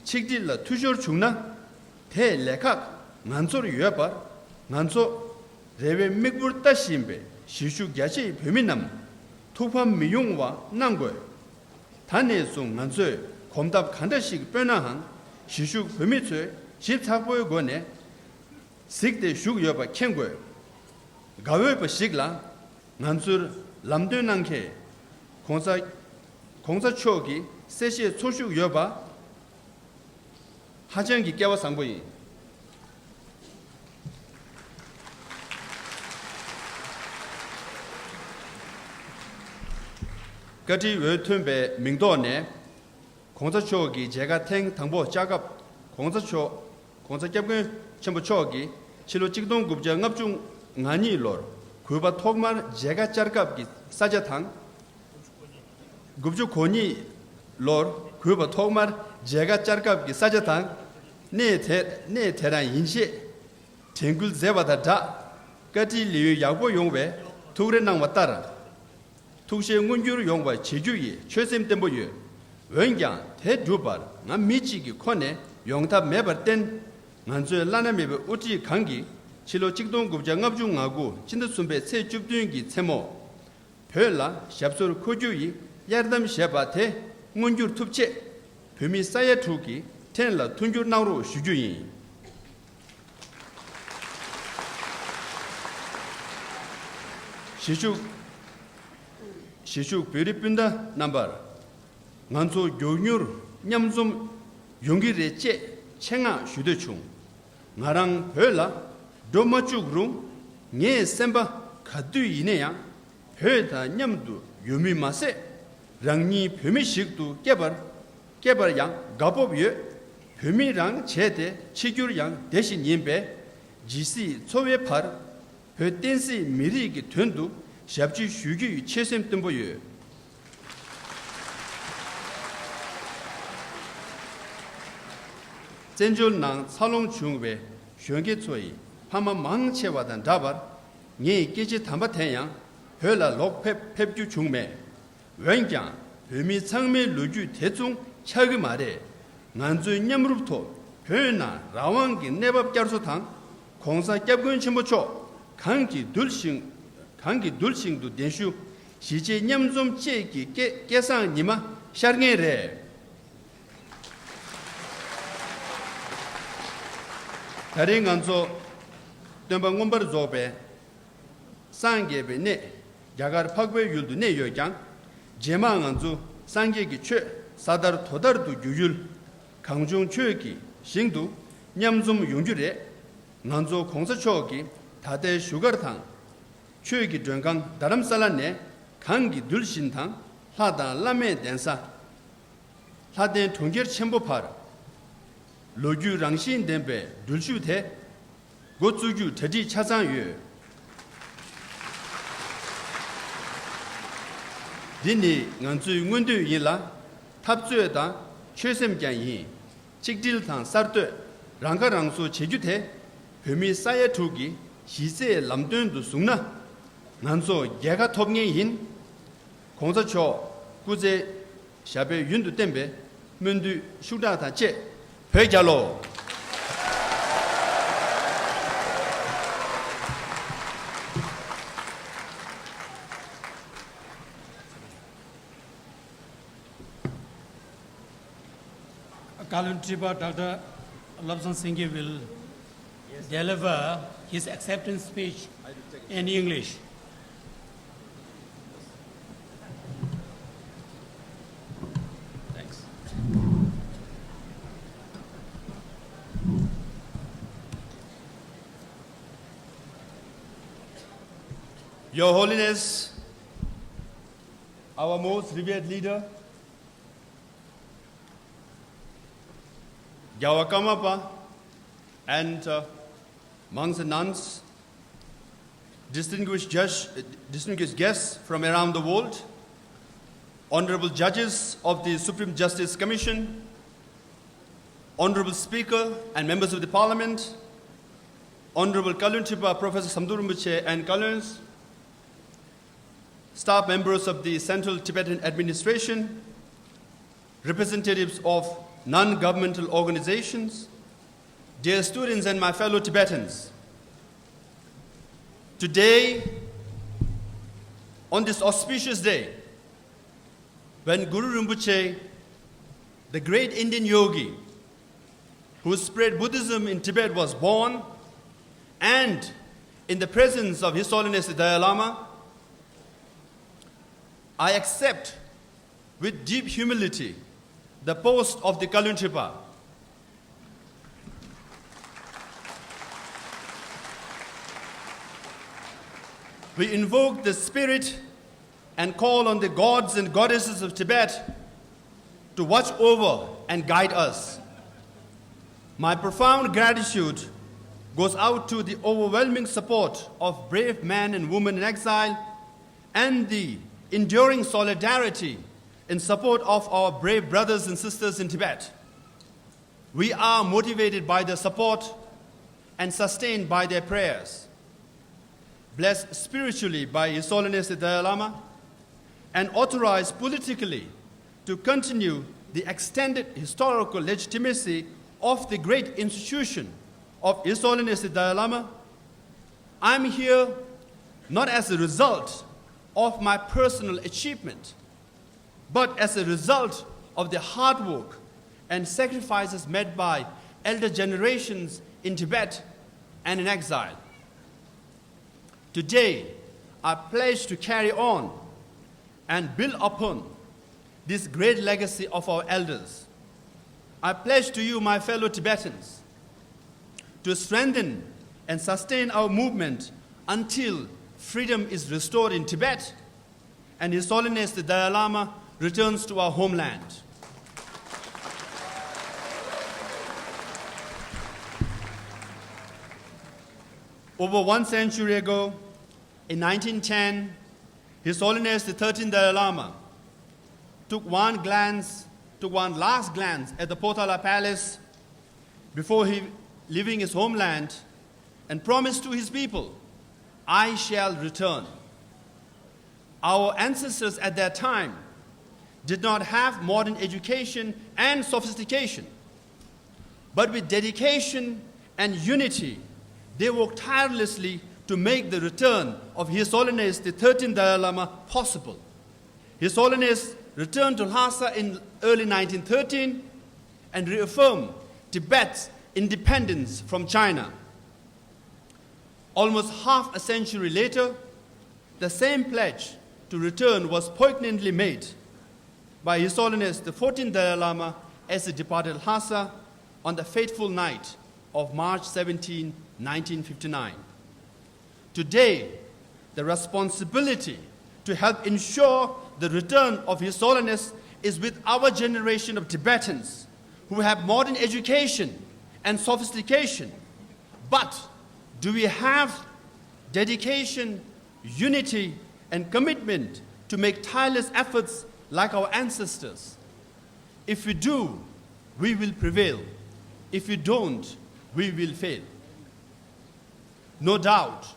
ཆིག་སྒྲིལ་ལ་འཐུས་ཤོར་བྱུང་ན། དེས་ལས་ཁག་ང་ཚོར་ཡོད་པར། ང་ཚོ་རེ་བའི་མིག་འབུར་ལྟ་བཞིན་པའི་གཞིས་བཞུགས་རྒྱ་ཆེའི་བོད་མི་རྣམས་ཐུགས་ཕམ་མི་ཡོང་བ་གནང་དགོས། ད་ནས་བཟུང་ང་ཚོས་གོམ་སྟབས་ག་འདྲ་ཞིག་སྤོས་ནའང་། གཞིས་བཞུགས་བོད་མི་ཚོས་ཞིབ་ཚགས་པོའི་སྒོ་ནས་གཟིགས་ཏེ་བཞུགས་ཡོད་པ་མཁྱེན་དགོས། དགའ་འོས་པ་ཞིག་ལ། ང་ཚོར་ལམ་སྟོན་གནང་མཁན་༸གོང་ས་༸གོང་ས་མཆོག་གི་གསལ་བཤད་ཚོགས་ཞུགས་ཡོད་པ་ཧ་ཅང་གི་སྐལ་བ་བཟང་པོ་ཡིན། བཀའ་ཁྲིའི་འོས་ཐོན་པའི་མིང་ཐོག་ནས། ༸གོང་ས་མཆོག་གི་མཇལ་ཁ་ཐེངས་དང་པོ་བཅར་སྐབས། ༸གོང་ས་མཆོག ༸གོང་ས་སྐྱབས་མགོན་ཆེན་པོ་མཆོག་གིས་ཕྱི་ལོ་ཆིག་སྟོང་དགུ་བརྒྱ་ལྔ་བཅུ་ང་གཉིས་ལོར་གུས་པ་ཐོག་མར་མཇལ་ཁ་བཅར་སྐབས་ཀྱི་ས་ཆ་དང་། དགུ་བཅུ་གོ་གཉིས་ལོར་གུས་པ་ཐོག་མར་མཇལ་ཁ་བཅར་སྐབས་ཀྱི་ས་ཆ་དང་། གནས་དེ་གནས་དེ་རང་ཡིན་ཞེས་དྲན་སྐུལ་མཛད་པ་དང་སྦྲགས། བཀའ་ཁྲིའི་ལེའུ་ཡག་པོ་ཡོང་བའི་ཐུགས་རེ་གནང་བ་ལྟར། ཐུགས་བཞེད་མངོན་འགྱུར་ཡོང་བ་བྱེད་རྒྱུ་ཡི་ཆོད་སེམས་བརྟན་པོ་ཡོད། འོན་ཀྱང་དེ་སྒྲུབ་པར་ང་མི་གཅིག་གི་ཁོ་ནས་ཡོང་ཐབས་མེད་པར་བརྟེན། ང་ཚོའི་བླ་ན་མེད་པའི་དབུ་ཁྲིད་གང་གིས་ཕྱི་ལོ་ཆིག་སྟོང་དགུ་བརྒྱ་ལྔ་བཅུ་ང་དགུ་ཕྱི་ཟླ་གསུམ་པའི་ཚེས་བཅུ་བདུན་གྱི་མཚན་མོ། བོད་ལ་ཞབས་སོར་འཁོད་རྒྱུ་ཡི་གཡར་དམ་བཞེས་པ་དེ་མངོན་འགྱུར་ཐུབ་ཆེད། བོད་མི་ས་ཡ་དྲུག་གི་ཕྲན་ལ་མཐུན་འགྱུར་གནང་རོགས་ཞུ་རྒྱུ་ཡིན། གཞིས་བཞུགས། གཞིས་བཞུགས་བོད་རིགས་སྤུན་ཟླ་རྣམ་པར། ང་ཚོ་མགྱོགས་མྱུར་མཉམ་འཛོམས་ཡོང་གི་རེད་ཅེས་ཆེད་མངགས་ཞུ་འདོད་བྱུང་། ང་རང་བོད་ལ་འགྲོ་མ་བཅུག་རུང་། ངའི་སེམས་པ་ག་དུས་ཡིན་ན་ཡང་བོད་དང་མཉམ་དུ་ཡོད་མུས་མ་ཟད། རང་ཉིད་བོད་མི་ཞིག་ཏུ་སྐྱེས་པར་སྐྱེས་པར་ཡང་དགའ་སྤོབས་ཡོད། བོད་མི་རང་བྱས་ཏེ་འཆི་རྒྱུར་ཡང་དེ་བཞིན་ཡིན་པས། ཇི་སྲིད་འཚོ་བའི་བར། བོད་བསྟན་སྲིད་མི་རིགས་ཀྱི་དོན་དུ་ཞབས་ཕྱི་ཞུ་རྒྱུ་ཡི་ཆོད་སེམས་བརྟན་པོ་ཡོད། བཙན་བྱོལ་ནང་འཚར་ལོངས་བྱུང་བའི་གཞོན་སྐྱེས་ཚོ་ཡི་ཕ་མ་མང་ཆེ་བ་དང་འདྲ་བར། ངའི་སྐྱེ་འཆི་དམ་པ་དེ་ཡང་བོད་ལ་ལོག་ཕེབས་ཕེབས་རྒྱུ་བྱུང་མེད། འོན་ཀྱང་བོད་མི་ཚང་མའི་ལོ་རྒྱུས་དེ་མཚུངས་ཆགས་ཀྱི་མ་རེད། ང་ཚོའི་མཉམ་རུབ་ཐོག་བོད་ནང་རང་དབང་གི་གནས་བབ་བསྐྱར་གསོ་དང་། ༸གོང་ས་སྐྱབས་མགོན་ཆེན་པོ་མཆོག་གང་གི་གདུལ་ཞིང་། གང་གི་གདུལ་ཞིང་དུ་གདན་ཞུ། གཞིས་བྱེས་མཉམ་འཛོམས་བཅས་ཀྱི་སྐལ་སྐལ་བཟང་ཉི་མ་ཤར་ངེས་རེད། ད་རེས་ང་ཚོ་སྟོན་པ་མངོན་པར་རྫོགས་པའི་སངས་རྒྱས་པའི་གནས་རྒྱ་གར་འཕགས་པའི་ཡུལ་དུ་གནས་ཡོད་ཀྱང་། རྗེས་མ་ང་ཚོ་སངས་རྒྱས་ཀྱི་ཆོས་ས་དར་དོ་དར་དུ་བསྒྱུར་ཡུལ་གངས་ལྗོངས་ཆོས་ཀྱི་ཞིང་དུ་མཉམ་འཛོམས་ཡོང་རྒྱུ་རེད། ང་ཚོ་༸གོང་ས་མཆོག་གི་ད་ལྟའི་བཞུགས་སྒར་དང་། ཆོས་ཀྱི་མགྲོན་ཁང་རྡ་རམ་ས་ལ་ནས་གང་གི་གདུལ་ཞིང་དང་། ལྷ་དང་བླ་མའི་གདན་ས། ལྷ་ལྡན་གྲོང་ཁྱེར་ཆེན་པོ་བར། ལོ་རྒྱུས་རང་བཞིན་ལྡན་པའི་འགྲུལ་བཞུད་དེ། འགོ་བཙུགས་རྒྱུ་གྲ་སྒྲིག་ཆ་ཚང་ཡོད། འདི་ནི་ང་ཚོའི་མངོན་འདོད་ཡིན་ལ། འཐབ་རྩོད་དང་ཆོད་སེམས་ཀྱང་ཡིན། ཆིག་སྒྲིལ་དང་གསར་གཏོད། རང་ཁ་རང་གསོ་བྱེད་རྒྱུ་དེ་བོད་མི་ས་ཡ་དྲུག་གི་གཞི་རྩའི་ལམ་སྟོན་དུ་བཟུང་ན། ང་ཚོ་རྒྱལ་ཁ་ཐོབ་ངེས་ཡིན། ༸གོང་ས་མཆོག་སྐུ་ཚེ་ཞབས་པད་ཡུན་དུ་བརྟན་པའི་སྨོན་འདུན་ཤུགས་དྲག་དང་བཅས། བོད་རྒྱལ་ལོ། Kalontripa Doctor Lobsang Singye will deliver his acceptance speech in English. Thanks. Your Holiness, our most revered leader, Gyawa Karmapa, and uh, monks and nuns, distinguished, judge, distinguished guests from around the world, honorable judges of the Supreme Justice Commission, honorable Speaker and members of the Parliament, honorable Kalontripa Professor Samdhor Rinpoche and Kalons, staff members of the Central Tibetan Administration, representatives of non-governmental organizations, dear students and my fellow Tibetans. Today, on this auspicious day, when Guru Rinpoche, the great Indian yogi who spread Buddhism in Tibet, was born, and in the presence of His Holiness the Dalai Lama, I accept with deep humility the post of the Kalontripa. We invoke the spirit and call on the gods and goddesses of Tibet to watch over and guide us. My profound gratitude goes out to the overwhelming support of brave men and women in exile and the enduring solidarity in support of our brave brothers and sisters in Tibet. We are motivated by their support and sustained by their prayers. Blessed spiritually by His Holiness the Dalai Lama and authorized politically to continue the extended historical legitimacy of the great institution of His Holiness the Dalai Lama, I am here not as a result of my personal achievement, but as a result of the hard work and sacrifices made by elder generations in Tibet and in exile. Today, I pledge to carry on and build upon this great legacy of our elders. I pledge to you, my fellow Tibetans, to strengthen and sustain our movement until freedom is restored in Tibet and His Holiness the Dalai Lama returns to our homeland. Over one century ago, in nineteen ten, His Holiness the thirteenth Dalai Lama took one glance, took one last glance at the Potala Palace before he leaving his homeland and promised to his people, "I shall return." Our ancestors at that time did not have modern education and sophistication, but with dedication and unity, they worked tirelessly to make the return of His Holiness the thirteenth Dalai Lama possible. His Holiness returned to Lhasa in early nineteen thirteen and reaffirmed Tibet's independence from China. Almost half a century later, the same pledge to return was poignantly made by His Holiness the fourteenth Dalai Lama as he departed Lhasa on the fateful night of March seventeenth, nineteen fifty-nine. Today, the responsibility to help ensure the return of His Holiness is with our generation of Tibetans who have modern education and sophistication, but Do we have dedication, unity, and commitment to make tireless efforts like our ancestors? If we do, we will prevail. If we don't, we will fail. No doubt,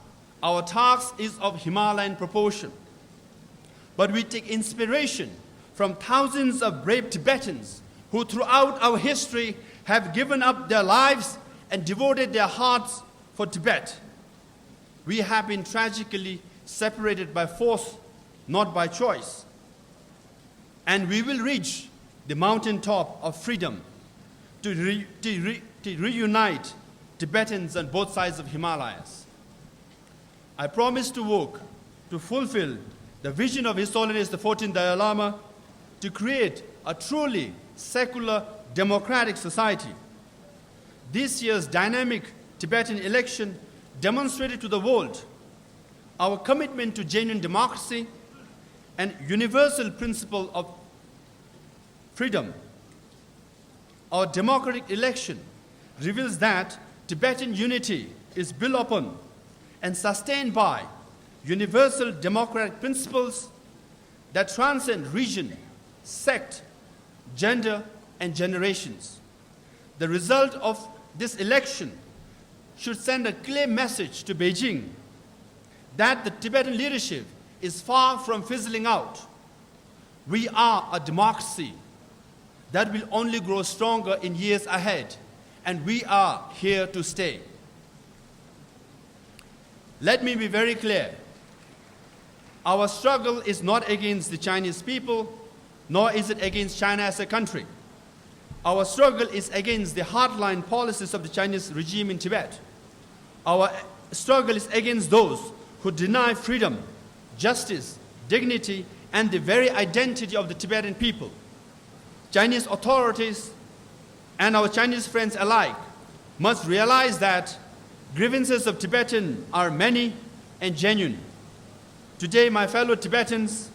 our task is of Himalayan proportion. But we take inspiration from thousands of brave Tibetans who, throughout our history, have given up their lives and devoted their hearts for Tibet. We have been tragically separated by force, not by choice. And we will reach the mountaintop of freedom to, re- to, re- to reunite Tibetans on both sides of Himalayas. I promise to work to fulfill the vision of His Holiness the fourteenth Dalai Lama to create a truly secular, democratic society. This year's dynamic Tibetan election demonstrated to the world our commitment to genuine democracy and universal principle of freedom. Our democratic election reveals that Tibetan unity is built upon and sustained by universal democratic principles that transcend region, sect, gender, and generations. The result of this election should send a clear message to Beijing that the Tibetan leadership is far from fizzling out. We are a democracy that will only grow stronger in years ahead, and we are here to stay. Let me be very clear. Our struggle is not against the Chinese people, nor is it against China as a country. Our struggle is against the hardline policies of the Chinese regime in Tibet. Our struggle is against those who deny freedom, justice, dignity, and the very identity of the Tibetan people. Chinese authorities and our Chinese friends alike must realize that grievances of Tibetans are many and genuine. Today, my fellow Tibetans,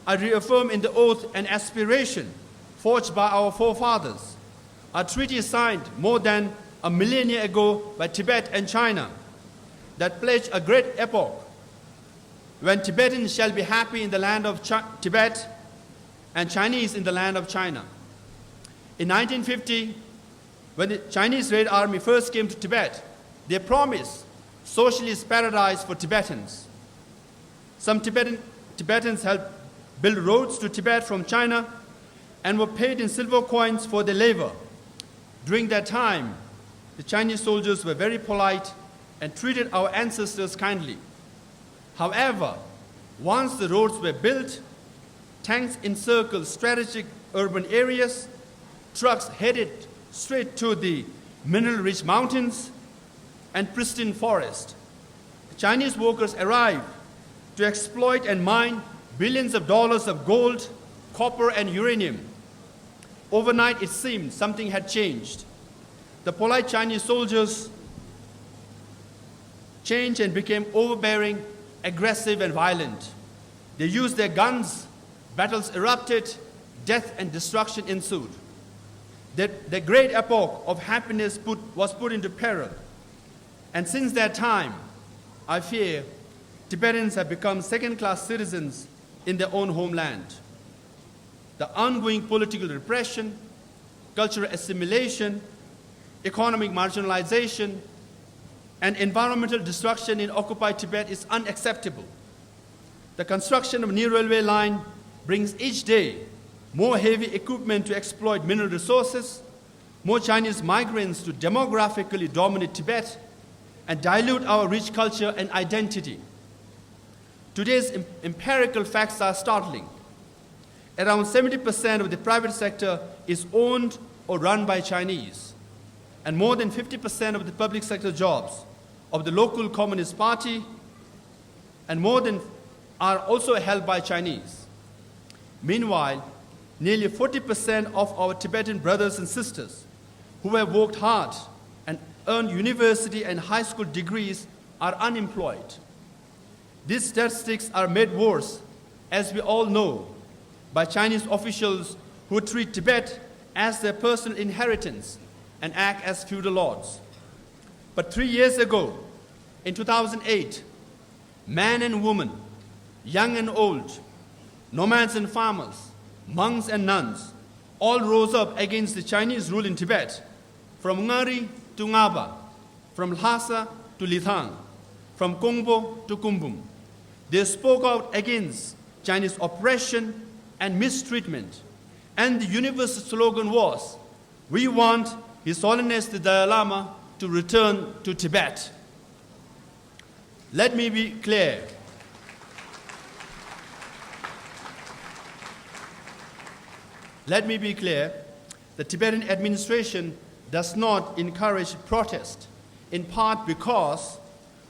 I reaffirm in the oath and aspiration forged by our forefathers, a treaty signed more than a millennia ago by Tibet and China that pledged a great epoch when Tibetans shall be happy in the land of Chi- Tibet and Chinese in the land of China. In nineteen fifty, when the Chinese Red Army first came to Tibet, they promised socialist paradise for Tibetans. Some Tibetan, Tibetans helped build roads to Tibet from China and were paid in silver coins for their labor. During that time, the Chinese soldiers were very polite and treated our ancestors kindly. However, once the roads were built, tanks encircled strategic urban areas, trucks headed straight to the mineral rich mountains and pristine forest. Chinese workers arrived to exploit and mine billions of dollars of gold, copper, and uranium. Overnight, it seemed something had changed. The polite Chinese soldiers changed and became overbearing, aggressive, and violent. They used their guns, battles erupted, death and destruction ensued. The, the great epoch of happiness put, was put into peril. And since that time, I fear Tibetans have become second class citizens in their own homeland. The ongoing political repression, cultural assimilation, economic marginalization, and environmental destruction in occupied Tibet is unacceptable. The construction of new railway line brings each day more heavy equipment to exploit mineral resources, more Chinese migrants to demographically dominate Tibet, and dilute our rich culture and identity. Today's em- empirical facts are startling. Around seventy percent of the private sector is owned or run by Chinese, and more than fifty percent of the public sector jobs of the local Communist Party and more than are also held by Chinese. Meanwhile, nearly forty percent of our Tibetan brothers and sisters who have worked hard and earned university and high school degrees are unemployed. These statistics are made worse, as we all know, by Chinese officials who treat Tibet as their personal inheritance and act as feudal lords. But three years ago, in two thousand eight, men and women, young and old, nomads and farmers, monks and nuns, all rose up against the Chinese rule in Tibet, from Ngari to Ngaba, from Lhasa to Lithang, from Kongpo to Kumbum. They spoke out against Chinese oppression and mistreatment, and the universal slogan was, "We want His Holiness the Dalai Lama to return to Tibet." Let me be clear. Let me be clear. The Tibetan administration does not encourage protest, in part because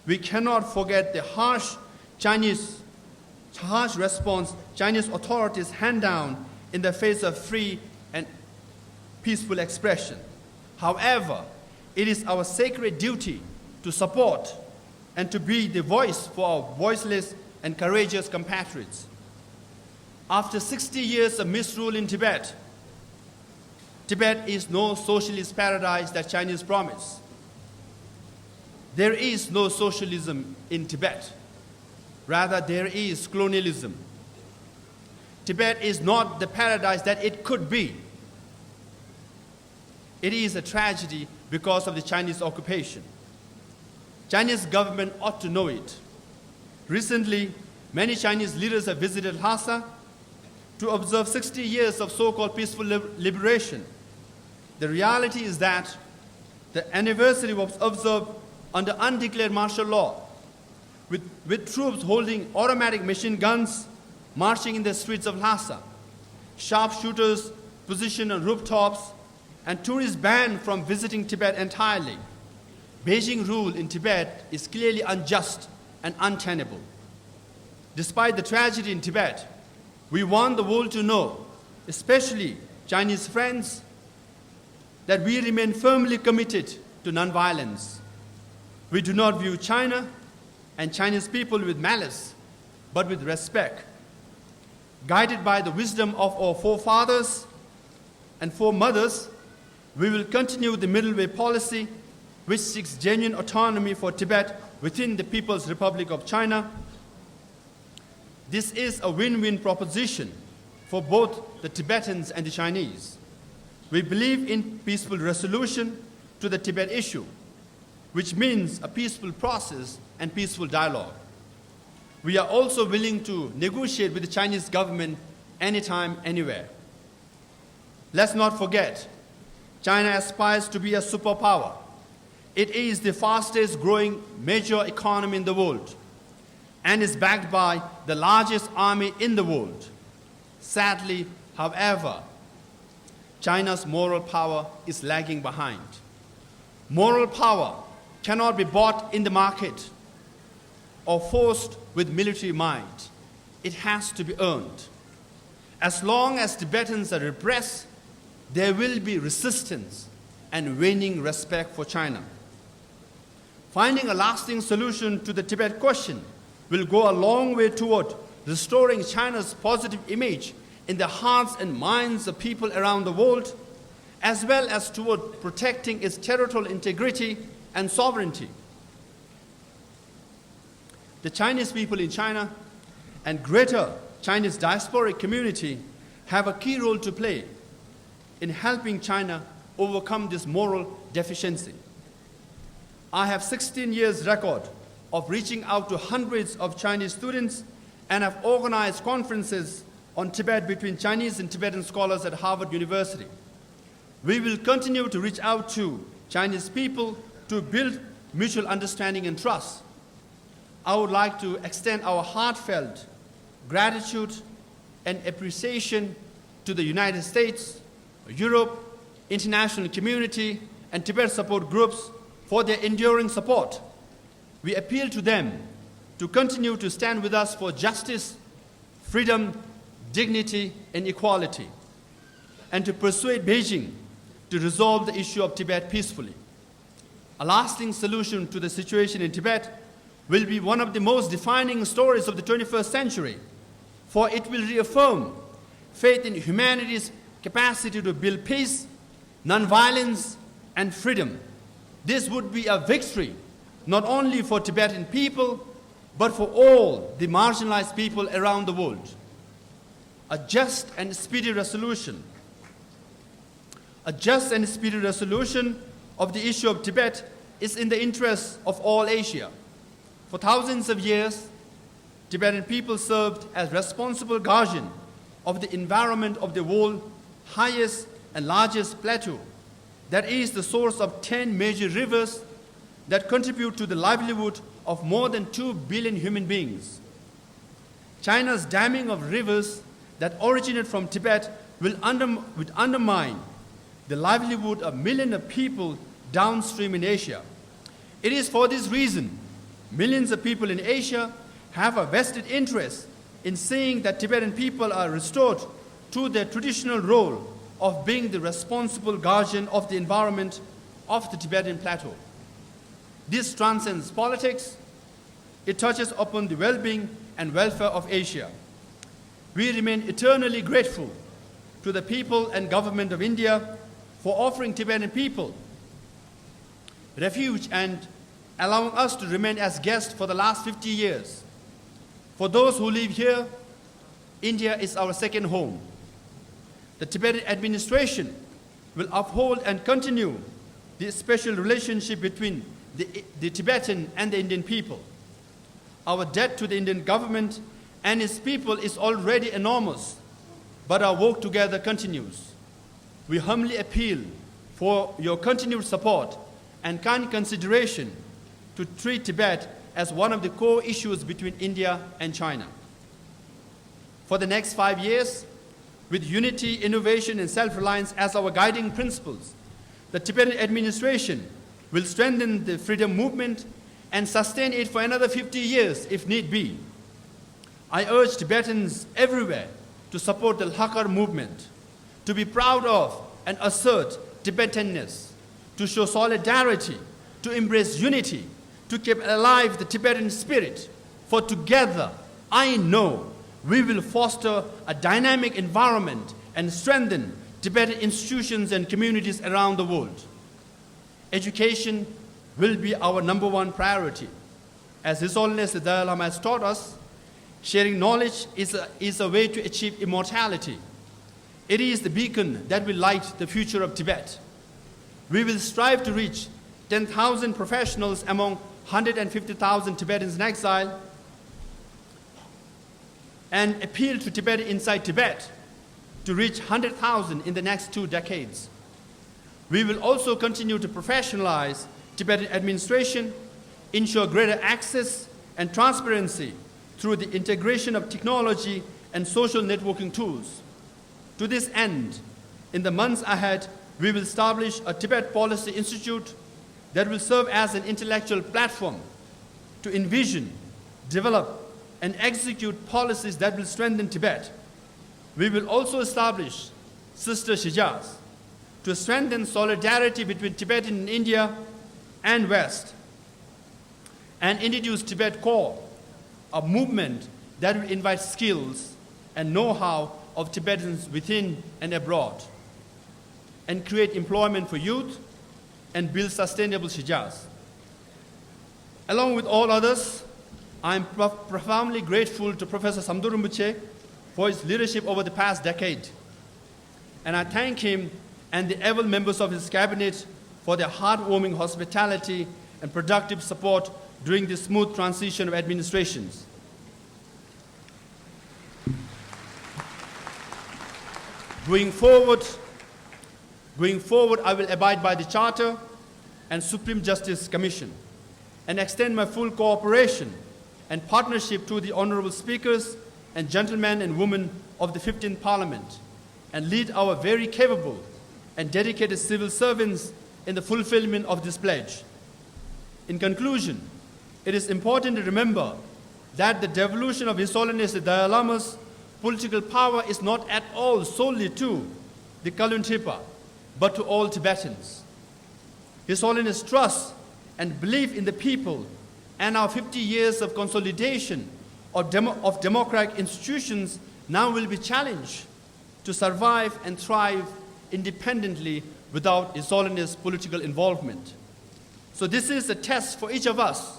we cannot forget the harsh Chinese, harsh response Chinese authorities hand down in the face of free and peaceful expression. However, it is our sacred duty to support and to be the voice for our voiceless and courageous compatriots. After sixty years of misrule in Tibet, Tibet is no socialist paradise that Chinese promise. There is no socialism in Tibet. Rather, there is colonialism. Tibet is not the paradise that it could be. It is a tragedy because of the Chinese occupation. Chinese government ought to know it. Recently, many Chinese leaders have visited Lhasa to observe sixty years of so-called peaceful lib-, liberation. The reality is that the anniversary was observed under undeclared martial law, with, with troops holding automatic machine guns marching in the streets of Lhasa, sharpshooters positioned on rooftops, and tourists banned from visiting Tibet entirely. Beijing rule in Tibet is clearly unjust and untenable. Despite the tragedy in Tibet, we want the world to know, especially Chinese friends, that we remain firmly committed to nonviolence. We do not view China and Chinese people with malice, but with respect. Guided by the wisdom of our forefathers and foremothers, we will continue the middle way policy, which seeks genuine autonomy for Tibet within the People's Republic of China. This is a win-win proposition for both the Tibetans and the Chinese. We believe in peaceful resolution to the Tibet issue, which means a peaceful process and peaceful dialogue. We are also willing to negotiate with the Chinese government anytime, anywhere. Let's not forget, China aspires to be a superpower. It is the fastest growing major economy in the world and is backed by the largest army in the world. Sadly, however, China's moral power is lagging behind. Moral power cannot be bought in the market or forced with military might. It has to be earned. As long as Tibetans are repressed, there will be resistance and waning respect for China. Finding a lasting solution to the Tibet question will go a long way toward restoring China's positive image in the hearts and minds of people around the world, as well as toward protecting its territorial integrity and sovereignty. The Chinese people in China and greater Chinese diasporic community have a key role to play in helping China overcome this moral deficiency. I have sixteen years record of reaching out to hundreds of Chinese students and have organized conferences on Tibet between Chinese and Tibetan scholars at Harvard University. We will continue to reach out to Chinese people to build mutual understanding and trust. I would like to extend our heartfelt gratitude and appreciation to the United States, Europe, international community, and Tibet support groups for their enduring support. We appeal to them to continue to stand with us for justice, freedom, dignity, and equality, and to persuade Beijing to resolve the issue of Tibet peacefully. A lasting solution to the situation in Tibet will be one of the most defining stories of the twenty-first century, for it will reaffirm faith in humanity's capacity to build peace, nonviolence, and freedom. This would be a victory not only for Tibetan people, but for all the marginalized people around the world. A just and speedy resolution, a just and speedy resolution of the issue of Tibet is in the interests of all Asia. For thousands of years, Tibetan people served as responsible guardian of the environment of the world highest and largest plateau, that is the source of ten major rivers that contribute to the livelihood of more than two billion human beings. China's damming of rivers that originate from Tibet will, under, will undermine the livelihood of millions of people downstream in Asia. It is for this reason millions of people in Asia have a vested interest in seeing that Tibetan people are restored to their traditional role of being the responsible guardian of the environment of the Tibetan plateau. This transcends politics. It touches upon the well-being and welfare of Asia. We remain eternally grateful to the people and government of India for offering Tibetan people refuge and allowing us to remain as guests for the last fifty years. For those who live here, India is our second home. The Tibetan administration will uphold and continue the special relationship between the, the Tibetan and the Indian people. Our debt to the Indian government and its people is already enormous, but our work together continues. We humbly appeal for your continued support and kind consideration to treat Tibet as one of the core issues between India and China. For the next five years, with unity, innovation, and self reliance as our guiding principles, the Tibetan administration will strengthen the freedom movement and sustain it for another fifty years if need be. I urge Tibetans everywhere to support the Lhakar movement, to be proud of and assert Tibetanness, to show solidarity, to embrace unity, to keep alive the Tibetan spirit. For together, I know we will foster a dynamic environment and strengthen Tibetan institutions and communities around the world. Education will be our number one priority. As His Holiness the Dalai Lama has taught us, sharing knowledge is a, is a way to achieve immortality. It is the beacon that will light the future of Tibet. We will strive to reach ten thousand professionals among one hundred fifty thousand Tibetans in exile and appeal to Tibet inside Tibet to reach one hundred thousand in the next two decades. We will also continue to professionalize Tibetan administration, ensure greater access and transparency through the integration of technology and social networking tools. To this end, in the months ahead, we will establish a Tibet Policy Institute that will serve as an intellectual platform to envision, develop, and execute policies that will strengthen Tibet. We will also establish Sister Shijaz to strengthen solidarity between Tibetan in India and West, and introduce Tibet Core, a movement that will invite skills and know-how of Tibetans within and abroad, and create employment for youth and build sustainable Shijaz. Along with all others, I am prof- profoundly grateful to Professor Samdhor Rinpoche for his leadership over the past decade, and I thank him and the able members of his cabinet for their heartwarming hospitality and productive support during this smooth transition of administrations. Going forward, going forward, I will abide by the Charter and Supreme Justice Commission and extend my full cooperation and partnership to the honorable speakers and gentlemen and women of the fifteenth Parliament, and lead our very capable and dedicated civil servants in the fulfillment of this pledge. In conclusion, it is important to remember that the devolution of His Holiness the Dalai Lama's political power is not at all solely to the Kallur Thripa, but to all Tibetans. His Holiness' trust and belief in the people and our fifty years of consolidation of, demo- of democratic institutions now will be challenged to survive and thrive independently without His Holiness' political involvement. So this is a test for each of us.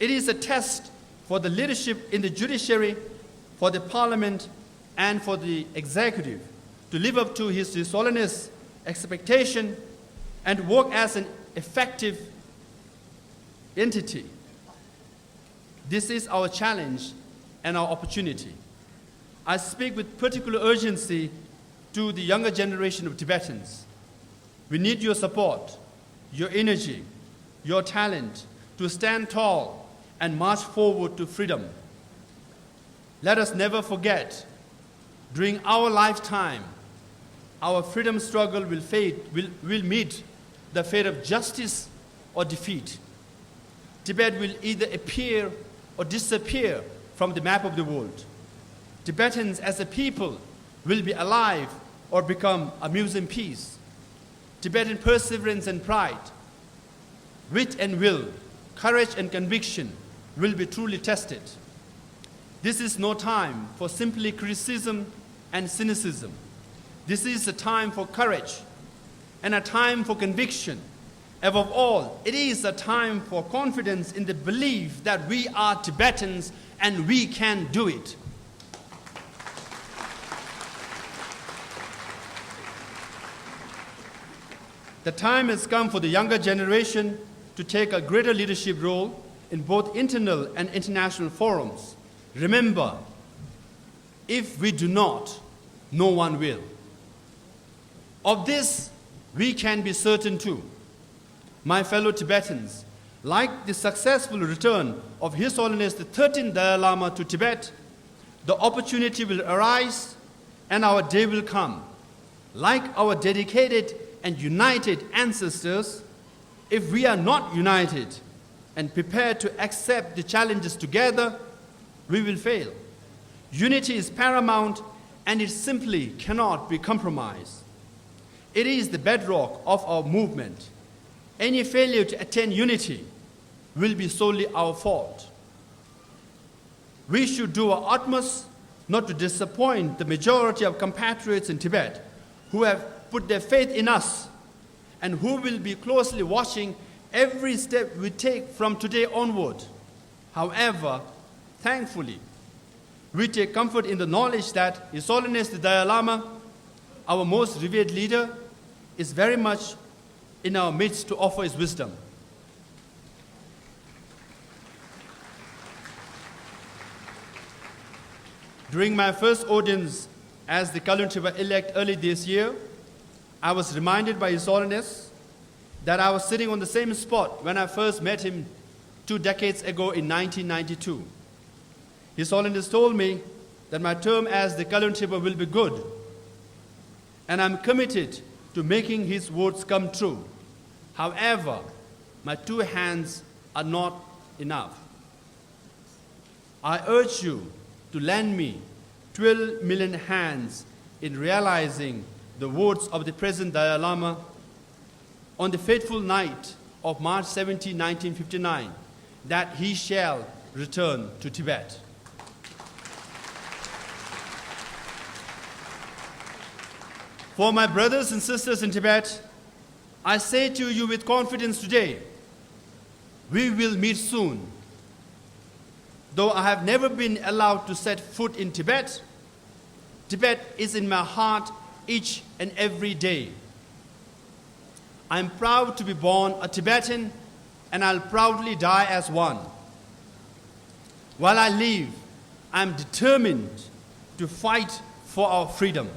It is a test for the leadership in the judiciary, for the parliament, and for the executive to live up to His Holiness' expectation and work as an effective entity. This is our challenge and our opportunity. I speak with particular urgency to the younger generation of Tibetans. We need your support, your energy, your talent to stand tall and march forward to freedom. Let us never forget, during our lifetime, our freedom struggle will fade, will, will meet the fate of justice or defeat. Tibet will either appear or disappear from the map of the world. Tibetans as a people will be alive or become a museum piece. Tibetan perseverance and pride, wit and will, courage and conviction will be truly tested. This is no time for simply criticism and cynicism. This is a time for courage and a time for conviction. Above all, it is a time for confidence in the belief that we are Tibetans and we can do it. The time has come for the younger generation to take a greater leadership role in both internal and international forums. Remember, if we do not, no one will. Of this, we can be certain too. My fellow Tibetans, like the successful return of His Holiness the thirteenth Dalai Lama to Tibet, the opportunity will arise and our day will come. Like our dedicated and united ancestors, if we are not united and prepared to accept the challenges together, we will fail. Unity is paramount and it simply cannot be compromised. It is the bedrock of our movement. Any failure to attain unity will be solely our fault. We should do our utmost not to disappoint the majority of compatriots in Tibet who have put their faith in us and who will be closely watching every step we take from today onward. However, thankfully, we take comfort in the knowledge that His Holiness the Dalai Lama, our most revered leader, is very much in our midst to offer his wisdom. During my first audience as the Kallur Thirpa elect early this year, I was reminded by His Holiness that I was sitting on the same spot when I first met him two decades ago in nineteen ninety-two. His Holiness told me that my term as the Kallur Thirpa will be good, and I'm committed to making his words come true. However, my two hands are not enough. I urge you to lend me twelve million hands in realizing the words of the present Dalai Lama on the fateful night of March seventeenth, nineteen fifty-nine, that he shall return to Tibet. For my brothers and sisters in Tibet, I say to you with confidence today, we will meet soon. Though I have never been allowed to set foot in Tibet, Tibet is in my heart each and every day. I am proud to be born a Tibetan and I'll proudly die as one. While I live, I am determined to fight for our freedom.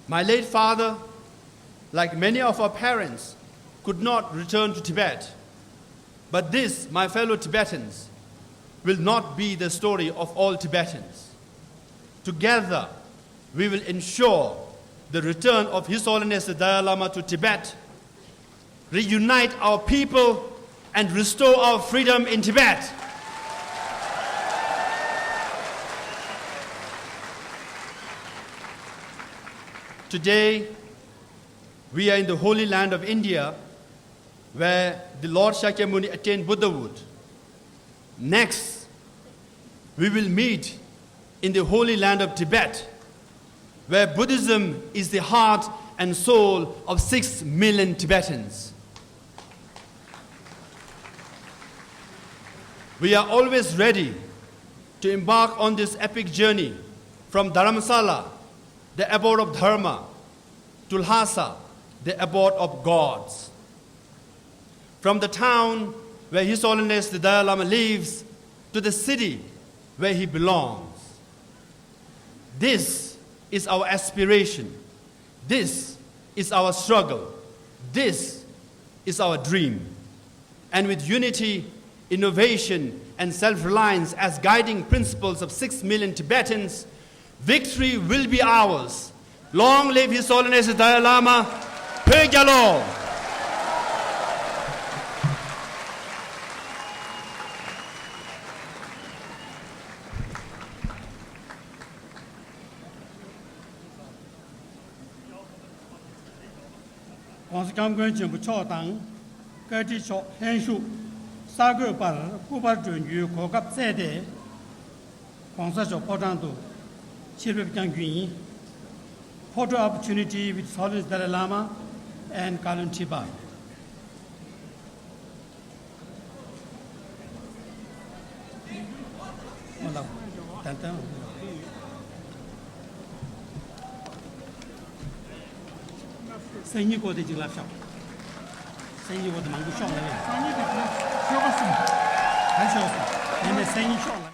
My late father, like many of our parents, could not return to Tibet. But this, my fellow Tibetans, will not be the story of all Tibetans. Together, we will ensure the return of His Holiness the Dalai Lama to Tibet, reunite our people, and restore our freedom in Tibet. Today, we are in the holy land of India, where the Lord Shakyamuni attained Buddhahood. Next, we will meet in the holy land of Tibet, where Buddhism is the heart and soul of six million Tibetans. We are always ready to embark on this epic journey from Dharamsala, the abode of Dharma, to Lhasa, the abode of gods. From the town where His Holiness the Dalai Lama lives to the city where he belongs. This is our aspiration. This is our struggle. This is our dream. And with unity, innovation, and self reliance as guiding principles of six million Tibetans, victory will be ours. Long live His Holiness the Dalai Lama. བོད་རྒྱལ་ལོ། ༸གོང་ས་༸སྐྱབས་མགོན་ཆེན་པོ་མཆོག་དང་། བཀའ་ཁྲི་མཆོག་ལྷན་བཞུགས་གསར་འགོད་པར་སྐུ་པར་སྒྲོན་རྒྱུའི་གོ་སྐབས་བསྩལ་ཏེ། ༸གོང་ས་མཆོག་ཕོ་བྲང་དུ་ཕྱིར་ཕེབས་བསྐྱང་རྒྱུ་ཡིན། Photo opportunity with His Holiness Dalai Lama and Kowloon Tibar. སང་ཉིན་སྐོར་དེ་གཅིག་ལབ་ཤོག་སང་ཉིན་སྐོར་དེ་མང་པོ་ཤོག་ལབ་ཡ། སང་ཉིན་དེ་ཤོག་ག་སུམ། ད་ཤོག་སུམ། ཡིན་ནའི་སང་ཉིན་ཤོག་ལབ།